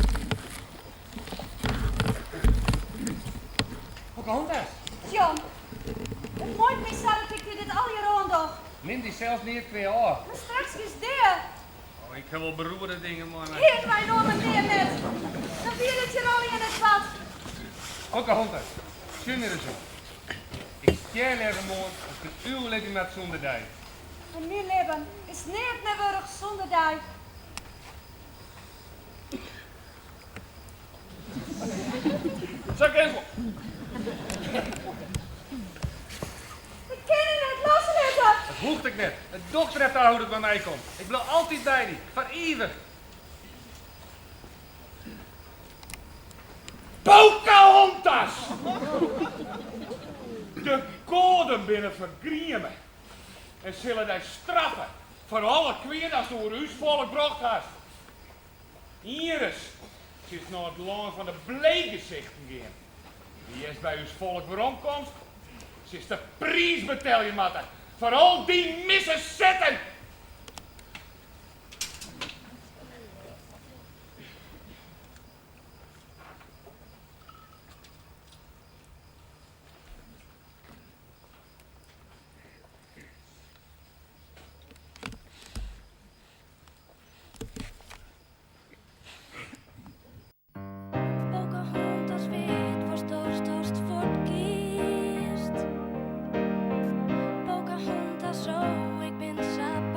Speaker 6: Pocahontas!
Speaker 16: John, it muoit my sa dat ik dy dit allegear oandoch.
Speaker 6: Nim dysels neat kwea ôf.
Speaker 16: Mar straks giest dea.
Speaker 6: Oh, ik ha wol beroerde dingen mei my.
Speaker 16: Hiene wy no mar nea met. Dan wie dit hjir allegear net bard.
Speaker 6: Pocahontas, sjoch my ris oan. Ik stjer leaver moarn as ik in oere libje moat sûnder dy.
Speaker 16: En myn libben is neat mear wurdich sûnder dy.
Speaker 6: Sa kin it wol.
Speaker 16: Ik kin dy net loslitte.
Speaker 6: Dat hoecht ek net. It docht der net ta hoe't it mei my komt. Ik bliuw altyd by dy, foar ivich.
Speaker 20: Pocahontas! De goaden binne fergrieme en sille dy straffe foar alle kwea datst oer ús folk brocht hast. Ienris silst nei it lân fan de bleekgesichten gean. Earst by ús folk weromkomst, silst de priis betelje moatte foar al dyn misse setten.
Speaker 5: Pocahontas wit wolst ast ast fuortgiest. Pocahontas, oh, ik bin sa.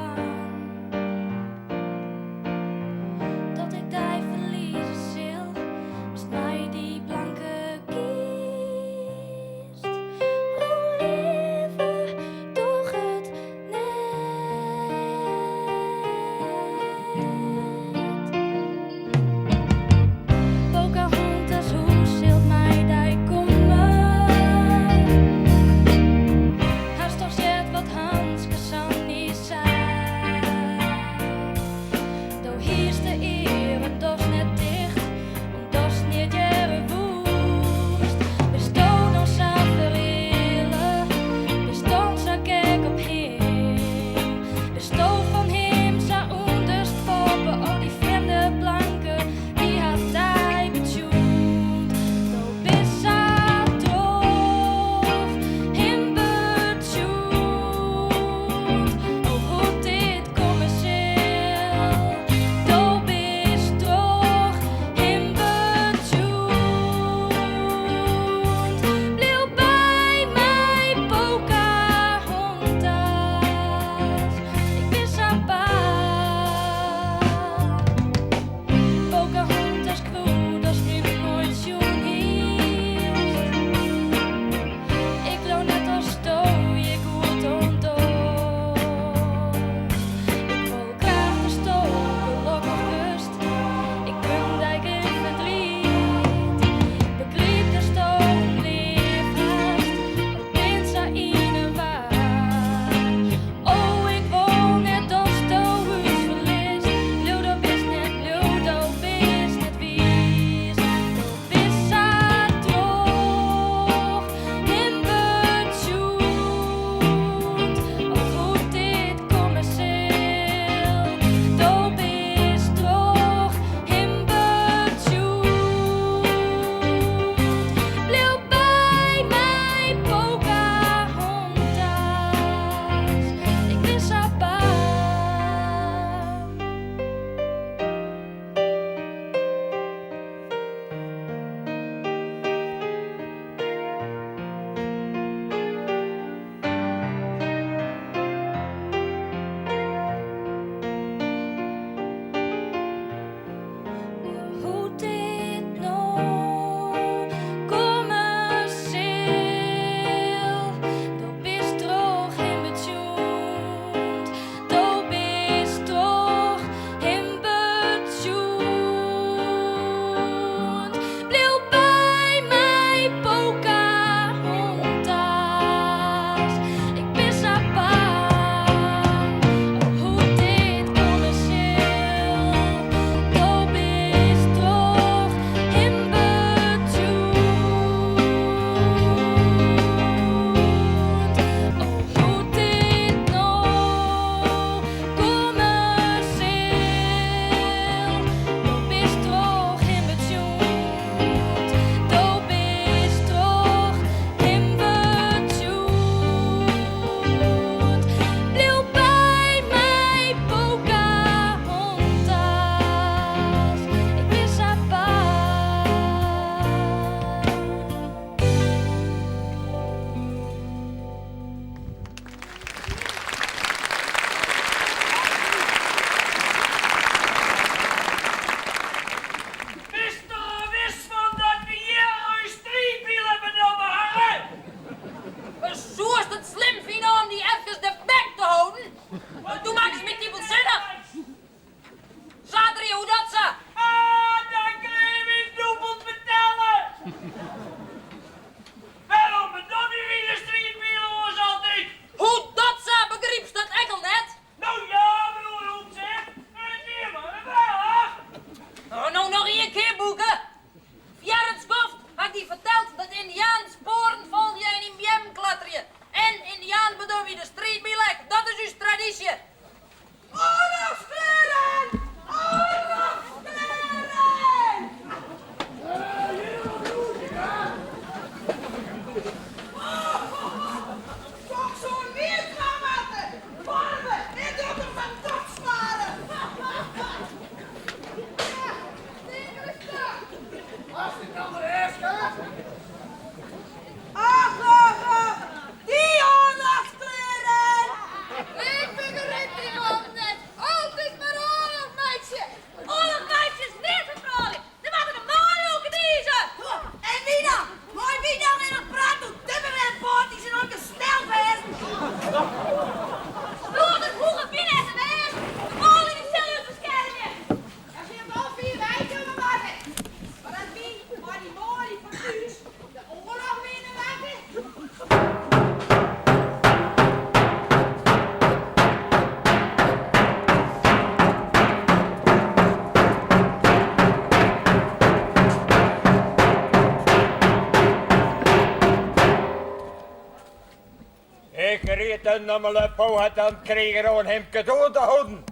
Speaker 11: de nommele Powhatan-kriger oan him ketoan te holden.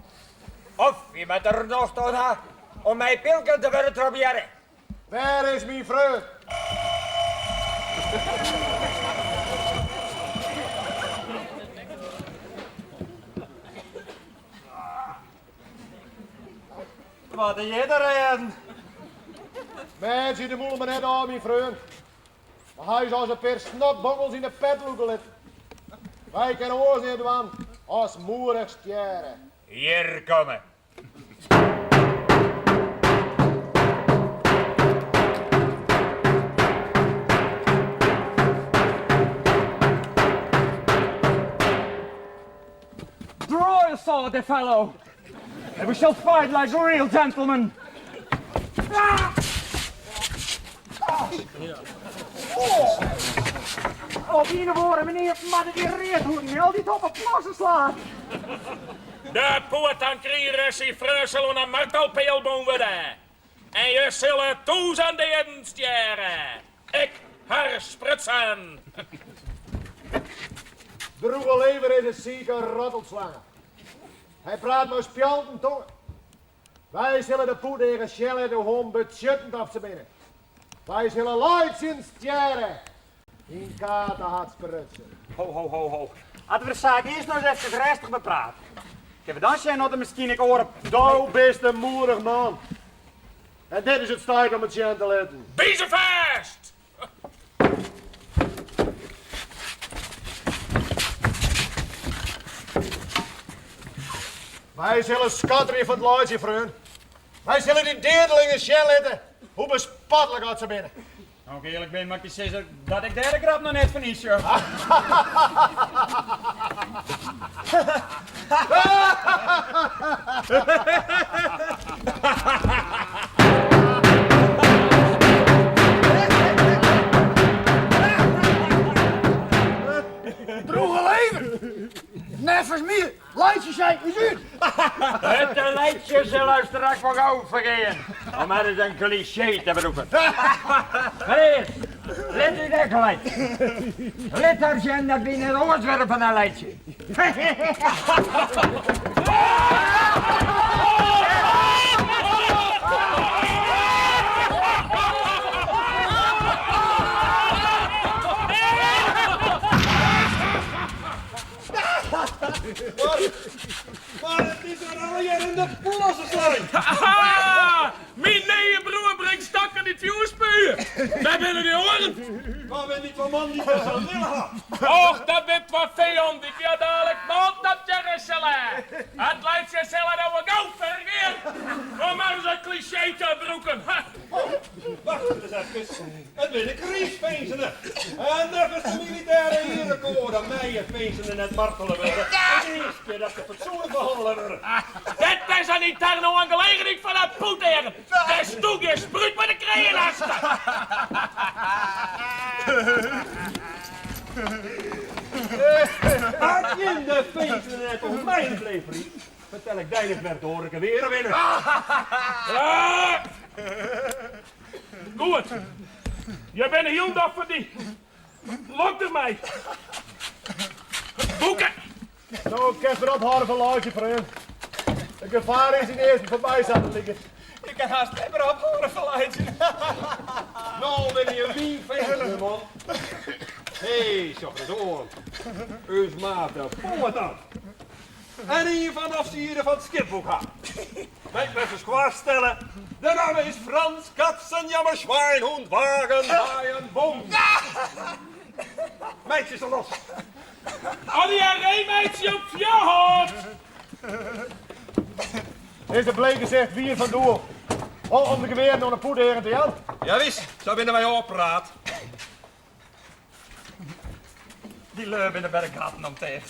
Speaker 11: Of hy moat der nocht oan ha om mei pylken te wurden trobearre.
Speaker 9: Wêr is myn freon?
Speaker 8: Wat is hjir de rêden?
Speaker 9: Meitsje de mûle mar net ôf, myn freon. We ha ús as in pear snotbongels yn 'e pet lûke litten. Wy kinne oars neat dwaan as moedich stjerre.
Speaker 11: Hjir komme.
Speaker 8: Draw your sword, fellow, and we shall fight like real gentlemen. Op ien of oare manier moatte dy readhûden altyd op 'e plasse slaan.
Speaker 10: De Powhatan-kriger en syn freon sille oan 'e martelpeal bûn wurde en je sille tûzen deaden stjerre. Ik ha sprutsen.
Speaker 9: Droege Lever is in sike rattelslange. Hy praat mei spjalten tonge. Wy sille de poeteagen sjen litte hoe ûnbetsjuttend oft se binne. Wy sille laitsjend stjerre. Yn Kate hat sprutsen.
Speaker 8: Ho, ho, ho, ho. At we de saak earst noch ris efkes rêstich beprate. Kinne we dan sjen oft der miskien ek oare.
Speaker 9: Do bist in moedich man. En dit is it stuit om it sjen te litten.
Speaker 10: Byn se fêst!
Speaker 9: Wy sille skatterje fan it laitsjen, freon. Wy sille dy deadelingen sjen litte hoe bespotlik oft se binne.
Speaker 8: As ik earlik bin, moat ik dy sizze dat ik dêr de grap noch net fan ynsjoch.
Speaker 12: Droege lever! Neffens my laitsje sy ús út.
Speaker 11: It laitsjen sil ús straks wol gau fergean, om mar ris in klisjee te brûken. Mar earst, lit ús ek laitsje. Lit har sjen dat wy net oars wurde fan in laitsje.
Speaker 20: Mar it is der allegear yn de plasse slein.
Speaker 10: Haha! Myn nije broer bringt stokken dy't fjoer spuie. Wêr binne dy oaren?
Speaker 20: Wa binne dy twa mannen dy't wy sa wille ha?
Speaker 10: Och, dat binne twa fijannen dy't wy dalik maltaptearre sille. It laitsjen sil har no wol gau fergean. Om mar ris in klisjee te brûken.
Speaker 20: Wacht ris efkes. It binne kriichsfinzenen. En neffens de militêre earekoade meie finzenen net martele wurde. Ik easkje dat se fatsoenlik behannele wurde.
Speaker 10: Dit is in ynterne oangelegenheid fan 'e poeteagen. Dêr'tsto gjin sprút mei te krijen hast.
Speaker 20: As jim de finzenen net oan my útleverje, fertel ik deilis wêr't de oare geweren binne.
Speaker 10: Goed. Je binne hielendal foar dy. Lok der mei. Boeken.
Speaker 9: No kinst wer ophâlde fan laitsjen, freon. It gefaar is ynearsten foarby, sa't it liket.
Speaker 8: Ik kin hast net mear ophâlde fan laitsjen.
Speaker 20: No binne je myn finzenen, man. Hé, sjoch ris oan. Us maat de Powhatan. En ien fan de ofsieren fan it skip woe ik ha. Mei ik mar foar stelle, de namme is Frans Katzenjammer Schweinhund Wagen Haaien Boom. Meitsje se los.
Speaker 10: Allegear meitsje op fjocht!
Speaker 9: Is de Bleekgesicht wier fan doel om de gewearen oan de poeteagen te jaan?
Speaker 20: Jawis, sa binne wy ôfpraat.
Speaker 8: Dy lju binne by de gatten omteegd.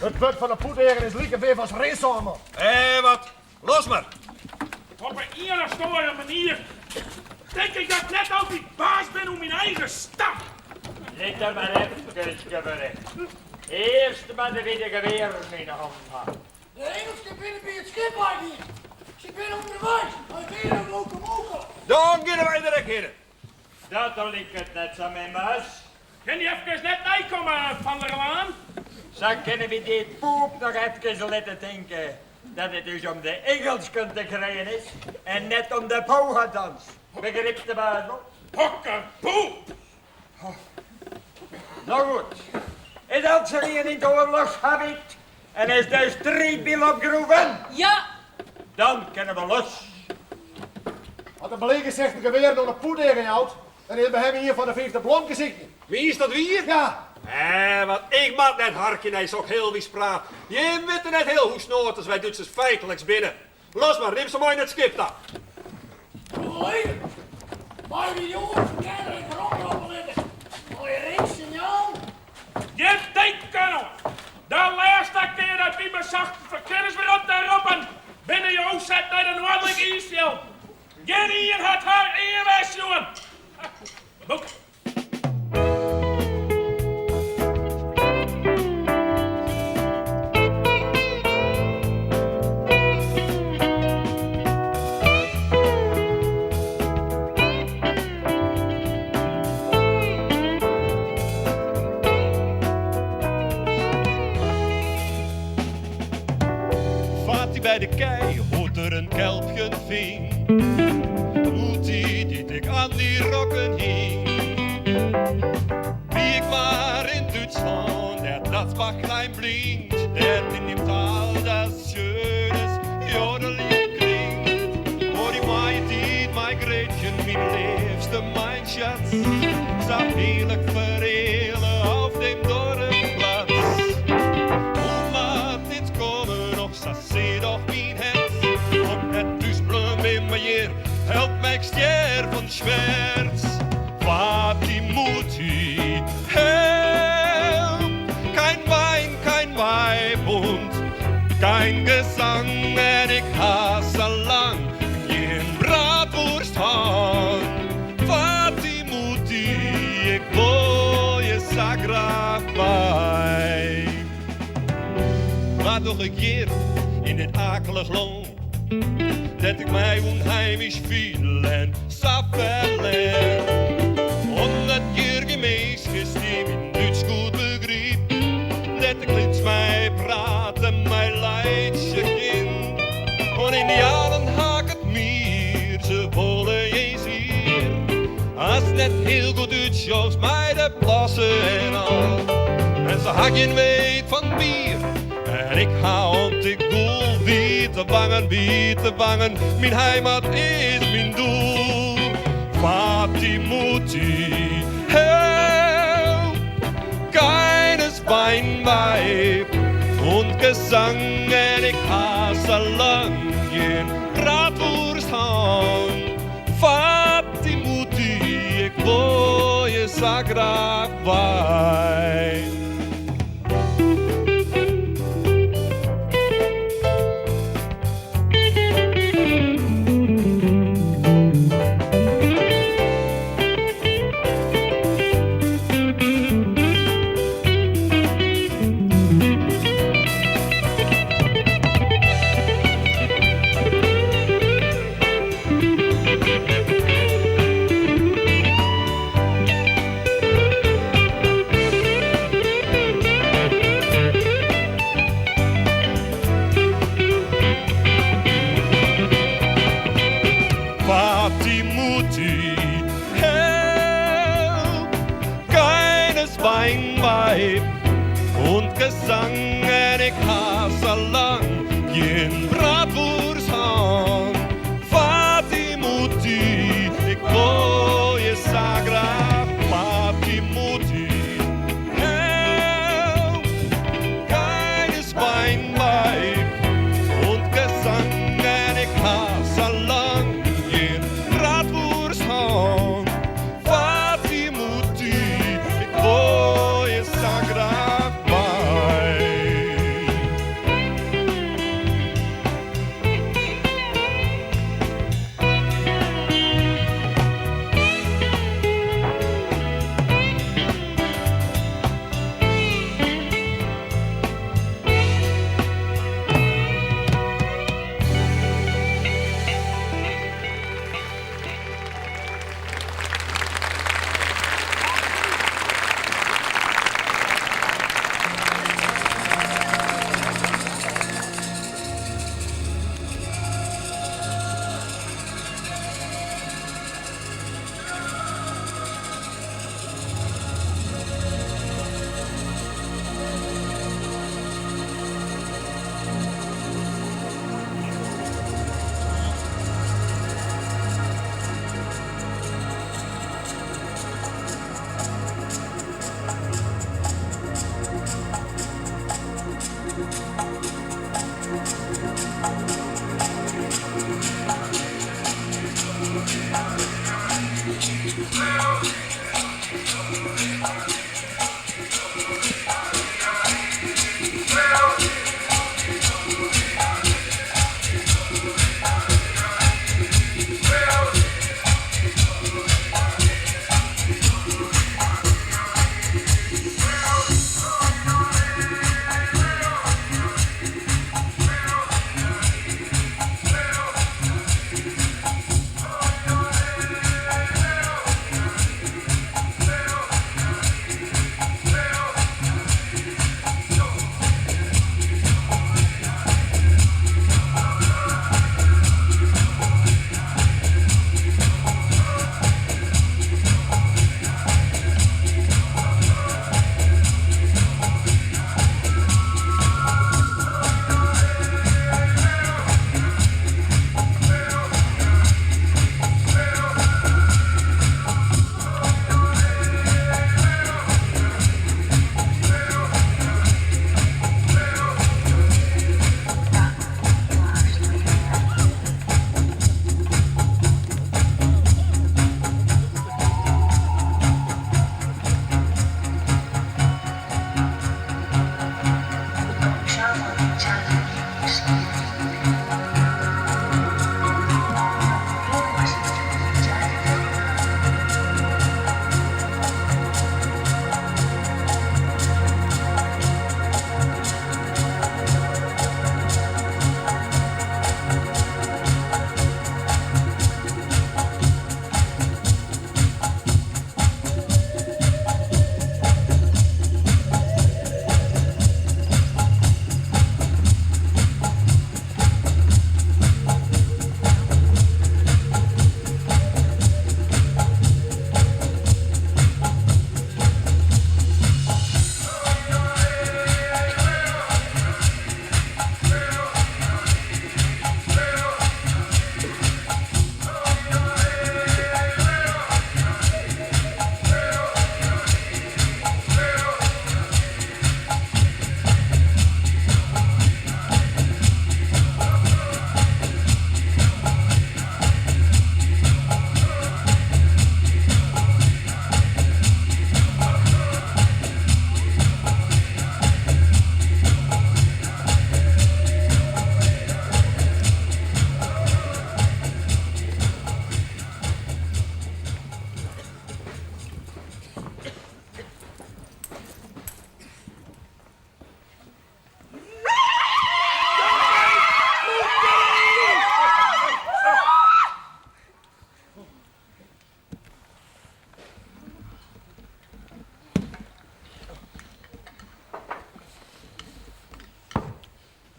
Speaker 9: It wurd fan de poeteagen is like wif as rinsân, man.
Speaker 20: Hé, wat? Los mar!
Speaker 10: Op 'e ien of oare manier tink ik dat ik net altyd baas bin oer myn eigen stap.
Speaker 11: Lit dat mar efkes gebeure. Earst moatte wy de gewearen yn 'e hannen ha.
Speaker 12: De Ingelsken binne by it skip weigien. Se binne ûnderweis nei Werowocomoco.
Speaker 20: Dan geane wy der ek hinne.
Speaker 11: Dat liket net sa min, baas.
Speaker 10: Kin dy efkes net neikomme, Van der Laan?
Speaker 11: Sa kinne wy dy poep noch efkes litte tinke dat it ús om de Ingelsken te krijen is en net om de Powhatans. Begrypst de baas wol?
Speaker 10: Hokker poep!
Speaker 11: No goed, is eltsenien yn it oarlochshabit en is de striidbyl opgroeven?
Speaker 4: Ja!
Speaker 11: Dan kinne we los.
Speaker 9: As de bleekgesicht in gewear oan de poedeagen jout, dan is by him ien fan de fiif de blomgesichten.
Speaker 6: Mienst dat wier?
Speaker 9: Ja.
Speaker 6: Eh, want ik moat net harkje nei sok healwiis praat. Jim witte net hiel hoe snoad as wy Dútsers feitliks binne. Los mar, nim se mei nei it skip ta.
Speaker 12: Collega, meie wy de oare ferkenner ek weromroppe litte? Mei in rinksinjaal?
Speaker 10: Gjin tinken oan! De lêste kear dat wy besochten ferkenners werom te roppen, binne jo set nei de noardlike iisfjilden. Gjinien hat har ea wer sjoen. Boek.
Speaker 13: Vaart hij bij de kei, hoort er een kelpje ving. Hoe die die ik aan die rokken hing. Wie ik maar in Duitsland, der das Bachlein blinkt, der in dem Tal das schönes Jodellied klingt. Oh, die mooie tijd, mijn Greetje, mijn liefste, mijn schatz, zag heerlijk verhelen auf dem Dorfplatz. Hoe maat dit komen nog, sa zie doch mijn hert. Und het dus blum immer hier, help mij ik sterf van schmerz. Vati Mutti, help! Kein Wein, kein Weib und kein Gesang, en ik hasse lang geen bratwurst han. Vati Mutti, ik wil je sa graag bij. Wat doch ik hier in dit akelig loon? Dat ik mij onheimisch voel en sa verleer. Omdat hier geen mens is die mijn Duits goed begrijpt. Dat ik liet mij praten, mijn Leidse kind. Want Indianen haak het meer, ze willen eens hier. Als het net heel goed uitzocht, mij de plassen en al. En ze hakken weet van bier. En ik hou op de goel, wie te bangen, wie te bangen. Mijn heimat is mijn doel. Vati Mutti, help! Keines Wein, Weib und Gesang, en ik hasse lang geen bratwurst han. Vati Mutti, ik wil je sa graag bij. Vati Mutti, help! Keines Wein, Weib und Gesang, en ik hasse lang geen bratwurst han. Vati Mutti, ik wil je sa graag. Vati Mutti, help! Keines Wein, Weib und Gesang, en ik hasse lang geen bratwurst han. Vati Mutti, ik wil je sa graag bij.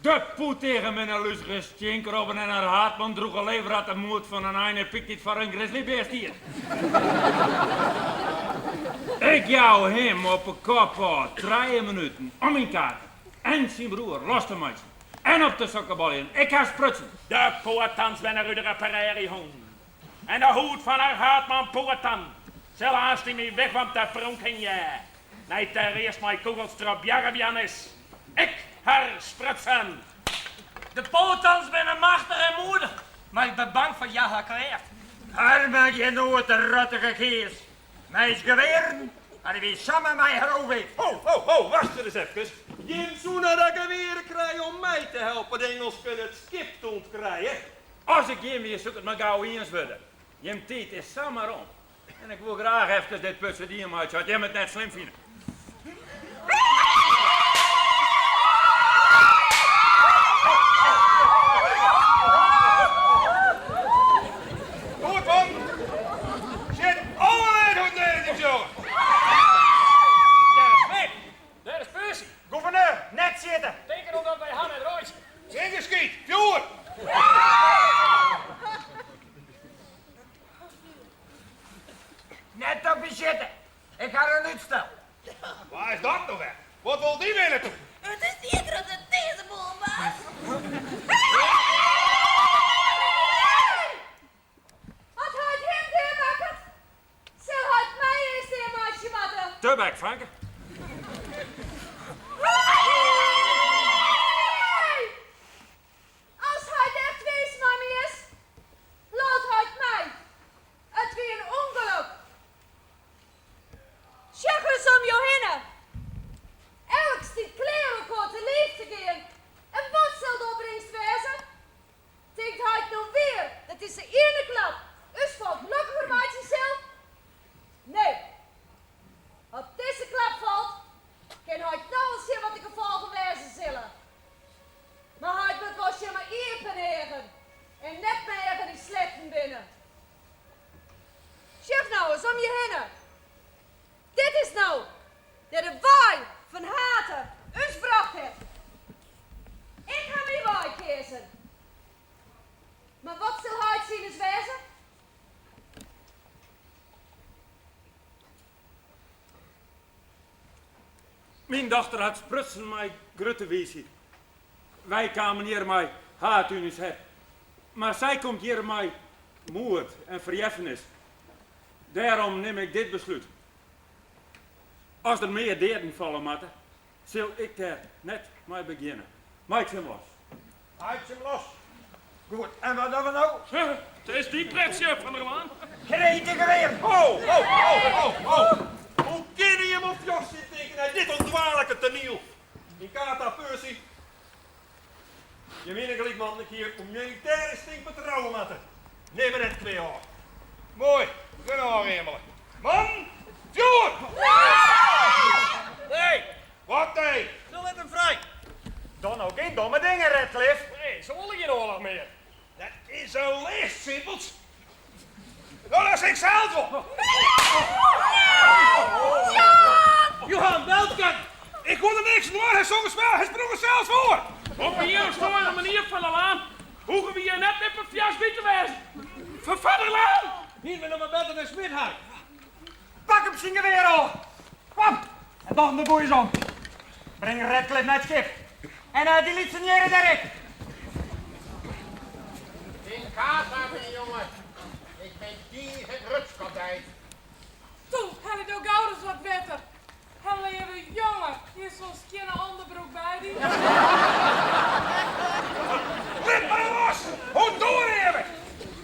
Speaker 14: De Poeteagen binne luzige stienkrobben en har haadman droege lever hat de moed fan in ein en pykt dy't foar in grizzlybear stiet. Ik jou him op 'e kop ôf trije minuten om myn kaarten en syn broer los te meitsjen en op te sokkebaljen. Ik ha sprutsen.
Speaker 10: De Poetans binne rudige prairyhûnen en de hûd fan har haadman Poetan sil aanst yn myn wigwam te pronk hingje. Nei't er earst mei kûgels trochbjarre wjaan is. Ik ha sprutsen.
Speaker 12: De Poetans binne machtich en moedich, mar ik bin bang foar hja har krêft.
Speaker 11: Har maak je noait de rottige geast. Mei ús gewearen hawwe wy samar mei har ôfweefd.
Speaker 13: Ho, ho, ho, wacht ris efkes. Jim soene de gewearen krije om my te helpen de Ingelsken it skip te ûntkrijen.
Speaker 14: As ik jim wie, soe ik it mar gau iens wurde. Jim tiid is samar om. En ik woe graach efkes dit putsje dien meitsje, as jim it net slim fine.
Speaker 20: Goed man! Sjit alle hoe't net in jonge!
Speaker 10: Dêr is Smit! Dêr is Percy!
Speaker 8: Gouverneur, net sjitte!
Speaker 7: Tink derom dat wy har net reitsje.
Speaker 20: Tsjin geskyt, fjoer!
Speaker 11: Net op my sjitte. Ik ha in útstel.
Speaker 20: Wa is dat no wer? Wat wol dy witte toe?
Speaker 5: It is tiid dat it dizze boel was.
Speaker 16: As heit him deamakket, sil heit my earst deameitsje moatte.
Speaker 14: Tebek, fanke.
Speaker 16: As heit echt wiis mei my is, laat heit my. je hinne. Dit is no dêr't de wei fan hate ús brocht hat. Ik ha myn wei keazen. Mar wat sil heit sines wêze?
Speaker 14: Myn dochter hat sprutsen mei grutte wiisheid. Wy kamen hjir mei haat yn ús hert, mar sy komt hjir mei moed en ferjeffenis. Dêrom nim ik dit beslút. As der mear deaden falle moatte, sil ik dêr net mei begjinne. Meitsje him los.
Speaker 1: Meitsje him los.
Speaker 11: Goed, en wat dogge we no?
Speaker 10: It is dyn pretsje, Van der Laan.
Speaker 11: Gretig gewear!
Speaker 20: Ho, ho, ho, ho, ho! Hoe kinne jim oan fjochtsjen tinke nei dit ûndwaalike toaniel? Yn Kata Percy. Jim hiene gelyk, man, ik hie op militêr ynstinkt betrouwe moatten. Nim my net kwea ôf.
Speaker 1: Moai, genôch eamele.
Speaker 20: Man, fjoer! Nee!
Speaker 1: Wat nee?
Speaker 7: Se lit him frij.
Speaker 8: Doch no gjin domme dingen, Ratcliffe.
Speaker 7: Nee, se wolle gjin oarloch mear.
Speaker 20: Dat is in list, simpels. No, dat sil ik sels wol.
Speaker 10: Johan, Beltken!
Speaker 20: Ik koe der niks oan, hy song it spel, hy sprong er sels foar.
Speaker 10: Op ien of oare manier Van der Laan hoege we hjir net mear perfoarst by te wêzen. Foar Van der Laan!
Speaker 7: Hienen we noch mar better nei Smit harke.
Speaker 8: Pak him syn gewear ôf. Kom, en dan de boeiers om. Bring Ratcliffe nei it skip. En dy lytse njirre dêr ek.
Speaker 1: Yn Kata, myn jonge. Ik bin tige grutsk op dy.
Speaker 3: Toe, helje do gau ris wat wetter. En leave jonge, hiest wol skjinne ûnderbroek by dy?
Speaker 20: Lit my los! Hoe doare jimme?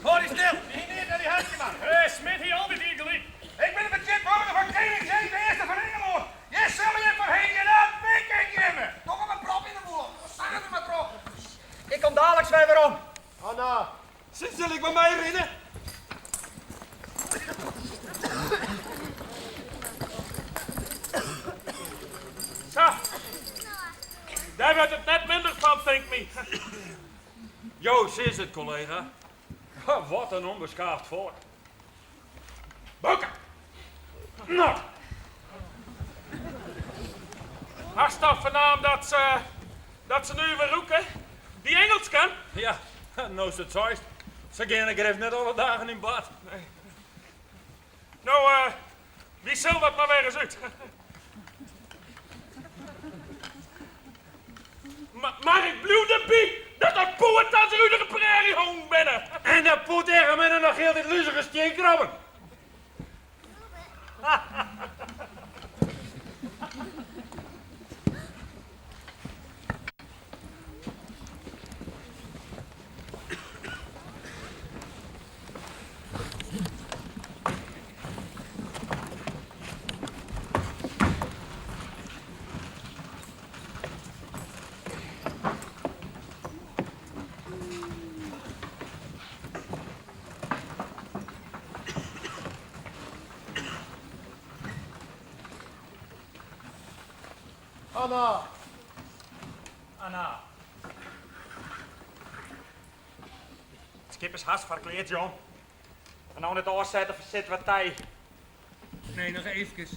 Speaker 7: Hâld dy stil, dy hie neat nei dy harkje moatten.
Speaker 10: Smit hie altyd hier gelyk.
Speaker 20: Ik bin de fertsjintwurdiger fan kening James de Earste fan Ingelân. Hjir sille jim foar hingje, dat wik ik jimme.
Speaker 12: Doch him in prop yn 'e mûle, sagget er mar troch.
Speaker 8: Ik kom daliks wer werom.
Speaker 1: Anna.
Speaker 14: Sil ik mei my rinne?
Speaker 10: Sa, dêr wurdt it net minder fan, tinkt my.
Speaker 14: Jo sizze it, kollega. Wat in ûnbeskaafd folk.
Speaker 10: Bokke! No. Hast al fernaam dat se, dat se nuver rûke? Dy Ingelsken?
Speaker 14: Ja, no'tst it seist. Se geane grif net alle dagen yn bad.
Speaker 10: Nee. No, uh, wy sil dat mar wer ris út. Mar ik bliuw derby dat dat Powhatans rudere prêrjehûnen binne.
Speaker 14: En de poeteagen binne noch hieltyd luzige stienkrobben.
Speaker 1: Anna.
Speaker 8: Anna. It skip is hast foar klear, John. As we no net ôfsette, fersitte we it tij.
Speaker 6: Nee, noch eefkes.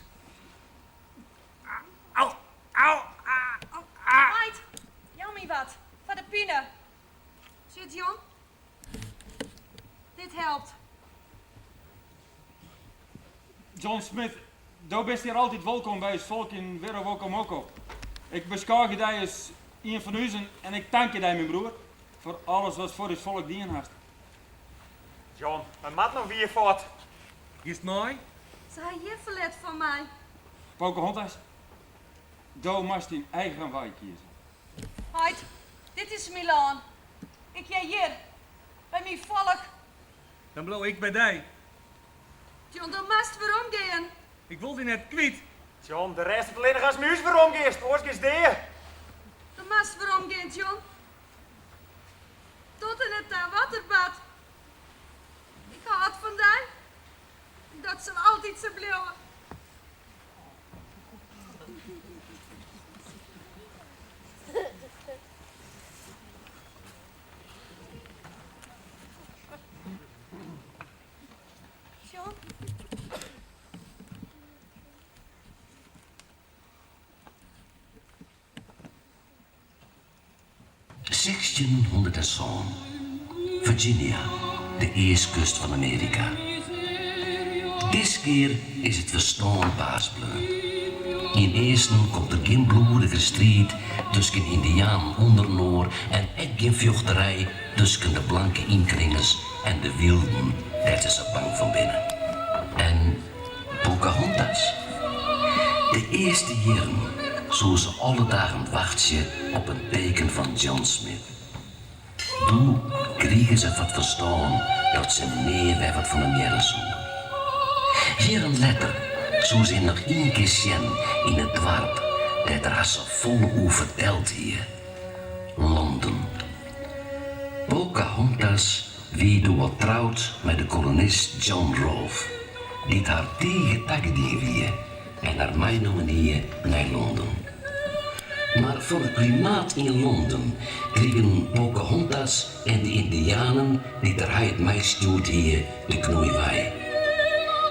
Speaker 8: Au, au, au, au.
Speaker 16: Heit, jou my wat foar de pine. Sjoch, John. Dit helpt.
Speaker 14: John Smith, do bist hjir altyd wolkom by ús folk yn Werowokomoko. Ik beskôgje dy as ien fan ús en ik tankje dy, myn broer, foar alles watst foar ús folk dien hast.
Speaker 8: John, wy moatte noch wier fuort.
Speaker 6: Giest mei?
Speaker 16: Se ha gjin ferlet fan my.
Speaker 14: Pocahontas, do moatst dyn eigen wei kieze.
Speaker 16: Heit, dit is myn lân. Ik hear hjir, by myn folk.
Speaker 6: Dan bliuw ik by dy.
Speaker 16: John, do moatst weromgean.
Speaker 6: Ik wol dy net kwyt.
Speaker 8: John, do rêdst it allinnich ast mei ús weromgiest, oars giest dea.
Speaker 16: Do moatst weromgean, John. Docht der net ta wat der bart. Ik hâld fan dy. Dat sil altyd sa bliuwe. John?
Speaker 2: 1807. Virginia, de eastkust fan Amearika. Diskear is it ferstân baas bleaun. Ynearsten komt der gjin bloedige striid tusken Yndianen ûnderinoar en ek gjin fjochterij tusken de blanke ynkringers en de wylden dêr't se sa bang fan binne. En Pocahontas? De earste jierren soe se alle dagen wachtsje op in teken fan John Smith. Doe krige se foar 't ferstân dat se nea wer wat fan him hearre soe. Jierren letter soe se him noch ien kear sjen yn it doarp dêr't er har safolle oer ferteld hie, Londen. Pocahontas wie doe al troud mei de kolonist John Rolfe, dy't har tige tagedien wie en har meinommen hie nei Londen. Mar fan it klimaat yn Londen krigen Pocahontas en de Yndianen dy't har heit meistjoerd hie de knoei wei.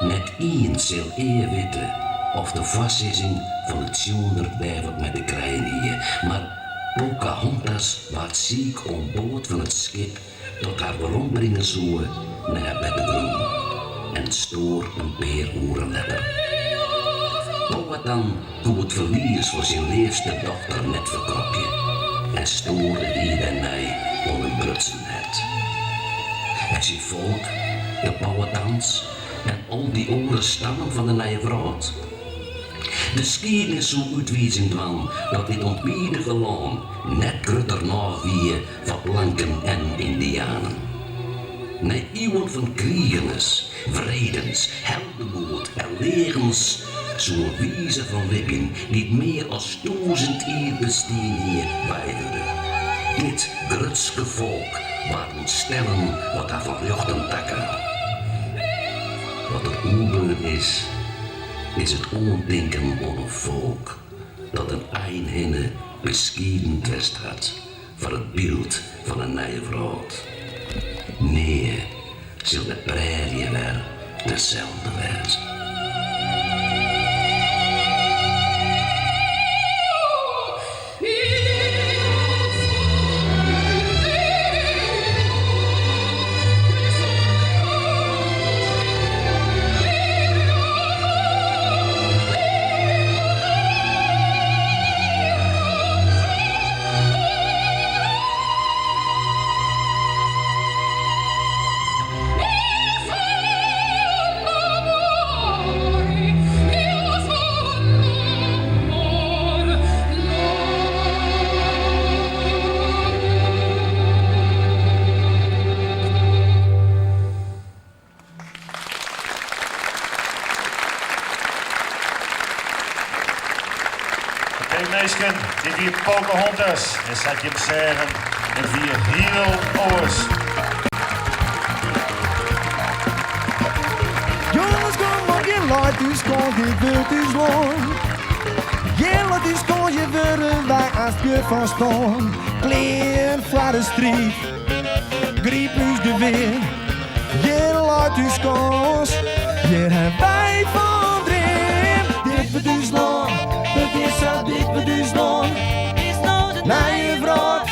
Speaker 2: Net ien sil ea witte oft de foarsizzing fan de tsjoender dêr wat mei te krijen hie, mar Pocahontas waard siik oan board fan it skip dat har werombringe soe nei har bertegrûn en stoar in pear oeren letter. Powhatan koe it ferlies fan syn leafste dochter net ferkropje en stoar it jier dêrnei oan in brutsen hert. En syn folk, de Powhatans en al dy oare stammen fan de Nije Wrâld? De skiednis soe útwizing dwaan dat dit ûnbidige lân net grutternôch wie foar blanken en Yndianen. Nei iuwen fan krigenens, wredens, heldemoed en leagens soe in wize fan libjen dy't mear as tûzen jier bestien hie, weiwurde. Dit grutske folk waard ûntstellen wat har fan rjochten takaam. Wat der oerbleaun is, is it oantinken oan in folk dat in ein hinne beskiedend west hat foar it byld fan in nije wrâld. Nea sil de prêrje wer deselde wêze.
Speaker 9: Oké minsken, dit wie Pocahontas en sa't jim seagen, it wie hiel oars.
Speaker 15: Jonges, kom op, hjir leit ús kâns, dit wurdt ús lân. Hjir leit ús kâns, hjir wurde wy aanst grut fan stân. Klear foar de striid, gryp ús gewear. Hjir leit ús kâns, hjir ha wy fan dreamd. Dit wurdt ús lân, it is sa, dit wurdt ús lân. Nije wrâld,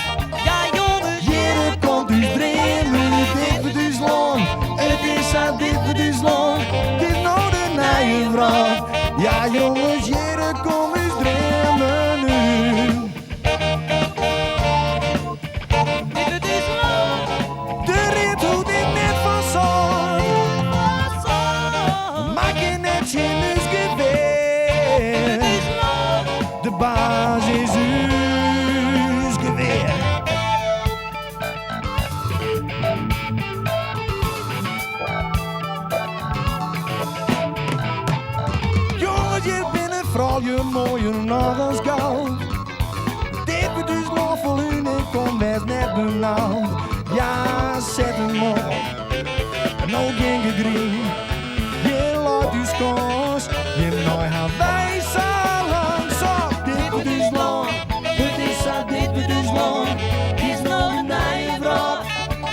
Speaker 15: hjir komt ús dream út. Dit wurdt ús lân, it is sa, dit wurdt ús lân. It is no de nije wrâld, ja jonges, hjir komt ús dreamen út. De readhûd is net fan sâlt. Mar kin net tsjin ús gewear. De baas is ús gewear. Jonges, hjir binne froulju moaier noch as goud. Dit wurdt ús lân fol unyk, wês net benaud. Ja, set him op, no gjin gegriem. Hjir leit ús kâns, hjirnei ha wy sa lang socht. Dit wurdt ús lân, it is sa, dit wurdt ús lân. It is no de nije wrâld,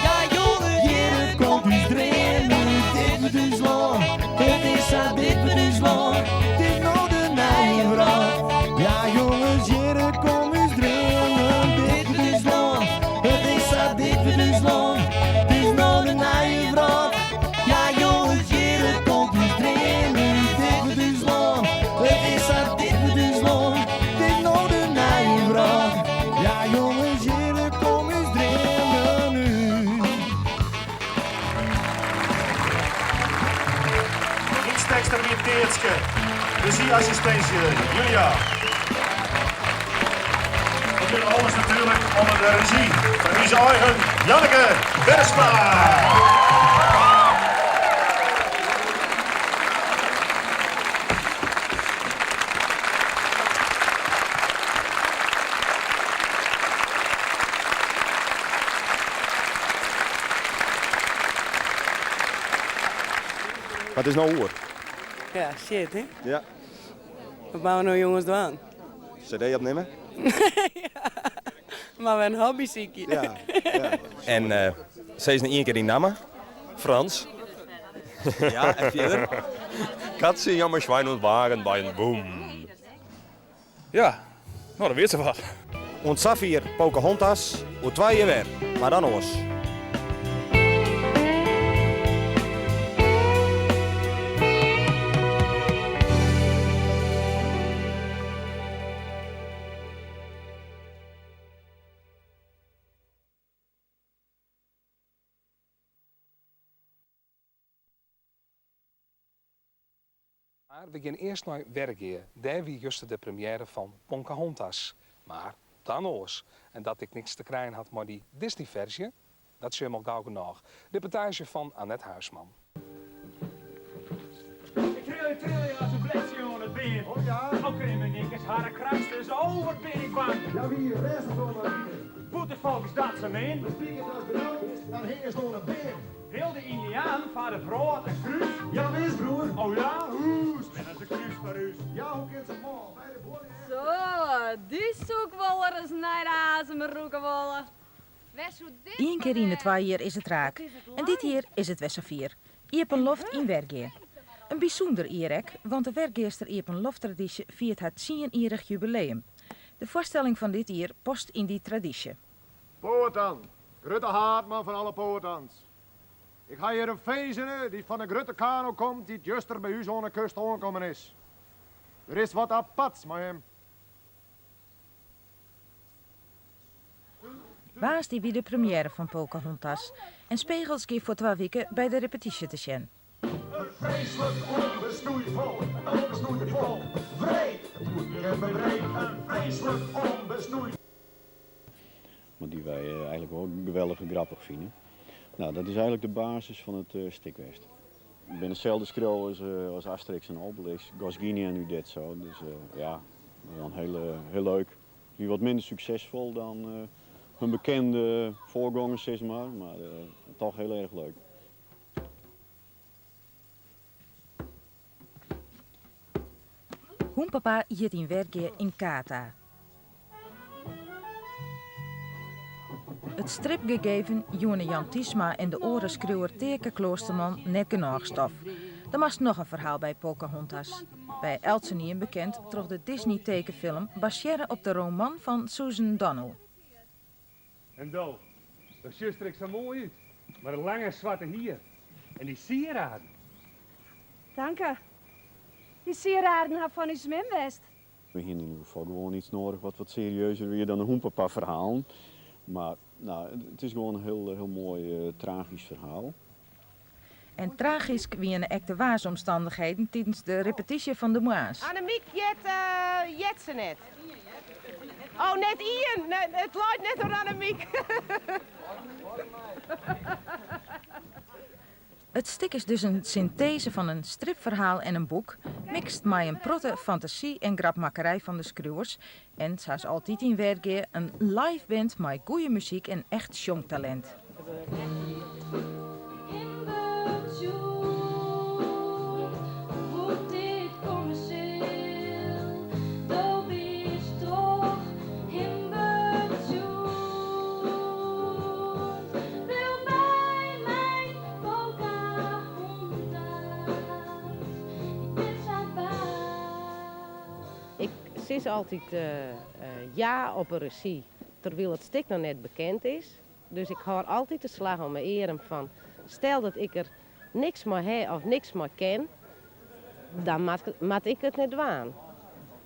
Speaker 15: ja jonges, hjir komt ús dream út. Dit wurdt ús lân, it is sa, dit wurdt ús lân. It is no de nije wrâld, ja jonges, hjir komt ús dreamen. Dit wurdt ús lân, it is
Speaker 9: Fersoarchster wie Teatske, rezjy-assistinsje Julia. Dat binne alles natuerlik ûnder de rezjy fan ús eigen Janneke Bergsma.
Speaker 18: Mar it is no oer.
Speaker 17: Ja, shit, hè?
Speaker 18: Ja.
Speaker 17: Wat moatte we no jonges dwaan?
Speaker 18: CD opnimme?
Speaker 17: ja, mar wer in hobby sykje.
Speaker 18: Ja, ja. En uh, sis noch ien kear dyn namme. Frans. Ja, en fierder?
Speaker 13: Katze, jammer, Schwein und Wagen by in boom.
Speaker 20: Ja, no dat wie it sawat.
Speaker 18: Oant safier Pocahontas, oer twa jier wer, mar dan oars.
Speaker 6: Mar we gean earst nei Wergea. Dêr wie juster de premiêre fan Pocahontas. Mar dan oars. En dat dit niks te krijen hat mei dy Disney-ferzje, dat sjogge we al gau genôch. Reportaazje fan Annet Huisman.
Speaker 8: Ik trilje, trilje as in bledsje oan it beam. Oh ja? Al krim ik as harre krastes, oh wat bin ik bang. Ja wie rêstich oan it beam. Bûtenfolk is dat sa min. De spikers as benaud is, dan hingest oan in beam. Wil de Yndiaan foar de wrâld in krús? Ja wis broer. Oh ja? Oeh, spinne se krús foar ús. Ja, hoe kin se mâl by de buorlju?
Speaker 19: Zo, dy soe ik wol ris nei de azem rûke wolle. Wêr soe dit
Speaker 21: Ien kear yn de twa jier is it raak en dit jier is it wer safier. Iepenloft yn Wergea. In bysûnder jier ek, want de Wergeaster iepenlofttradysje fiert har tsienjierrich jubileum. De foarstelling fan dit jier past yn dy tradysje.
Speaker 9: Powhatan, grutte haadman fan alle Powhatans. Ik ha hjir in finzene dy't fan 'e grutte kano komt dy't juster by ús oan 'e kust oankommen is. Der is wat aparts mei him.
Speaker 21: Woansdei wie de premiêre fan Pocahontas en Spegels gie foar twa wike by de repetysje te sjen.
Speaker 9: In freeslik ûnbestoeid folk, in ûnbestoeide folk, wreed, en bebreed, in freeslik ûnbestoeid.
Speaker 22: Maar dy wy eigenlik wol geweldich grappich fine. No, dat is eigenlik de basis fan it stik west. It binne deselde skriuwers as Asterix en Obelix, Goscinny en Uderzo. Dus ja, dan hiel, hiel leuk. Wie wat minder suksesfol dan hun bekende foargongers, sis mar, mar toch hiel erch leuk.
Speaker 21: Hoempapa hjit yn Wergea yn Kata. It stripgegeven joene Jan Tysma en de oare skriuwer Teake Kloosterman net genôch stof. Der moast noch in ferhaal by Pocahontas. By eltsenien bekend troch de Disney-tekenfilm basearre op de roman fan Susan Donnell.
Speaker 6: En do, do sjochst der ek sa moai út, mei dat lange swarte hier en dy sieraden.
Speaker 16: Tanke. Dy sieraden ha fan ús mem west.
Speaker 22: We hiene yn ieder gefal gewoan iets noadich wat wat serieuzer wie dan de Hoempapa-ferhalen. Mar no, it is gewoan in hiel, hiel moai tragysk ferhaal.
Speaker 21: En tragysk wiene ek de waarsomstannichheden tidens de repetysje fan de moarns.
Speaker 26: Annemiek heart, heart se net. Oh, net ien! It leit net oan Annemiek.
Speaker 21: It stik is dus in synteze fan in stripferhaal en in boek, mikst mei in protte fantasy en grapmakkerij fan de skriuwers en, sa as altyd yn Wergea, in live band mei goeie muzyk en echt sjongtalint.
Speaker 26: Ik sis altyd ja op 'e rezjy, terwyl it stik noch net bekend is. Dus ik hâld altyd de slach om 'e earm fan stel dat ik der niks mei ha of niks mei kin, dan moat ik it net dwaan.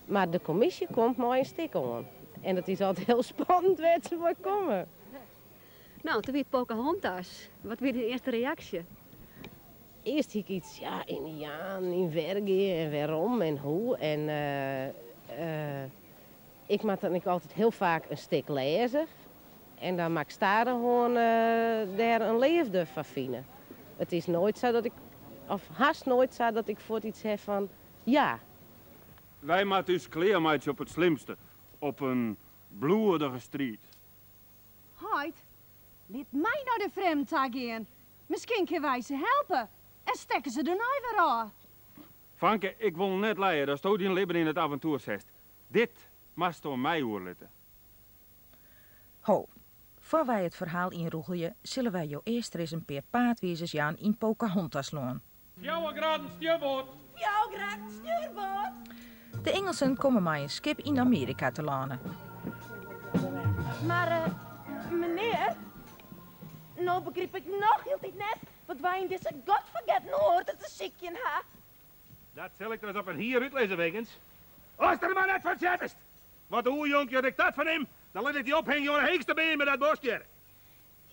Speaker 26: Mar de kommisje komt mei in stik oan en it is altyd hiel spannend wêr't se mei komme.
Speaker 23: No, toen wie it Pocahontas. Wat wie dyn earste reaksje?
Speaker 26: Earst hie ik iets, ja, Yndianen yn Wergea en wêrom en hoe. En ik moat dan ek altyd hiel faak in stik lêze en dan moat ik stadichoan dêr in leafde foar fine. It is noait sa dat ik, of hast noait sa dat ik fuort iets ha fan ja.
Speaker 14: Wy moatte ús klearmeitsje op it slimste, op in bloedige striid.
Speaker 16: Heit, lit my nei de frjemden ta gean. Miskien kinne wy se helpe en stekke se dernei wer ôf.
Speaker 14: Fanke, ik wol net lije datsto dyn libben yn it aventoer setst. Dit moatst oan my oerlitte.
Speaker 21: Ho, foar wy it ferhaal ynrûgelje, sille wy jo earst ris in pear paadwizers jaan yn Pocahontaslân.
Speaker 10: Fjouwer graden stjurboard.
Speaker 3: Fjouwer graden stjurboard.
Speaker 21: De Ingelsen komme mei in skip yn Amearika telâne.
Speaker 3: Mar, menear, no begryp ik noch hieltyd net wat wy yn dizze godfergetten oarde te sykjen ha.
Speaker 20: Dat sil ik ris op in hier útlizze, Wiggins. Ast der mar net fan sjettest! Want hoe jonkje ik dat fernim, dan lit ik dy ophingje oan 'e heechste beam yn dat bosk hjir.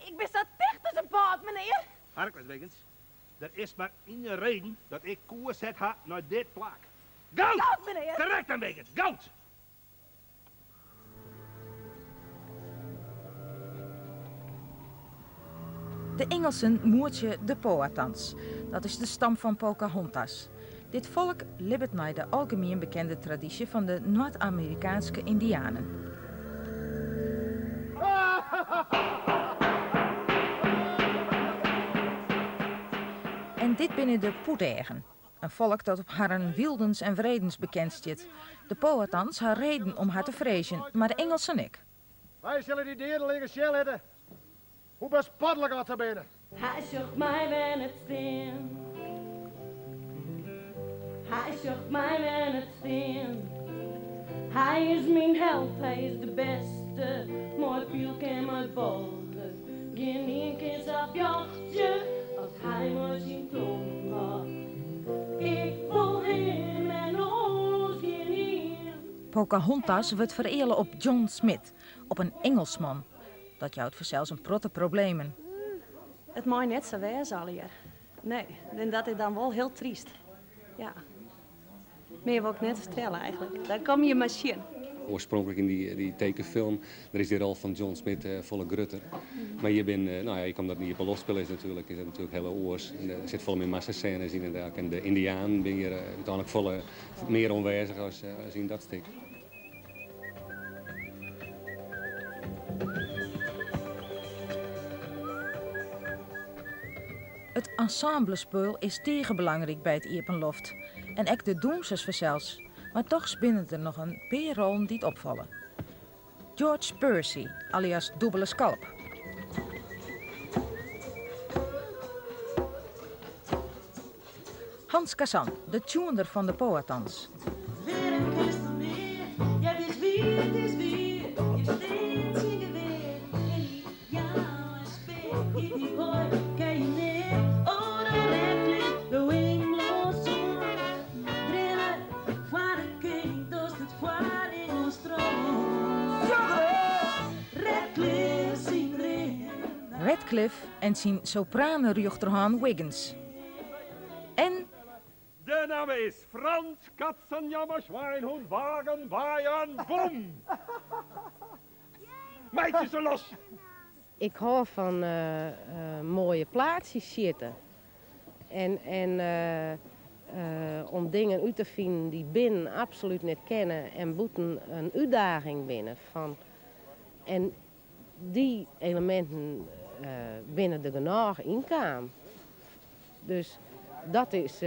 Speaker 3: Ik bin sa ticht as in pôt, menear.
Speaker 20: Hark ris, Wiggins. Der is mar ien reden dat ik koers set ha nei dit plak. Goud!
Speaker 3: Goud, menear!
Speaker 20: Korrekt dan, Wiggins. Goud!
Speaker 21: De Ingelsen moetsje de Powhatans. Dat is de stam fan Pocahontas. Dit folk libbet nei de algemien bekende tradysje fan de Noard-Amerikaanske Yndianen. En dit binne de Poeteagen, in folk dat op harren wyldens en wredens bekend stiet. De Powhatans ha reden om har te freezjen, mar de Ingelsen ek.
Speaker 8: Wy sille dy deadelingen sjen litte hoe bespotlik oft se binne.
Speaker 17: Hy sjocht my wer net stean. Hy sjocht my wer net stean. Hy is myn held, hy is de bêste, mei pylk en mei bôge. Gjinien kin sa fjochtsje as hy mei syn tong. Ik wol him en oars gjinien.
Speaker 21: Pocahontas wurdt fereale op John Smith, op in Ingelsman. Dat jout fansels in protte problemen.
Speaker 4: It mei net sa wêze allegear. Nee, en dat is dan wol hiel tryst. Ja. Mear wol ik net fertelle eigentlik. Dan komme je mar sjen.
Speaker 5: Oarspronklik yn dy tekenfilm, dêr is dy rol fan John Smith folle grutter. Mar hjir bin, no ja, ek omdat it in iepenloftspul is natuerlik, is dat natuerlik hiel oars. En der sit folle mear massasênes yn en dergelike. En de Yndianen binne hjir úteinlik folle mear oanwêzich as yn dat stik.
Speaker 21: It ensemblespul is tige belangryk by it iepenloft. En ek de dûnsers fansels. Mar dochs binne der noch in pear rollen dy't opfalle. George Percy, alias Dûbele Skalp. Hans Kazan, de tsjoender fan de Powhatans. Radcliffe en syn soprane-rjochterhân Wiggins. En.
Speaker 20: De namme is Frans Katzenjammer Schweinhund Wagen Bayern Boem! Meitsje se los!
Speaker 26: Ik hâld fan moaie plaatsjes sjitte. En, en om dingen út te finen dy't binnen absolút net kenne en bûten in útdaging binne. Fan, en dy eleminten binne der genôch ynkaam. Dus dat is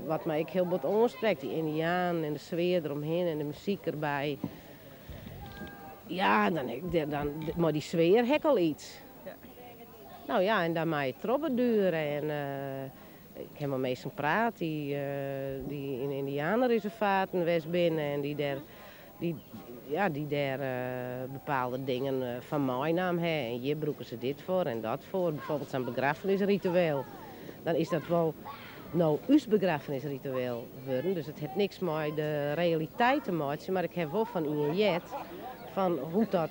Speaker 26: wat my ek hiel bot oansprekt, dy Yndianen en de sfear deromhinne en de muzyk derby. Ja, dan, dan, mei dy sfear ha ik al iets. No ja, en dan mei it trochborduere en ik ha mei minsken praat dy't yn Yndianereservaten west binne en dy't dêr, ja, dy't dêr bepaalde dingen fan meinaam ha. En hjir brûke se dit foar en dat foar. Bijvoorbeeld sa'n begraffenisritueel. Dan is dat wol no ús begraffenisritueel wurden. Dus it hat niks mei de realiteit te meitsjen, mar ik ha wol fan ien heard fan hoe't dat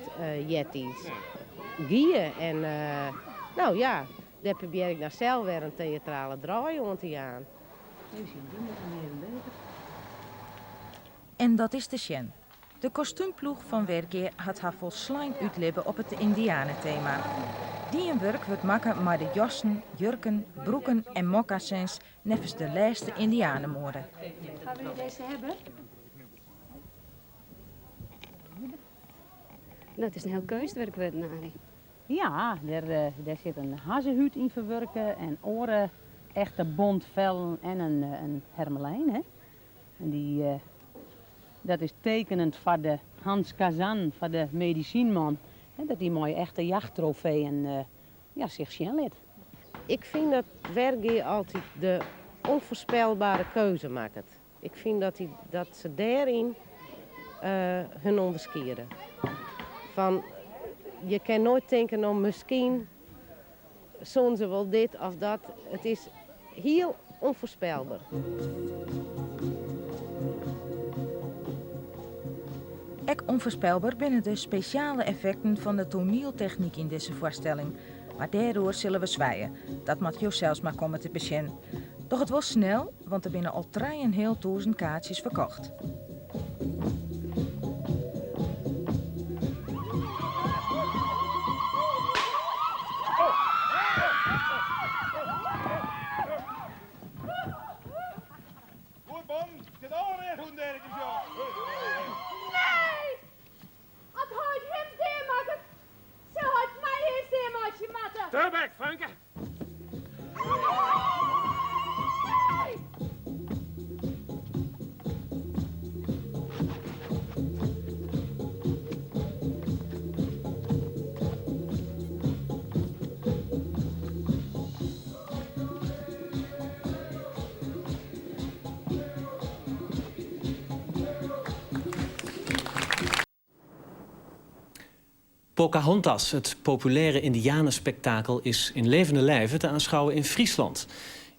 Speaker 26: eartiids gie. En no ja. Dêr probearje ik dan sels wer in teatrale draai oan te jaan.
Speaker 21: Even sjen, dy moat dan even beter. En dat is te sjen. De kostúmploech fan Wergea hat har folslein útlibbe op it Yndianetema. Dien wurk wurdt makke mei de jassen, jurken, broeken en mokassins neffens de lêste Yndianemoade.
Speaker 4: Gaan jullie deze hebben?
Speaker 7: Nou, it is in hiel keunstwurk wurden, Arie.
Speaker 11: Ja, dêr, dêr sit in hazzehûd yn ferwurke en oare echte bontfellen en in, in hermelijn. Hè? En dy, dat is tekenend foar de Hans Kazan, foar de medisynman, hè, dat dy mei echte jachttrofeeën ja, sich sjen lit.
Speaker 26: Ik fyn dat Wergea altyd de ûnfoarspelbere keuze makket. Ik fyn dat, dy, dat se dêryn hun ûnderskiede. Fan, je kin noait tinke, no miskien soenen se wol dit of dat. It is hiel ûnfoarspelber.
Speaker 21: Ek ûnfoarspelber binne de spesjale effekten fan de toanieltechnyk yn dizze foarstelling. Mar dêroer sille we swije. Dat moat jo sels mar komme te besjen. Doch it wol snel, want der binne al trijenhealtûzen kaartsjes ferkocht.
Speaker 20: Goed man, dit alweer hoe derk is joh.
Speaker 3: Nee! As heit him deamakket, sil heit my earst deameitsje moatte.
Speaker 10: Tebek, fanke.
Speaker 12: Pocahontas, het populaire indianenspektakel, is in levende lijve te aanschouwen in Friesland.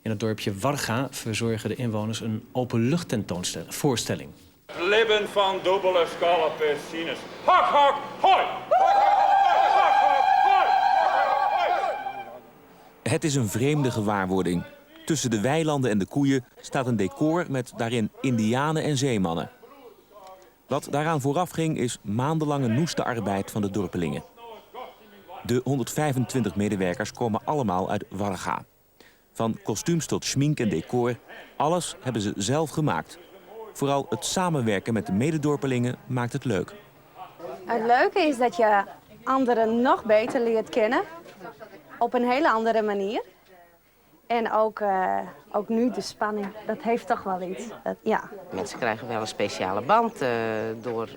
Speaker 12: In het dorpje Warga verzorgen de inwoners een openluchttentoonstelling.
Speaker 14: It libben fan dûbele skalp is sines. Hok, hok, hoi!
Speaker 23: Het is een vreemde gewaarwording. Tussen de weilanden en de koeien staat een decor met daarin indianen en zeemannen. Wat daaraan vooraf ging is maandenlange noeste arbeid van de dorpelingen. De 125 medewerkers komen allemaal uit Warga. Van kostuums tot schmink en decor, alles hebben ze zelf gemaakt. Vooral het samenwerken met de mededorpelingen maakt het leuk.
Speaker 16: Het leuke is dat je anderen nog beter leert kennen. Op een hele andere manier. En ook, eh, ook nu de spanning, dat heeft toch wel iets. Dat, ja.
Speaker 26: Mensen krijgen wel een speciale band eh, door,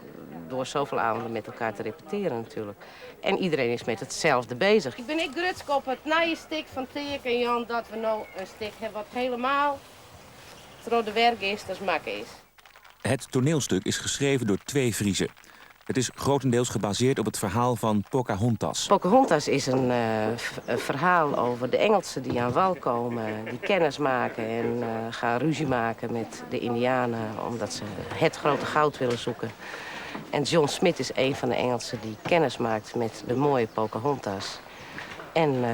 Speaker 26: door zoveel avonden met elkaar te repeteren natuurlijk. En iedereen is met hetzelfde bezig. Ik ben ik grutsk op het nije stik fan Teake en Jan dat we no in stik hawwe wat hielendal troch de Wergeasters makke is.
Speaker 23: Het toneelstuk is geschreven door twee Friezen. Het is grotendeels gebaseerd op het verhaal van Pocahontas.
Speaker 26: Pocahontas is een uh, verhaal over de Engelsen die aan wal komen, die kennis maken en uh, gaan ruzie maken met de Indianen omdat ze het grote goud willen zoeken. En John Smith is een van de Engelsen die kennis maakt met de mooie Pocahontas. En uh,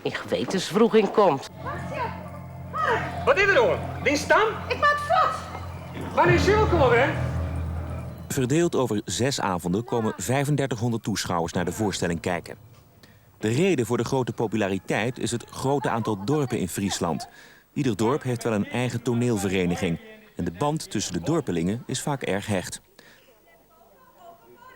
Speaker 26: in gewetenswroeging komt.
Speaker 10: Wat is er hoor? Dyn stam?
Speaker 3: Ik maak vlot!
Speaker 10: Wannear sil ik hè?
Speaker 23: Verdeeld over zes avonden komen 3500 toeschouwers naar de voorstelling kijken. De reden voor de grote populariteit is het grote aantal dorpen in Friesland. Ieder dorp heeft wel een eigen toneelvereniging. En de band tussen de dorpelingen is vaak erg hecht.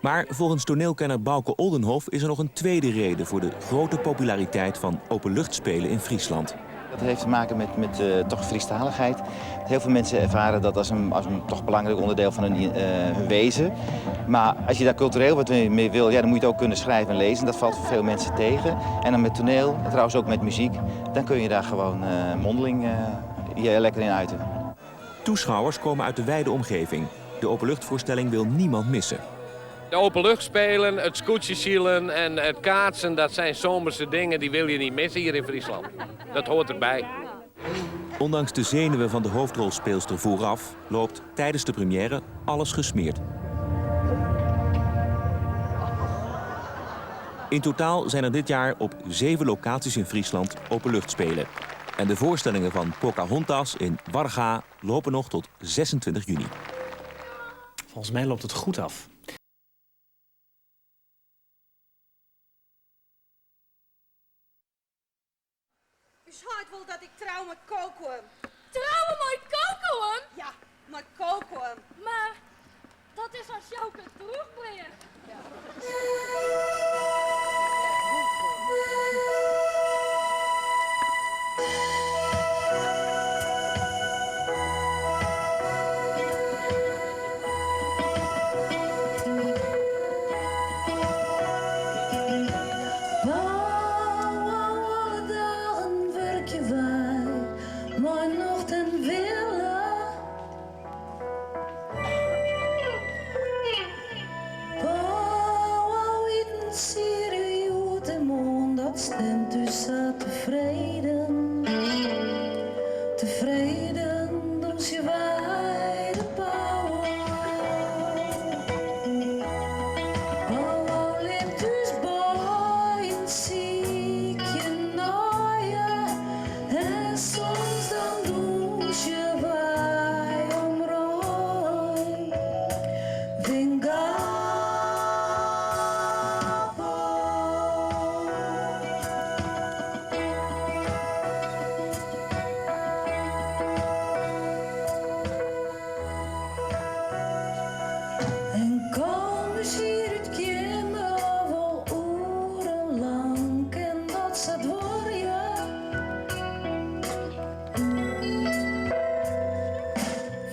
Speaker 23: Maar volgens toneelkenner Bouke Oldenhof is er nog een tweede reden voor de grote populariteit van openluchtspelen in Friesland.
Speaker 24: Dat heeft te maken met, met uh, toch Friestaligheid. Heel veel mensen ervaren dat als een, als een toch belangrijk onderdeel van hun, uh, hun wezen. Maar als je daar cultureel wat mee wil, ja, dan moet je het ook kunnen schrijven en lezen. Dat valt voor veel mensen tegen. En dan met toneel, en trouwens ook met muziek, dan kun je daar gewoon uh, mondeling je lekker in uiten.
Speaker 23: Toeschouwers komen uit de wijde omgeving. De openluchtvoorstelling wil niemand missen.
Speaker 25: De openluchtspelen, het skûtsjesilen en het kaatsen, dat zijn zomerse dingen die wil je niet missen hier in Friesland. Dat hoort erbij.
Speaker 23: Ondanks de zenuwen van de hoofdrolspeelster vooraf loopt tijdens de première alles gesmeerd. In totaal zijn er dit jaar op zeven locaties in Friesland openluchtspelen. En de voorstellingen van Pocahontas in Warga lopen nog tot 26 juni.
Speaker 12: Volgens mij loopt het goed af.
Speaker 16: Us heit wol dat ik trou mei Kokoum.
Speaker 17: Trouwe mei Kokoum?
Speaker 16: Ja, mei Kokoum.
Speaker 17: Mar dat is as Jouke drûchbrea.
Speaker 1: Powwow, alle dagen wurkje wy mei nocht en wille. Powwow, itensiede hjoed en moarn, dat stimt ús sa tefreden. Tefreden dûnsje wy de powwow. Powwow lit ús beiden sykje nei je en soms dan dûnsje wy om rein. Vingapo. En kom ús hjir út kinne wol oerenlang kin dat sa duorje.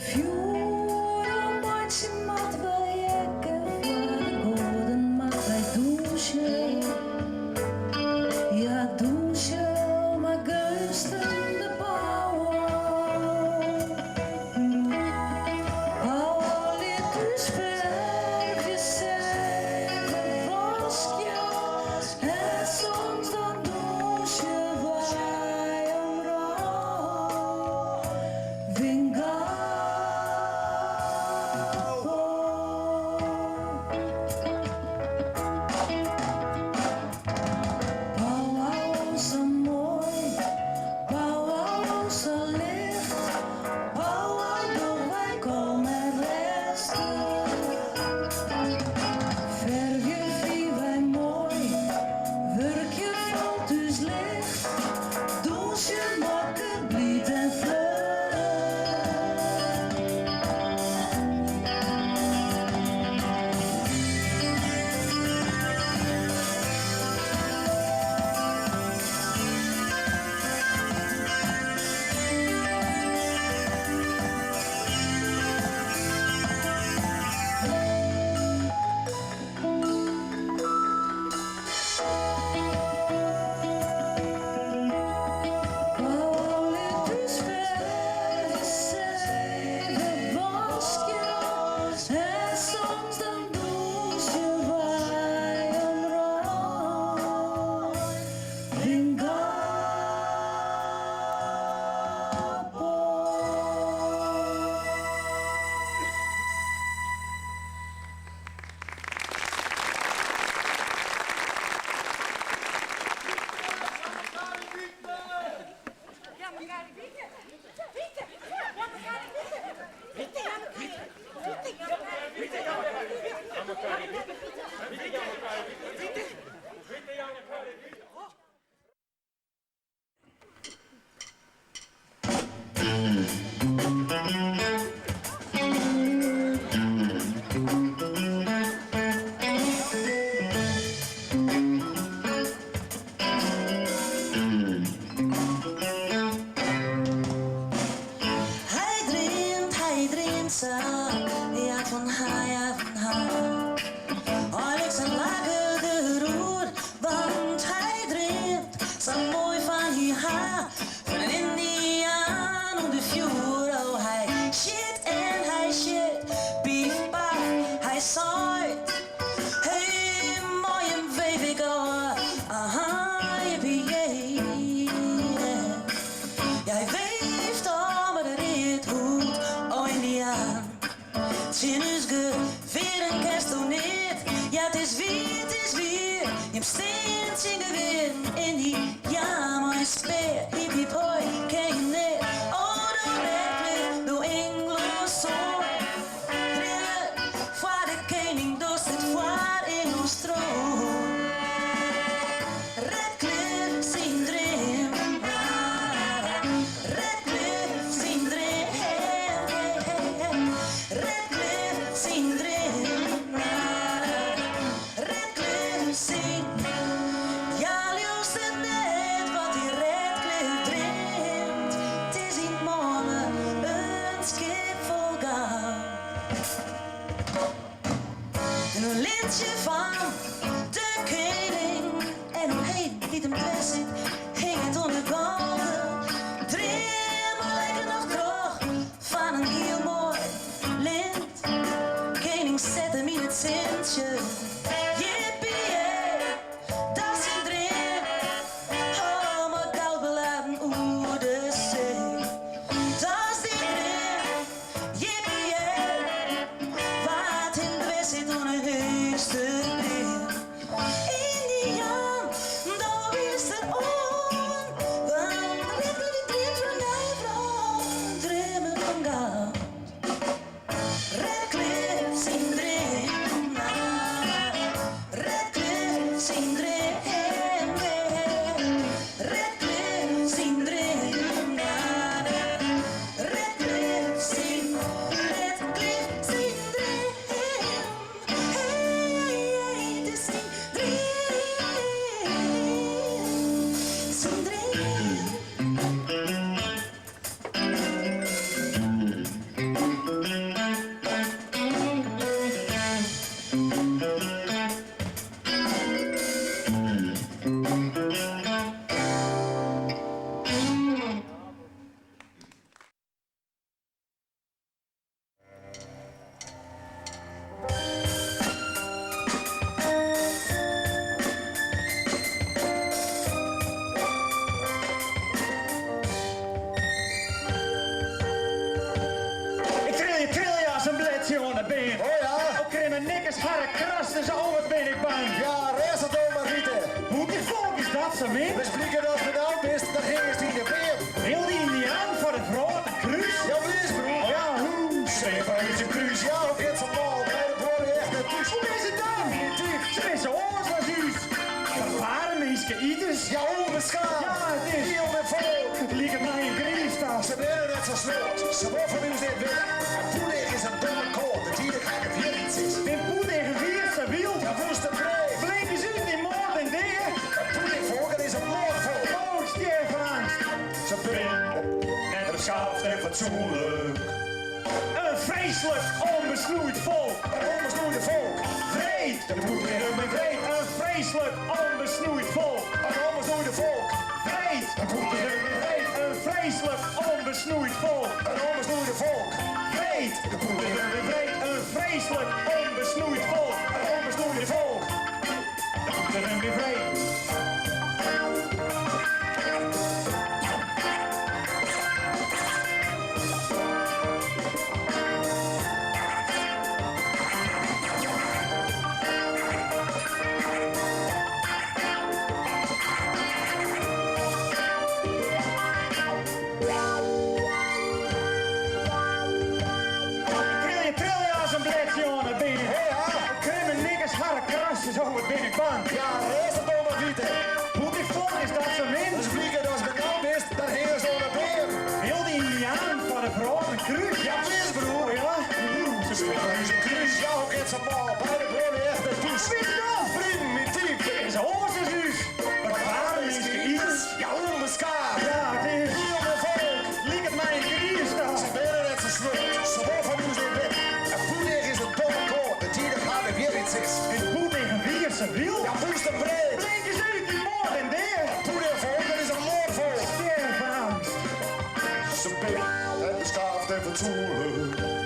Speaker 1: Fjoer oanmeitsje moatte wy ek en foar de goaden moatte wy dûnsje. Ja, dûnsje mei geunsten de powwow. Powwow lit ús fervje, zeven waskje en soms dan dûnsje wy om rein. Vingapo. Powwow sa moai, powwow sa licht, powwow dogge wy kalm en rêstich. Fervje fine wy moai, wurkje falt ús licht, dûnsje makket bliid en fluch. Powwow lit ús fervje, zeven waskje en soms dan dûnsje wy om rein. Vingapo.
Speaker 2: Hy dreamt, hy dreamt sa, ja fan har, ja fan har. Einliks in laket deroer, want hy dreamt sa moai fan har. Fan in Yndiaan ûnder fjoer, oh hy sjit en hy sjit, pief paf, hy seit. Hey, mei him weef ik ôf, aha, jippie, yeah. Ja, hy weeft ôf mei de readhûd, oh Yndiaan. Tsjin ús gewearen kinsto neat, ja 't is wier, 't is wier. Him stean tsjin gewearen en hy ja mei spear. Hip hip hoi, ken je net? Oh, do Redcliffe, do Ingelân soan. Drimme foar de kening, dochst it foar Ingelâns troan. Redcliffe syn dream, Redcliffe syn dream, Redcliffe syn dream, Redcliffe syn. Ja, leaust it net wat dy Redcliffe dreamt, it is yn 't mâle in skip fol goud. En in lintsje fan de kening en oer heden dy't him dwers sit, hinget oan de galge. Dream mar lekker noch troch fan in hiel moai lint. Kening set him yn it sintsje. Jippie, dat is syn dream. Oh, mei goud beladen oer de see. Dat is dyn dream. Jippie, wa't him dwers sit oan 'e heechste beam. Yndiaan, do bist der oan. Want Redcliffe dy dreamt fan in nije wrâld. Dreamme fan goud. Redcliffe syn dream. Redcliffe syn dream. Redcliffe syn dream. Redcliffe syn, Redcliffe syn dream. Hey, it is syn dream. Syn dream.
Speaker 8: Ik trilje, trilje as in bledsje oan 'e beam.
Speaker 6: Oh ja?
Speaker 8: O krimme nikkers harre krasters, oh wat bin ik bang.
Speaker 6: Ja, rêst it no mar wite.
Speaker 8: Bûtenfolk is dat sa min?
Speaker 6: Witst bliken datst benaud bist, dan hingest yn de beam.
Speaker 8: Wil dy Yndiaan foar it wrâld in krús?
Speaker 6: Ja, wis broer.
Speaker 8: Oh ja, hoe? Se foar ús in krús.
Speaker 6: Ja, hoe giet sa'n bal? By de buorlju echt net thús.
Speaker 8: Hoe is it dan?
Speaker 6: Primityf.
Speaker 8: Se binne sa oars as ús. Barbare minske iters.
Speaker 6: Ja, ûnbeskaafd.
Speaker 8: Ja, it is.
Speaker 6: Hiel min folk.
Speaker 8: It liket my in griistas.
Speaker 6: Se binne net sa snoad. Se wol fan ús net witte. In poedeach is in domme koart. De tiid ha ik hjir iets is.
Speaker 8: Bin poedeach wier sa wyld?
Speaker 6: Ja, woeste breed.
Speaker 8: Blink is út yn moard en dea.
Speaker 6: In poedeachfolk is in moordvolk.
Speaker 8: Oh, ik stjer fan eangst.
Speaker 6: Se binne
Speaker 8: net beskaafd en fatsoenlik. In freeslik ûnbesnoeid folk.
Speaker 6: In ûnbesnoeide folk.
Speaker 8: Wreed. De poedeach bin wreed. In freeslik ûnbesnoeid folk.
Speaker 6: In ûnbesnoeide folk.
Speaker 8: Wreed. De poedeach bin wreed. In freeslik ûnbesnoeid folk.
Speaker 6: In ûnbesnoeide folk.
Speaker 8: Wreed. De poedeach bin wreed. In freeslik ûnbesnoeid folk.
Speaker 6: In ûnbesnoeide folk.
Speaker 8: De poedeach bin wreed. Trilje, trilje as in bledsje oan 'e beam. Krimme nikkers harre krasters, oh wat bin ik bang.
Speaker 6: Ja, rêst it no mar wite.
Speaker 8: Bûtenfolk is dat sa min?
Speaker 6: Witst bliken datst benaud bist, dan hingest oan 'e beam.
Speaker 8: Wil dy Yndiaan foar de wrâld in krús?
Speaker 6: Ja, wis broer.
Speaker 8: Ja?
Speaker 6: Se springe ús in krús. Ja, hoe giet sa'n bal? By de buorlju echt net thús.
Speaker 8: Wit dan?
Speaker 6: Primityf.
Speaker 8: Is oars as ús. Barbare minske iters.
Speaker 6: Ja, ûnbeskaafd.
Speaker 8: Ja, it is.
Speaker 6: Hiel min folk.
Speaker 8: Liket my in griistas.
Speaker 6: Se binne net sa snoad. Se wol fan ús net witte. In poedeach is in domme koart. De tiid ha ik hjir iets is.
Speaker 8: In poedeach wier sa wyld?
Speaker 6: Ja, woeste breed.
Speaker 8: Blink is út yn moard en dea.
Speaker 6: In poedeachfolk, dat is in moordvolk.
Speaker 8: Stjer fan eangst.
Speaker 6: Se binne net beskaafd en fatsoenlik.